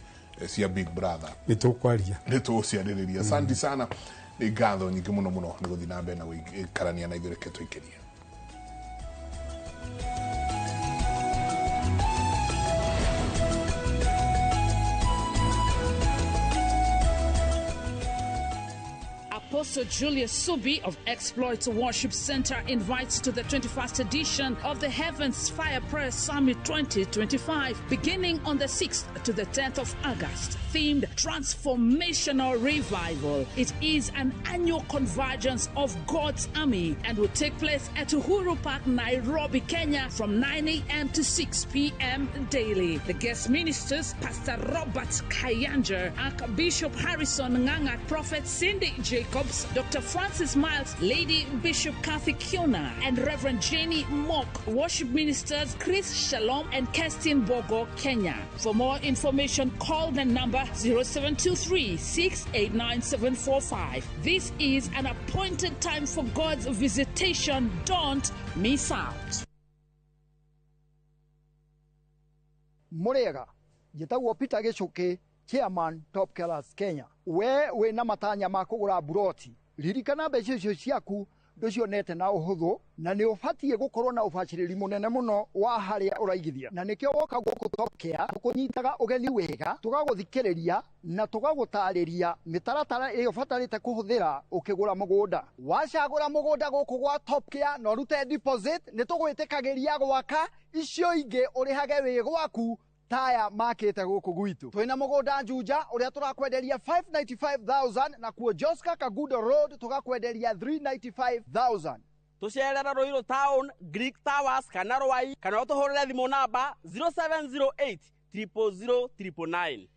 cia Big Brother nĩ tũkwaria nĩ tũgũciarĩrĩria. Asante sana, nĩ ngatho nyingĩ mũno mũno nĩ gũthiĩ na mbere na gũikarania na ithuĩ. Reke tũikĩrie. Apostle Julius Subi of Exploits Worship Center invites to the 21st edition of the Heavens Fire Prayer Summit 2025, beginning on the 6th to the 10th of August, themed Transformational Revival. It is an annual convergence of God's army and will take place at Uhuru Park, Nairobi, Kenya, from 9 a.m. to 6 p.m. daily. The guest ministers, Pastor Robert Kayanja, Archbishop Harrison Nganga, Prophet Cindy Jacobs, Dr. Francis Miles, Lady Bishop Kathy Kiona, and Reverend Jenny Mock. Worship ministers Chris Shalom and Kerstin Bogo, Kenya. For more information, call the number 0723 689 745. This is an appointed time for God's visitation. Don't miss out. Murega, njĩtagwo Peter Gĩchũkĩ, chairman Top Killers Kenya. We wĩna matanya ma kũgũra buroti, ririkana mbeca icio ciaku ndũcionete na ũhũthũ, na nĩ ũbatiĩ gũkorwo na ũbacĩrĩri mũnene mũno wa harĩa ũraigithia, na nĩkĩo woka gũkũ Top Care tũkũnyitaga ũgeni wega, tũgagũthikĩrĩria na tũgagũtarĩria mĩtaratara ĩrĩa ũbatarĩte kũhũthĩra ũkĩgũra mũgũnda. Wacagũra mũgũnda gũkũ gwa Top Care na ũrute deposit, nĩ tũgwĩtĩkagĩria gwaka icio ingĩ ũrĩhage wĩ gwaku taya makĩte gũkũ gwitũ. Twĩna mũgũnda Juja ũrĩa tũrakwenderia 595,000 na kuo Joska Kagudo Road tũgakwenderia 395,000. Tũcerere Ruiru Town, Greek Towers kana Rwai, kana ũtũhũrĩre thimũ namba 0708 000 999.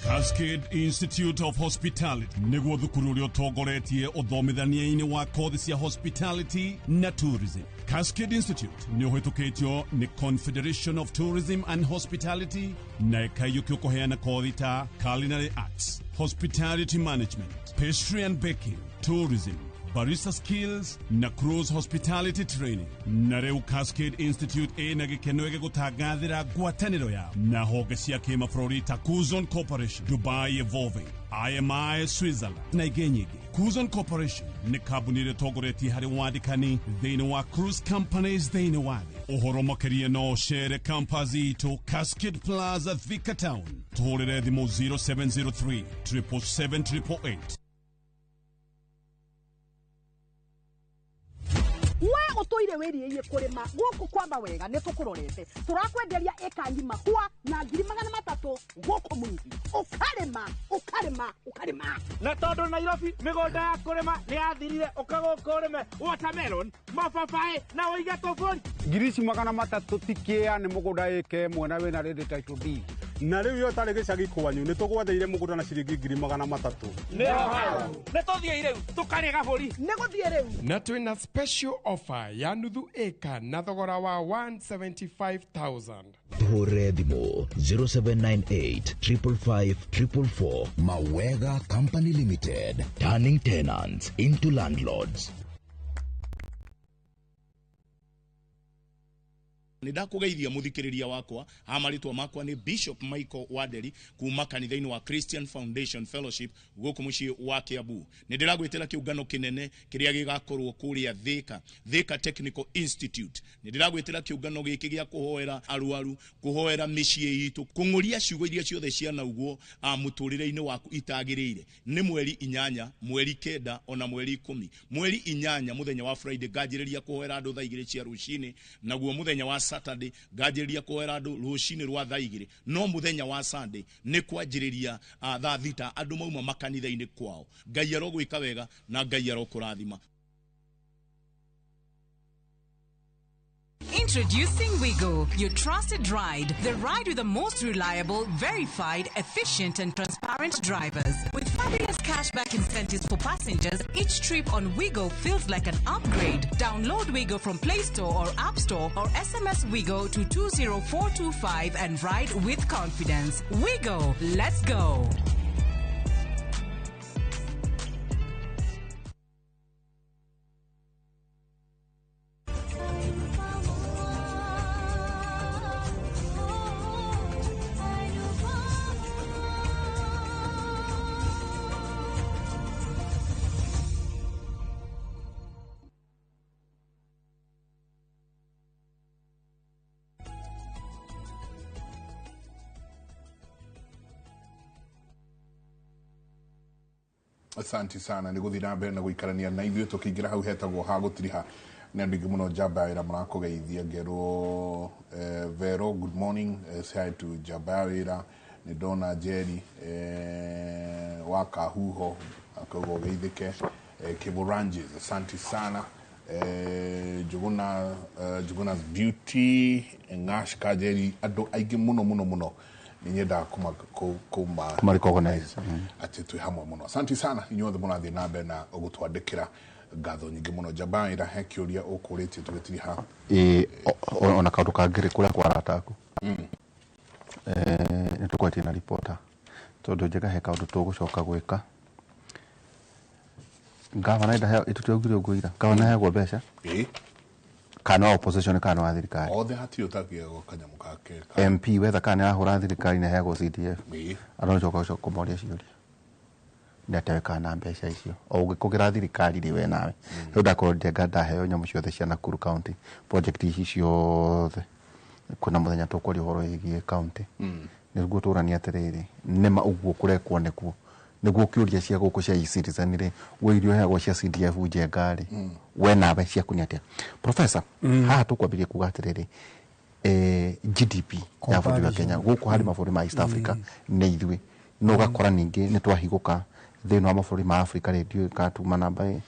Cascade Institute of Hospitality nĩguo thukuru ũrĩa ũtongoretie ũthomithania-inĩ wa kothi cia hospitality na tourism. Cascade Institute nĩ ũhĩtũkĩtio nĩ Confederation of Tourism and Hospitality na ĩkaiyũkio kũheana kothi ta culinary arts, hospitality management, pastry and baking, tourism, barista skills na cruise hospitality training. Na rĩu Cascade Institute ĩna gĩkeno gĩgũtangathĩra ngwatanĩro yao na honge cia kĩmabũrũri ta Kuzon Corporation, Dubai Evolving, IMI Switzerland na ingĩ nyingĩ. Kuzon Corporation nĩ kambuni ĩrĩa ĩtongoretie harĩ wandĩkani thĩinĩ wa cruise companies thĩinĩ wa thĩ. Ũhoro makĩria no ũcere campus itũ Cascade Plaza, Thika Town. Tũhũrĩre thimũ 0703 777 888. We ũtũire wĩriĩie kũrĩma gũkũ kwa mawega nĩ tũkũrorete, tũrakwenderia ĩka ng'ima kwa na 300,000 gũkũ Mwingi. Ũkarĩma ũkarĩma ũkarĩma. Na tondũ Nairobi mĩgũnda ya kũrĩma nĩ yathirire, ũka gũkũ ũrĩme watermelon, mababaĩ na ũige tũbũri. 300,000 ti kĩa nĩ mũgũnda ĩka ĩmwe na wĩna ready title deed. Na rĩu yo tarĩ gĩcagi kwanyu nĩ tũgwetheire mũgũnda na ciringi 300,000. Nĩho hau. Nĩ tũthiĩ rĩu tũkarĩe gabũri. Nĩ gũthiĩ rĩu. Na twĩna special offer ya nuthu ĩka na thogora wa 175,000. Tũhũrĩre thimũ 0798 555 444. Mawega Company Limited, turning tenants into landlords. Nĩ ndakũgeithia mũthikĩrĩria wakwa, ha marĩtwa makwa nĩ Bishop Michael Wanderi kuma kanitha-inĩ wa Christian Foundation Fellowship gũkũ mũciĩ wa Kiambu. Nĩ ndĩragwĩtĩra kĩũngano kĩnene kĩrĩa gĩgakorwo kũrĩa Thika, Thika Technical Institute. Nĩ ndĩragwĩtĩra kĩũngano gĩkĩ gĩa kũhoera arwaru, kũhoera mĩciĩ itũ, kũng'ũria ciugo iria ciothe cianaugwo mũtũrĩre-inĩ waku itagĩrĩire. Nĩ mweri 8, mweri 9 ona mweri 10. Mweri 8 mũthenya wa Friday nganjĩrĩria kũhoera andũ thaa 2 cia rũcinĩ, naguo mũthenya wa Saturday nganjĩrĩria kũhoera andũ rũcinĩ rwa thaa 2, no mũthenya wa Sunday nĩ kwanjĩrĩria thaa 6 andũ mauma makanitha-inĩ kwao. Ngai arogwĩka wega na Ngai arokũrathima. Introducing Wigo, your trusted ride. The ride with the most reliable, verified, efficient and transparent drivers. With fabulous cashback incentives for passengers, each trip on Wigo feels like an upgrade. Download Wigo from Play Store or App Store or SMS Wigo to 20425 and ride with confidence. Wigo, let's go. Asante sana nä gå thiä na mbere na gå ikarania na ithuä tå kä ingä ra hau hetagwo ha gå tiriha nä andå aingä må no njamba ya wä ra marakågeithia ngerwo Vero, good morning, say hi to njamba ya wä ra. Nä ndona Njeri wa Kahuho akauga å geithä ke Kiburanges, asante sana. Njuguna, Njuguna's Beauty, Ngash Kajeri, andå aingä må no må no må no nä nyendaga kũma Kũma recognize. Atĩ twĩ hamwe mũno. Asante sana inyuothe mũrathiĩ na mbere na gũtwandĩkĩra, ngatho nyingĩ mũno. Njamba ĩra he kĩũria ũkũrĩtie tũgĩtiriha. Ĩ ona kaũndũ kangĩ rĩ kũrĩa kwa arata aku nĩ tũkwatie na reporter tondũ njega he kaũndũ tũgũcoka gwĩka. Gavana ndaheo ĩtũtiaugire ũguo ira gavana aheagwo mbeca kana wa opposition kana wa thirikari. Othe hatirĩ ũtangĩagwo kanyamũ kake ka- MP wetha kana nĩ arahũra thirikari nĩ aheagwo CDF. Andũ nĩcoka gũcoka kũmoria ciũria nĩ atĩ wekaga na mbeca icio o ũgĩkũgĩra thirikari rĩ we nawe rĩu ndakorwo njenga ndaheo nyamũ ciothe cia Nakuru County project ici ciothe kwĩna mũthenya tũkwaria ũhoro wĩgiĩ county nĩguo tũranie atĩrĩrĩ nĩma ũguo kũrekwo nĩkuo nĩguo kĩũria cia gũkũ cia e-citizen rĩ we iria ũheagwo cia CDF njenga rĩ we nawe ciaku nĩ atĩa, professor? Haha tũkwambĩrĩria kuga atĩrĩrĩ GDP ya bũrũri wa Kenya gũkũ harĩ mabũrũri ma East Africa nĩ ithuĩ no ũgakora ningĩ nĩ twahigũka thĩinĩ wa mabũrũri ma Africa rĩ ndiũĩ kana tuma namba ĩ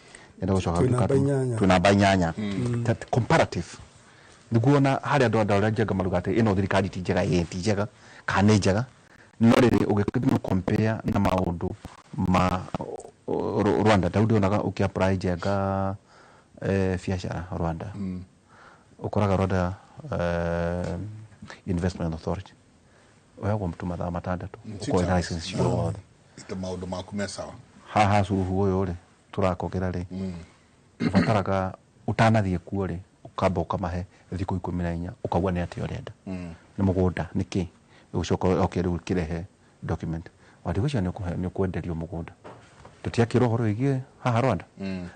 nenda gũcoka Twĩ namba 8. Twĩ namba 8. Comparative nĩguo ona harĩ andũ andũ arĩa njenga maruga atĩ ĩno thirikari ti njega, ĩ ti njega kana nĩ njega, no rĩrĩ ũgĩkĩthima compare na maũndũ ma Rwanda Daudi onaga ũkĩ apply njenga biacara Rwanda ũkoraga Rwanda Investment Authority ũheagwo mtu mathaa 6 ũkoe na license ciothe. Ite maũndũ maku me sawa. Haha curuhu ũyũ rĩ tũrakogera rĩ ũbataraga ũtanathiĩ kuo rĩ ũkamba ũkamahe thikũ 14 ũkauga nĩ atĩa ũrenda nĩ mũgũnda nĩ kĩ ũgĩcoka okay rĩu kĩrehe document watigũcio nĩ ũkwenderio mũgũnda tũtiakĩrwo ũhoro wĩgiĩ haha Rwanda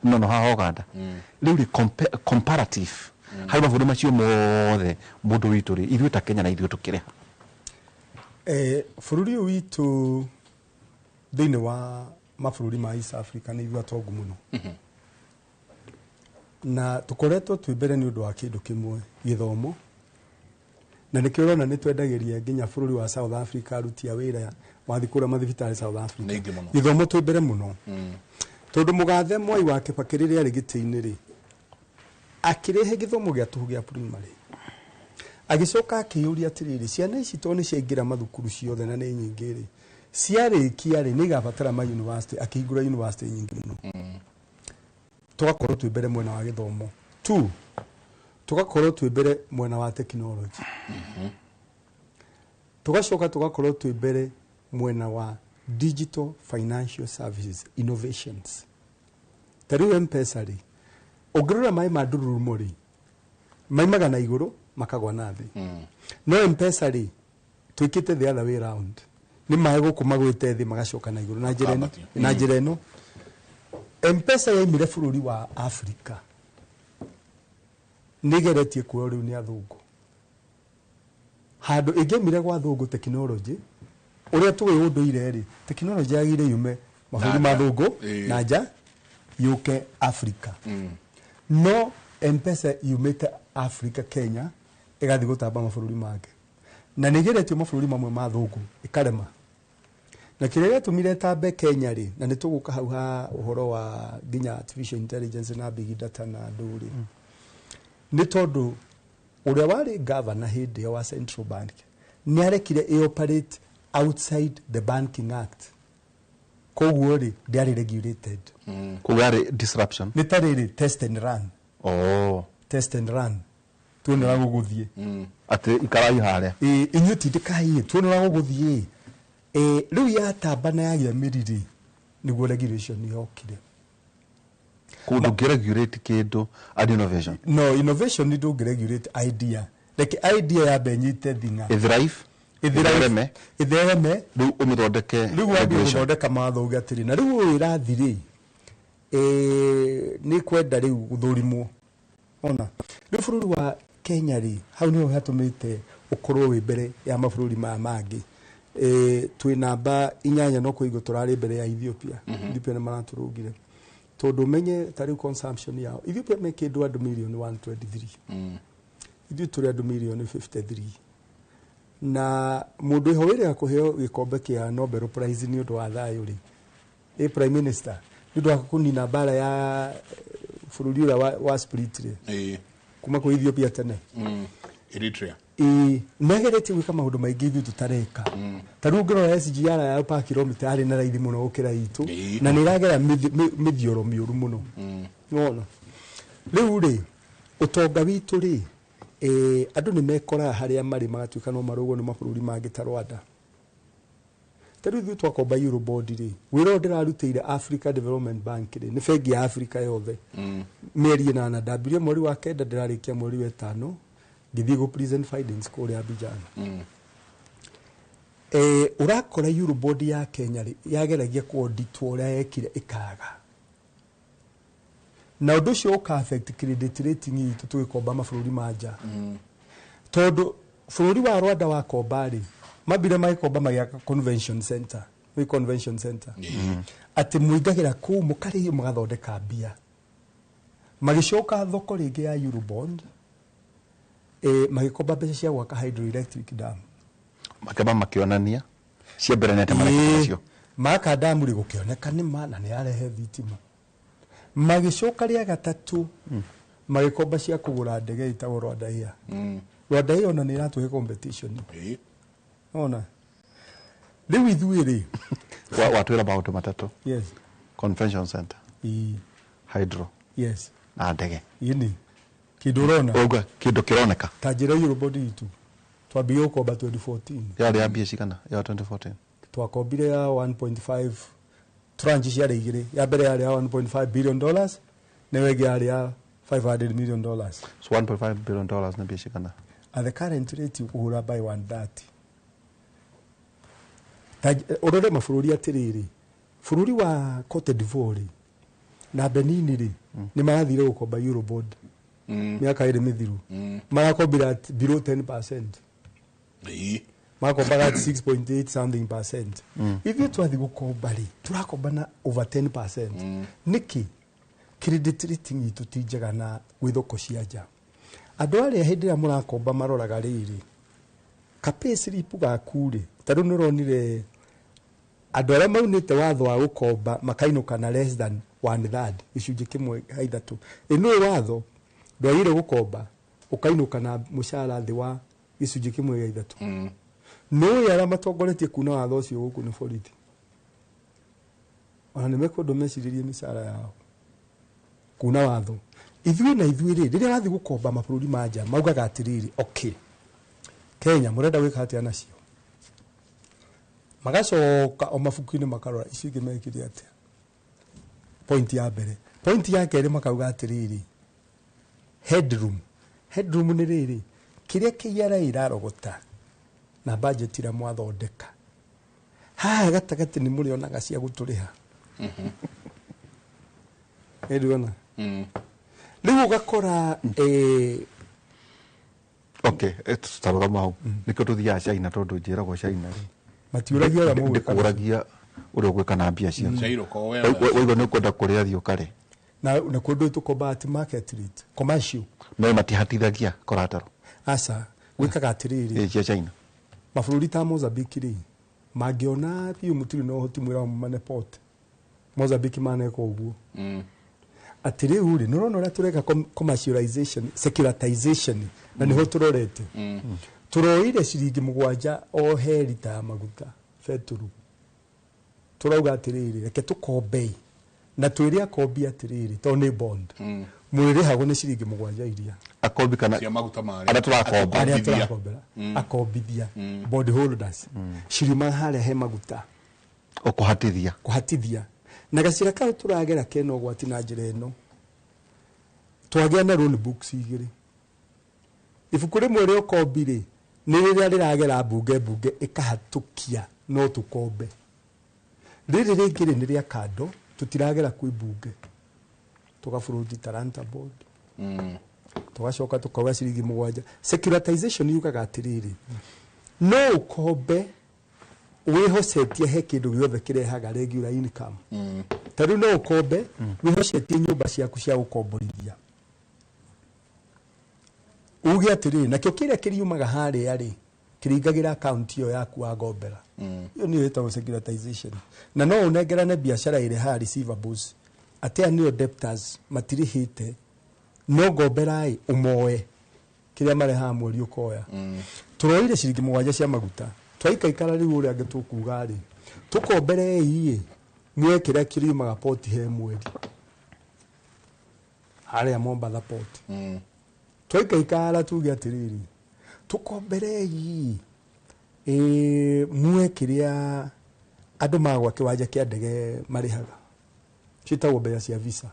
no haha Uganda rĩu rĩ comparative harĩ mabũrũri macio mothe mũndũ witũ rĩ ithuĩ ta Kenya na ithuĩ tũkĩrĩha. Bũrũri ũyũ witũ thĩinĩ wa mabũrũri ma East Africa nĩ ithuĩ atongu mũno na tũkoretwo twĩ mbere nĩ ũndũ wa kĩndũ kĩmwe, gĩthomo, na nĩkĩo ũrona nĩ twendagĩria nginya bũrũri wa South Africa aruti a wĩra wathiĩ kũrĩa mathibitarĩ South Africa. Nĩ aingĩ mũno. Gĩthomo twĩ mbere mũno tondũ mũgathe Mwai wa Kibaki rĩrĩa arĩ gĩtĩ-inĩ rĩ akĩrehe gĩthomo gĩa tũhũ gĩa primary agĩcoka akĩyũria atĩrĩrĩ ciana ici tondũ nĩ ciaingĩra mathukuru ciothe na nĩ nyingĩ rĩ ciarĩkia rĩ nĩ igabatara ma university akĩhingũra university nyingĩ mũno. Tũgakorwo twĩ mbere mwena wa gĩthomo. Two, tũgakorwo twĩ mbere mwena wa technology. Tũgacoka tũgakorwo twĩ mbere mwena wa digital financial services innovations. Ta rĩu M-Pesa rĩ ũngĩrora maĩ ma ndururumo rĩ maimaga na igũrũ makagwa na thĩ no M-Pesa rĩ twĩkĩte the other way round nĩ maĩ gũkũ magwĩte thĩ magacoka na igũrũ na njĩra ĩno Makambatio. Na njĩra ĩno M-Pesa yaimire bũrũri wa Africa nĩgeretie kuoywo rĩu nĩ athũngũ handũ ĩngĩaumire gwa athũngũ technology ũrĩa tũĩ ũndũire rĩ technology yagĩrĩire yume mabũrũri ma Na nja. thũngũ na nja yũke Africa no M-Pesa yumĩte Africa Kenya ĩgathiĩ gũtamba mabũrũri mangĩ na nĩ ĩgeretio mabũrũri mamwe ma thũngũ ĩkarema na kĩrĩa gĩatũmire ĩtambe Kenya rĩ na nĩ tũgũka hau ha ũhoro wa nginya artificial intelligence na big data na andũ rĩ nĩ tondũ ũrĩa warĩ governor hĩndĩ ĩyo wa Central Bank nĩ arekire ĩ operate outside the Banking Act koguo rĩ ndĩarĩ regulated. Koguo yarĩ disruption. Nĩ ta rĩrĩ test and run. Oh. Test and run tuone ũrĩa gũgũthiĩ. Atĩ ikarai harĩa. Ĩ inyuĩ tindĩkai tuone ũrĩa gũgũthiĩ. Rĩu yatamba na yagĩa mĩri rĩ nĩguo regulation yokire. Kũndũ ndũngĩregulate kĩndũ and innovation. No innovation nĩ ndũngĩregulate idea reke idea yambe ĩnyite thing'a ĩthrive ĩthereme ĩthereme rĩu ũmĩthondeke rĩu wambie regulation. Gũthondeka mawatho uge atĩrĩ na rĩu ũyũ ĩrathi rĩ nĩ kwenda rĩu gũthũrimwo ona rĩu bũrũri wa Kenya rĩ hau nĩho hatũmĩte ũkorwo wĩ mbere ya mabũrũri maya mangĩ. Twĩ namba 8 no kũigwo tũrarĩ mbere ya Ethiopia. Ethiopia nĩ maratũrũngire tondũ menye ta rĩu consumption yao Ethiopia me kĩndũ andũ mirioni 123, ithuĩ tũrĩ andũ mirioni 53, na mũndũ ĩho wĩrĩga kũheo gĩkombe kĩa Nobel Prize nĩ ũndũ wa thayũ rĩ, ĩ prime minister nĩ ũndũ wa kũnina mbara ya bũrũri ũrĩa wa split rĩ kuma kwĩ Ethiopia tene. Eritrea. Ĩĩ, nĩageretie gwĩka maũndũ maingĩ ithuĩ tũtareka. Ta rĩu ũngĩrora SGR ya per kilomita yarĩ na raithi mũno gũkĩra itũ, na nĩ ĩragera mĩthioro mĩũru mũno. Nĩwona rĩu rĩ ũtonga witũ rĩ, andũ nĩ mekoraga harĩa marĩ magatuĩka no marũgwo nĩ mabũrũri mangĩ ta Rwanda. Ta rĩu ithuĩ twakomba Eurobond rĩ, wĩra ũyũ ndĩrarutĩire Africa Development Bank rĩ, nĩ bengi ya Africa yothe. Mĩeri 8 ndambirie mweri wa 9 ndĩrarĩkia mweri wa 5 ngĩthiĩ gũ present findings kũrĩa Abidjan. Ũrakora Eurobond ya Kenya rĩ, yageragia kũauditwo ũrĩa yekire ĩkaga. Na ũndũ ũcio ũka affect credit rating itũ tũgĩkomba mabũrũri ma nja. Tondũ bũrũri wa Rwanda wakomba rĩ, mambire magĩkomba magĩaka convention center, wĩ convention center. Atĩ mũingagĩra kũu mũkarĩhio mũgathondeka mbia. Magĩcoka thoko rĩngĩ ya Eurobond, magĩkomba mbeca cia gwaka hydroelectric dam. Makĩamba makĩonania cia mbere nĩ atĩ mareka nacio. Maka damu rĩ gũkĩoneka nĩ ma na nĩ yarehe thitima. Magĩcoka rĩa gatatũ magĩkomba cia kũgũra ndege ĩtagwo Rwanda Air. Rwanda Air ona nĩ ĩratũhe competition. Ona rĩu ithuĩ rĩ watwĩra maũndũ matatũ. Yes. Convention center. Hydro. Yes. Na ndege. Ĩni. Kĩndũ ũrona. Ũguo kĩndũ kĩroneka. Ta njĩra Eurobond itũ twambire gũkomba 2014. Yarĩ ya mbia cigana ya 2014? Twakombire ya 1.5 tranche ciarĩ igĩrĩ. Ya mbere yarĩ ya $1.5 billion, nayo ĩngĩ yarĩ ya $500 million. So $1.5 billion nĩ mbia cigana? At the current rate ũkũhũra by 130. Ta ũrore mabũrũri atĩrĩrĩ, bũrũri wa Cote d'Ivoire na Benin rĩ, nĩ marathire gũkomba Eurobond mĩaka ĩrĩ mĩthiru. Marakombire at below 10%. Makombaga at 6.8 something percent. Ithuĩ twathiĩ gũkomba rĩ, tũrakomba na over 10%. Nĩkĩ? Credit rating itũ ti njega na gwĩ thoko cia nja. Andũ arĩa hĩndĩ ĩrĩa mũrakomba maroraga rĩrĩ, ka pay slip gaku rĩ, ta rĩu nĩũronire andũ arĩa maunĩte watho wa gũkomba makainũka na less than 1/3, gĩcunjĩ kĩmwe ha 3. Ĩ nĩũĩ watho ndwagĩrĩire gũkomba ũkainũka na mũcara thĩ wa gĩcunjĩ kĩmwe gĩa 3. Nĩũĩ arĩa matongoretie kuna watho ũcio gũkũ nĩ borithi. Ona nĩmekwendwo mecirĩrie mĩcara yao kuna watho. Ithuĩ na ithuĩ rĩ, rĩrĩa wathiĩ gũkomba mabũrũri ma nja maugaga atĩrĩrĩ, okay, Kenya mũrenda gwĩka atĩa nacio? Magacoka o mabuku-inĩ makarora icio ingĩ mekire atĩa. Point ya mbere. Point ya kerĩ makauga atĩrĩrĩ, headroom. Headroom nĩ rĩrĩ, kĩrĩa KRA ĩrarogota na budget ĩrĩa mwathondeka. Haha gatagatĩ nĩ mũrĩonaga cia gũtũrĩha. Nĩndĩrona. Rĩu ũgakora Okay, tũtarũgama hau. Nĩkĩo tũthiaga China tondũ njĩragwo China rĩ. Matiũragia ũrĩa mũgwĩka. Ndĩkũragia ũrĩa ũgwĩka na mbia ciaku. Chairo ko wewe. Waigua nĩ ũkwenda kũrĩa thiĩ ũkarĩe. Na kũndũ tũkomba at market rate, commercial. No matihatithagia collateral. Aca, gwĩkaga atĩrĩrĩ. Ĩ cia China. Mabũrũri ta Mozambique rĩ, mangĩona biũ mũtirĩ na ũhoti mwĩra mane port. Mozambique maneka ũguo. Atĩ rĩu rĩ, nĩũrona ũrĩa tũreka commercialization, securitization, na nĩho tũrorete. Tũroire ciringi 7 o he rita ya maguta betũrũ. Tũrauga atĩrĩrĩ, reke tũkombe na twĩre akombi atĩrĩrĩ, tondũ nĩ bond. Mũrĩrĩhagwo nĩ ciringi 7 iria. Akombi kana cia maguta marĩa. Arĩa tũrakomba. Arĩa tũrakombera. Akombithia. Bond holders. Cirima harĩa he maguta. Ũkũhatithia. Kũhatithia. Na gacĩra kau tũragera kena ũgwati na njĩra ĩno. Twagĩa na loan books igĩrĩ. Ibuku rĩmwe rĩa ũkombi rĩ, nĩ rĩrĩa rĩragera mbunge mbunge ĩkahatũkia no tũkombe. Rĩrĩ rĩngĩ rĩ nĩ rĩa kando, tũtiragera kwĩ mbunge. Tũgabũrũti Talanta Board. Tũgacoka tũkauga ciringi 7. Securitization yugaga atĩrĩrĩ, no ũkombe Wĩhocetie he kĩndũ gĩothe kĩrehaga regular income. Ta rĩu no ũkombe wĩhocetie nyũmba ciaku cia gũkomborithia. Uge atĩrĩrĩ, nakĩo kĩrĩa kĩriumaga harĩa rĩ, kĩringagĩra akaunti ĩyo yaku wagombera. Ĩyo nĩyo ĩtagwo securitization. Na no ũnengerane biacara ĩrehaga receivables. Atĩ aya nĩo debtors matirĩhĩte, no ngombera ĩ ũmoe kĩrĩa marehaga mweri ũkoya. Tũroire ciringi 7 cia maguta. Twaikaikara rĩu ũrĩa angĩ tũkuga rĩ, tũkomberei ĩ, muoe kĩrĩa kĩriumaga poti he mweri. Harĩa Mombatha port. Twaikaikara tuge atĩrĩrĩ, tũkomberei ĩ, muoe kĩrĩa andũ magwa kĩwanja kĩa ndege marĩhaga. Ciĩtagwo mbeca cia visa.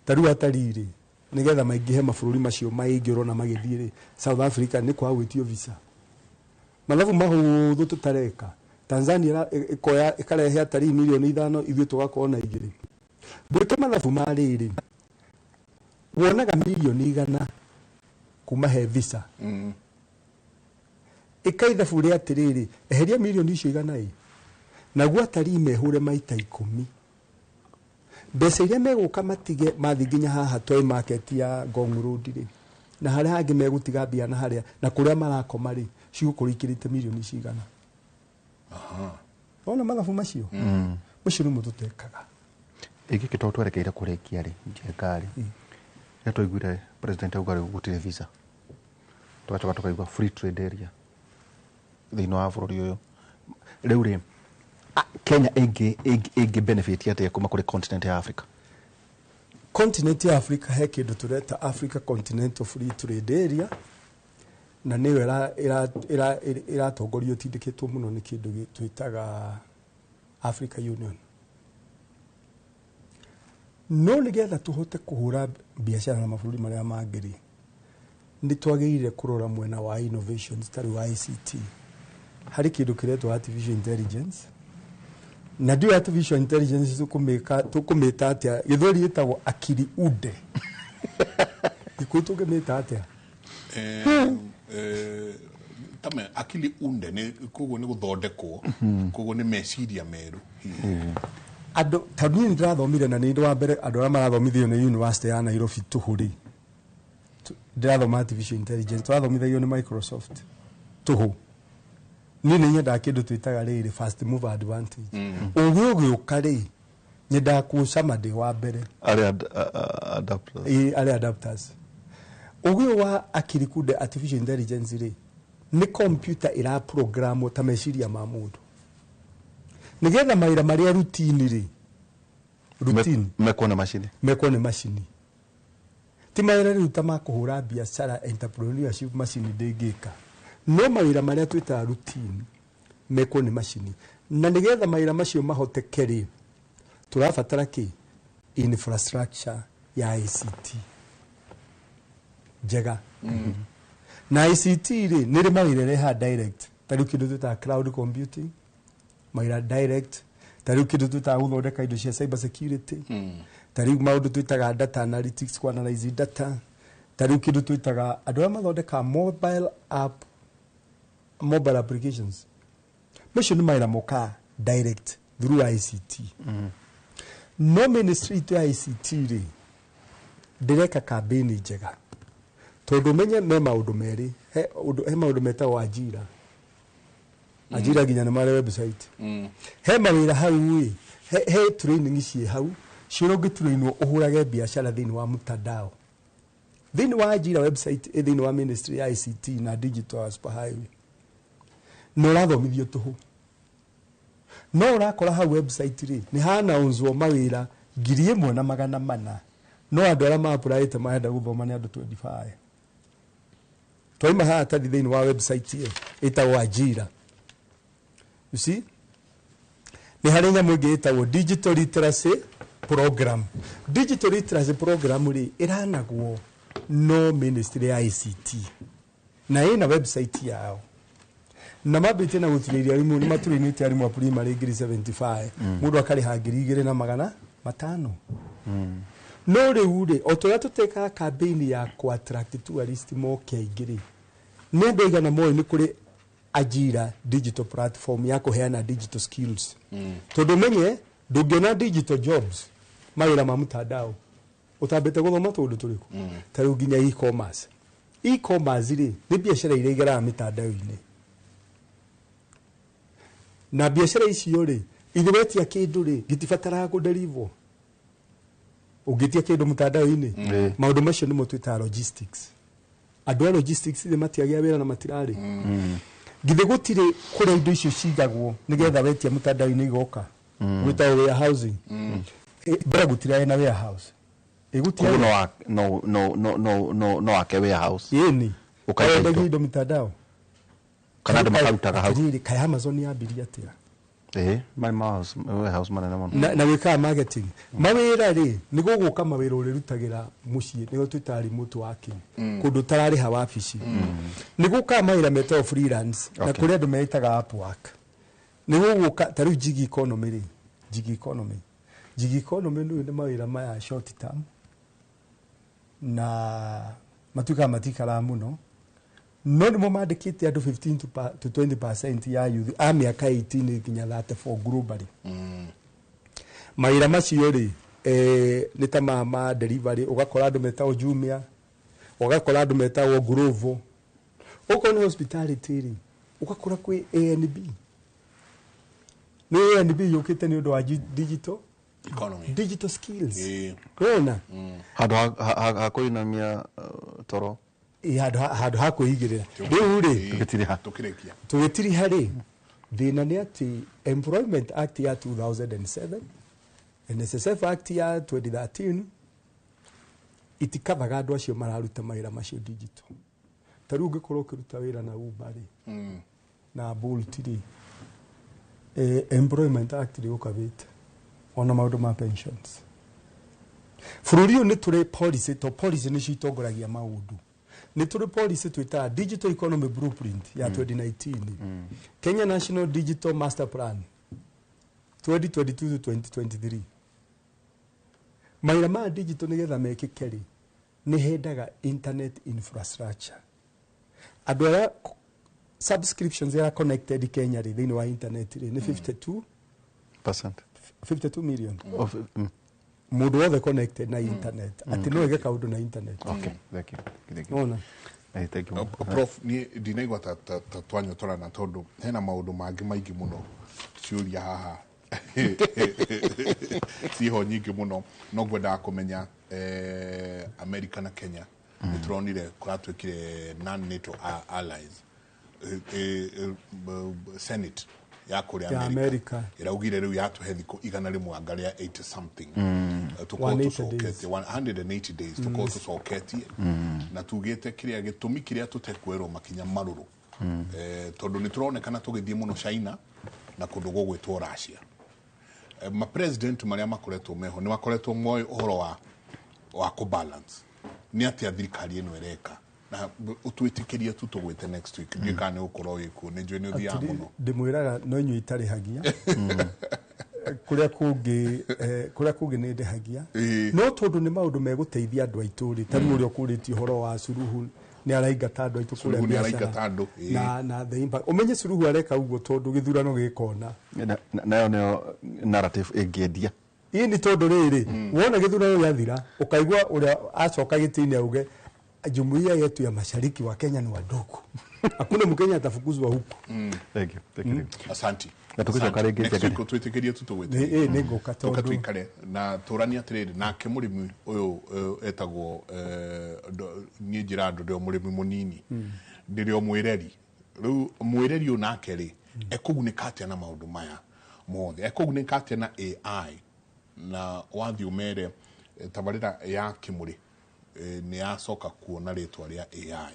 Ta rĩu atarii rĩ, nĩgetha maingĩhe mabũrũri macio maingĩ ũrona magĩthiĩ rĩ, South Africa nĩ kwaga gwĩtio visa. Mathabu mahũthũ tũtareka. Tanzania ĩkoya ĩkarehe atarii mirioni 5, ithuĩ tũgakorwo na 2. Ndwĩke mathabu ma rĩrĩ, wonaga mirioni 100 kuma he visa. Ĩka ithabu rĩa atĩrĩrĩ, eheria mirioni icio 100 ĩ, naguo atarii mehũre maita 10. Mbeca iria megũka matige mathiĩ nginya haha toy market ya Ngong Road rĩ, na harĩa hangĩ megũtiga mbia na harĩa na kũrĩa marakoma rĩ, cigũkorwo ikĩrĩte mirioni cigana. Wona mathabu macio? Macio nĩmo tũtekaga. Ĩngĩ to twerekeire kũrĩkia rĩ, Njenga rĩ, rĩrĩa twaiguire president auga rĩu gũtirĩ visa, tũgacoka tũkaigua free trade area thĩinĩ wa bũrũri ũyũ. Rĩu rĩ, Kenya ĩngĩ benefit atĩa kuma kũrĩ continent ya Africa? Continent ya Africa he kĩndũ tũreta Africa Continental Free Trade Area, na nĩyo ĩratongorio tindĩkĩtwo mũno nĩ kĩndũ twĩtaga Africa Union. No nĩgetha tũhote kũhũra biacara na mabũrũri marĩa mangĩ rĩ, nĩ twagĩrĩire kũrora mwena wa innovations ta rĩu ICT. Harĩ kĩndũ kĩretwo artificial intelligence. Na ndio artificial intelligence tũkũmĩta atĩa? Gĩthweri ĩtagwo akili unde. Gĩkũyũ tũngĩmĩta atĩa? Tame akili unde nĩ koguo nĩ gũthondekwo, koguo nĩ meciria merũ. Andũ tondũ niĩ nĩndĩrathomire na nĩ wa mbere andũ arĩa marathomithio nĩ University ya Nairobi tũhũ rĩ, ndĩrathoma artificial intelligence, tũrathomithagio nĩ Microsoft tũhũ. Niĩ nĩ nyendaga kĩndũ twĩtaga rĩrĩ first mover advantage. Ũgĩ ũgĩũka rĩ, nyendaga kũũcama ndĩ wa mbere. Arĩa adapters. Ĩĩ, arĩa adapters. Ũgĩ ũyũ wa akili kunde artificial intelligence rĩ, nĩ computer ĩra programwo ta meciria ma mũndũ. Nĩgetha mawĩra marĩa routine rĩ, routine. Mekwo nĩ macini. Mekwo nĩ macini. Ti mawĩra rĩu ta ma kũhũra biacara, entrepreneurship macini ndĩngĩka. No mawĩra marĩa twĩtaga routine mekwo nĩ macini. Na nĩgetha mawĩra macio mahoteke rĩ, tũrabatara kĩ? Infrastructure ya ICT njega. Na ICT rĩ, nĩ rĩ mawĩra ĩrehaga direct. Ta rĩu kĩndũ twĩtaga cloud computing, mawĩra direct. Ta rĩu kĩndũ twĩtaga gũthondeka indo cia cyber security. Ta rĩu maũndũ twĩtaga data analytics, ku analyze data. Ta rĩu kĩndũ twĩtaga andũ arĩa mathondekaga mobile app, mobile applications. Macio nĩ mawĩra mokaga direct through ICT. No ministry itũ ya ICT rĩ, ndĩreka campaign njega. Tondũ menye me maũndũ merĩ, he maũndũ metagwo ajira. Ajira nginya nĩ marĩ website. He mawĩra hau ĩ, he training ciĩ hau, ciũra ũngĩtrainwo ũhũrage biacara thĩinĩ wa mtandao. Thĩinĩ wa ajira website ĩ thĩinĩ wa ministry ya ICT na digital superhighway. Na ũrathomithio tũhũ. No ũrakora hau website rĩ, nĩ hanaunzwo mawĩra 1400. No andũ arĩa ma-applyĩte marenda gũthoma nĩ andũ 25. Twaima haha tathi thĩinĩ wa website ĩyo ĩtagwo Ajira. You see? Nĩ harĩ nyamũ ĩngĩ ĩtagwo digital literacy program. Digital literacy program rĩ, ĩranagwo no ministry ya ICT. Na ĩna website yao. Na mambĩtie na gũturĩria arimũ, nĩ maturĩinĩte arimũ a primary 75,000. Mũndũ akarĩha 2500. No rĩu rĩ, o ta ũrĩa tũtekaga campaign ya kũ attract tourist moke aingĩ rĩ, nĩ andũ aigana moĩ nĩ kũrĩ Ajira digital platform ya kũheana digital skills. Tondũ menye ndũngĩona digital jobs mawĩra ma mtandao ũtambĩte gũthoma tũndũ tũrĩkũ. Ta rĩu nginya e-commerce. E-commerce rĩ nĩ biacara iria igeraga mĩtandao-inĩ, na biacara icio rĩ ithe wetia kĩndũ rĩ gĩtibataraga kũdeliver. Ũngĩtia kĩndũ mtandao-inĩ, maũndũ macio nĩmo twĩtaga logistics. Andũ a logistics rĩ matiagĩa wĩra na matirarĩ. Githĩ gũtirĩ kũrĩa indo icio cigagwo nĩgetha wetia mtandao-inĩ igoka, gwĩtagwo warehousing. Mbere gũtirarĩ na warehouse. Koguo no no no no no no ake warehouse. Ĩni. Ũkaiga Wendagia indo. indo mitandao. Kana andũ makarutaga hau. Atĩrĩrĩ, kaĩ Amazon yambirie atĩa? Ĩĩ, marĩ warehouse manene mũno. Na gwĩkaga marketing. Mawĩra rĩ nĩ gũgũka mawĩra ũrĩrutagĩra mũciĩ, nĩguo twĩtaga remote working, kũndũ ũtararĩha wabici. Nĩ gũkaga mawĩra metagwo freelance na kũrĩ andũ metaga Upwork. Nĩ gũgũka ta rĩu gig economy rĩ, gig economy. Gig economy nĩ mawĩra maya short term na matuĩkaga matikaraga mũno, no nĩmo mandĩkĩte andũ 15 to 20% ya youth a mĩaka 18 nginya 34 globally. Mawĩra macio rĩ nĩ ta ma delivery, ũgakora andũ metagwo Jumia, ũgakora andũ metagwo Glovo. Okorwo nĩ hospitality rĩ, ũgakora kwĩ ANB. Nĩ ANB yũkĩte nĩ ũndũ wa digital economy, digital skills. Wona? Handũ ha kũinamia toro. Ĩ, handũ ha kwĩigĩrĩra. Rĩu rĩ, Tũgĩtiriha. Tũkĩrĩkia. Tũgĩtiriha rĩ, thĩna nĩ atĩ Employment Act ya 2007, NSSF Act ya 2013 itikavaga andũ acio mararuta mawĩra macio digital. Ta rĩu ũngĩkorwo ũkĩruta wĩra na Uber rĩ, na Bolt rĩ, Employment Act rĩ ũkavĩte ona maũndũ ma pensions. Bũrũri ũyũ nĩ tũrĩ policy, to policy nĩcio itongoragia maũndũ. Nĩ tũrĩ policy twĩtaga Digital Economy Blueprint ya 2019, Kenya National Digital Master Plan 2022 to 2023. Mawĩra ma digital nĩgetha mekĩke rĩ, nĩ hendaga internet infrastructure. Andũ arĩa subscriptions arĩa connected Kenya rĩ thĩinĩ wa internet rĩ nĩ 52 percent. 52 million. Of, Mũndũ wothe connected na internet atĩ no ĩge kaũndũ na internet. Okay, thank you. Thank you. Wona? Thank you. Prof, niĩ ndinaigua ta twanyotorana tondũ hena maũndũ mangĩ maingĩ mũno, ciũria haha ciho nyingĩ mũno, no ngwendaga kũmenya America na Kenya nĩ tũronire kũratuĩkire non NATO allies. Senate ya kũrĩa Ya America America. ĩraugire rĩu yatũhe thikũ 100 anga rĩa 80 something, tũkorwo 180 tũcoketie days. 180 days, tũkorwo tũcoketie na tugĩte kĩrĩa gĩtũmi kĩrĩa tũtekuoerwo makinya marũrũ, tondũ nĩ tũronekana tũgĩthiĩ mũno China na kũndũ gũgwĩtwo Russia. Ma-president marĩa makoretwo meho nĩ makoretwo moĩ ũhoro wa kũ-balance nĩ atĩa thirikari ĩno ĩreka, na ũtwĩtĩkĩrie tu tũgwĩte next week. Ndiũĩ kana nĩ ũgũkorwo wĩkuo, nĩ njũĩ nĩ ũthiaga Atĩrĩ, mũno. Ndĩmwĩraga no inyuĩ itarĩhagia, kũrĩa kũngĩ nĩ ndĩhagia, no tondũ nĩ maũndũ megũteithia andũ aitũ rĩ, ta rĩu ũrĩa ũkũrĩtie ũhoro wa Suluhu nĩ araingata andũ aitũ kũrĩa Suluhu nĩ biacara. araingata andũ, ĩĩ. Na the impact, ũmenye Suluhu areka ũguo tondũ gĩthurano gĩkona. Nayo nĩyo narrative ĩngĩendia. Ĩ nĩ tondũ rĩrĩ, wona gĩthurano gĩathira ũkaigua ũrĩa acoka gĩtĩ-inĩ auge jumuiya yetu ya mashariki wa Kenya ni wadogo, hakuna Mkenya atafukuzwa huku. Thank you. Thank you. Asanti. Na tũgĩcoka rĩngĩ. Next week ũtwĩtĩkĩrie tu tũgwĩte. Ĩ, nĩ ngũka tũka tondũ tuikare na tũranie atĩrĩrĩ nake mũrĩmi ũyũ etagwo niĩ njĩra andũ ndĩ o mũrĩmi mũnini, ndĩrĩ o mwĩreri. Rĩu mwĩreri ũyũ nake rĩ ekũgunĩka atĩa na maũndũ maya mothe, ekũgunĩka atĩa na AI, na wathiĩ ũmere tabarĩra ya Kĩmũrĩ nĩ yacoka kuona rĩtwa rĩa AI,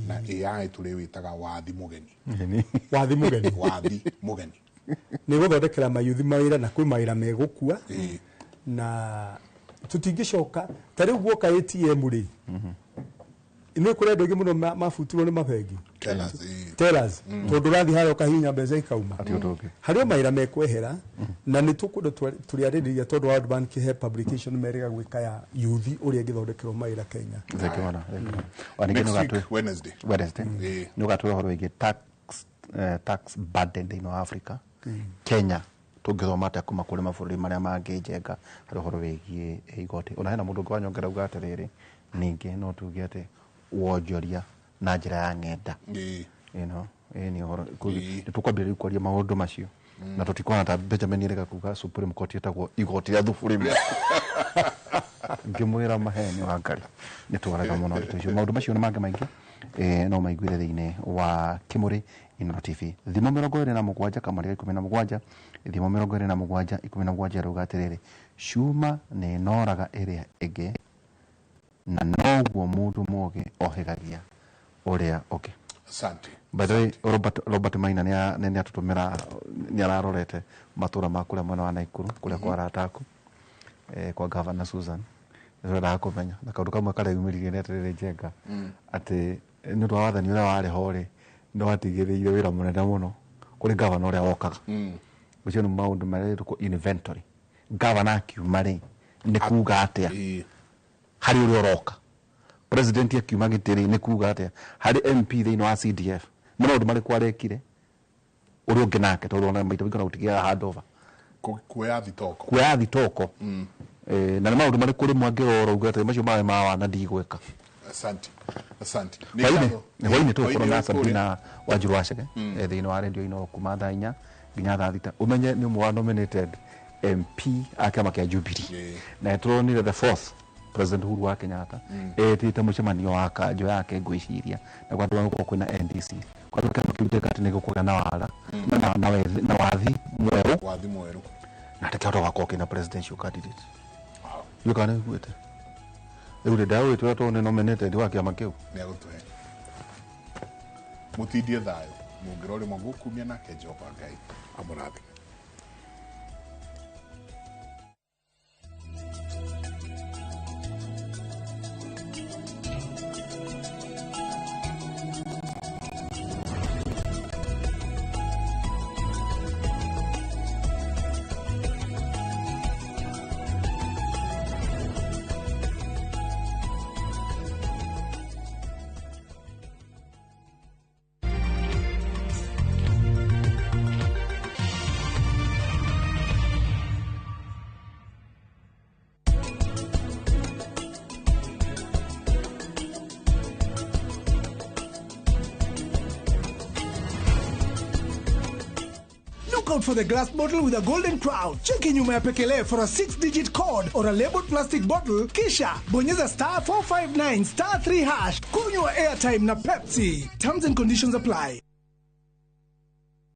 na AI tũrĩwĩtaga wathi mũgeni. Wathi mũgeni. Wathi mũgeni. Nĩ gũthondekera mayuthi mawĩra, na kwĩ mawĩra megũkua na tũtingĩcoka. Ta rĩu guoka ATM rĩ, nĩ kũrĩ andũ aingĩ mũno mabutirwo nĩ mabengi. Tellers, ĩĩ. Tellers, tondũ ũrathiĩ harĩa ũkahihinya mbeca ikauma. Hatirĩ ũndũ ũngĩ. Harĩ o mawĩra mekwehera na nĩ tũkwenda tũrĩarĩrĩria tondũ World Bank he publication merĩga gwĩka ya yuthi ũrĩa ĩngĩthondekerwo mawĩra Kenya. Thank you mũno. Thank you. Ona ningĩ Next nĩ week, ũgatwĩ- Wednesday. Wednesday. Ĩĩ. Nĩ ũgatwĩra ũhoro wĩgiĩ tax tax burden thĩinĩ wa Africa. Kenya tũngĩthoma atĩa kuma kũrĩ mabũrũri marĩa mangĩ njenga harĩ ũhoro wĩgiĩ igoti? Ona hena mũndũ ũngĩ wanyongera uga atĩrĩrĩ, ningĩ no tuge atĩ wonjoria na njĩra ya ng'enda, nĩ ũhoro nĩ tũkwambĩrĩria kwaria maũndũ macio na tũtikuona ta Benjamin erĩga kuga Supreme Court ĩtagwo igoti rĩa Supreme. Ngĩmwĩra maheni wa Ngai nĩ twaraga mũno ndeto icio. Maũndũ macio na mangĩ maingĩ no maiguire thĩinĩ wa Kĩmũrĩ Inooro TV. Thimũ 27 kamũrĩ 17, thimũ 27 17 rauga atĩrĩrĩ, cuma nĩ ĩnoraga ĩrĩa ĩngĩ na noguo mũndũ mũgĩ ohĩgagia ũrĩa ũngĩ. Asante. By the way, Robert Maina nĩ atũtũmĩra, nĩ ararorete matũra ma kũrĩa mwena wa Naikuru kũrĩa kwa arata aku, kwa Governor Susan. Nĩtũrendaga kũmenya na kaũndũ kamwe karĩa yumĩririe nĩ atĩrĩrĩ, Njenga, atĩ nĩ ũndũ wa wathani ũrĩa warĩ ho rĩ, nĩ watigĩrĩire wĩra mũnene mũno kũrĩ gavana ũrĩa wokaga. Ũcio nĩ maũndũ marĩa inventory. Gavana akiuma rĩ, nĩ kuga atĩa harĩ ũrĩa ũroka? President akiuma gĩtĩ rĩ, nĩ kuga atĩa harĩ MP thĩinĩ wa CDF? Nĩ maũndũ marĩkũ arekire ũrĩa ũngĩ nake, tondũ ona maita maingĩ ona gũtigĩaga handover, kuoya thitoko, kuoya thitoko. Na nĩ maũndũ marĩkũ rĩmwe angĩrora uge atĩ macio maĩ ma wana ndigwĩka? Asante, asante. Hwainĩ tũgũkorwo na Sabina Wanjiru Wacege thĩinĩ wa radio Inooro kuma thaa 4 nginya thaa 6. Ũmenye nĩ ũmwe wa nominated MP a kĩama kĩa Jubilee, na nĩtũronire the fourth President Uhuru wa Kenyatta etĩte mũcemanio wa kanjũ yake ngwĩciria, na kwa gũkorwo kwĩna NDC kwa kĩama kĩu gĩtuĩka atĩ nĩgũkũgĩa na wara na wathi mwerũ, wathi mwerũ, na atĩ kĩahota gũgakorwo kĩna presidential candidate. Rĩu kana nĩũiguĩte rĩu rĩ, ndagwĩtwĩra tondũ nĩ nominated wa kĩama kĩu. Nĩagũtũhe mũtindie thayũ mũngĩra ũrĩmwe ngũkumia nake Jehova Ngai amũrathime. Out for the glass bottle with a golden crown. Cheki nyuma ya pekele for a 6-digit code or a labeled plastic bottle, kisha bonyeza star 459 star 3 hash. Kunywa airtime na Pepsi. Terms and conditions apply.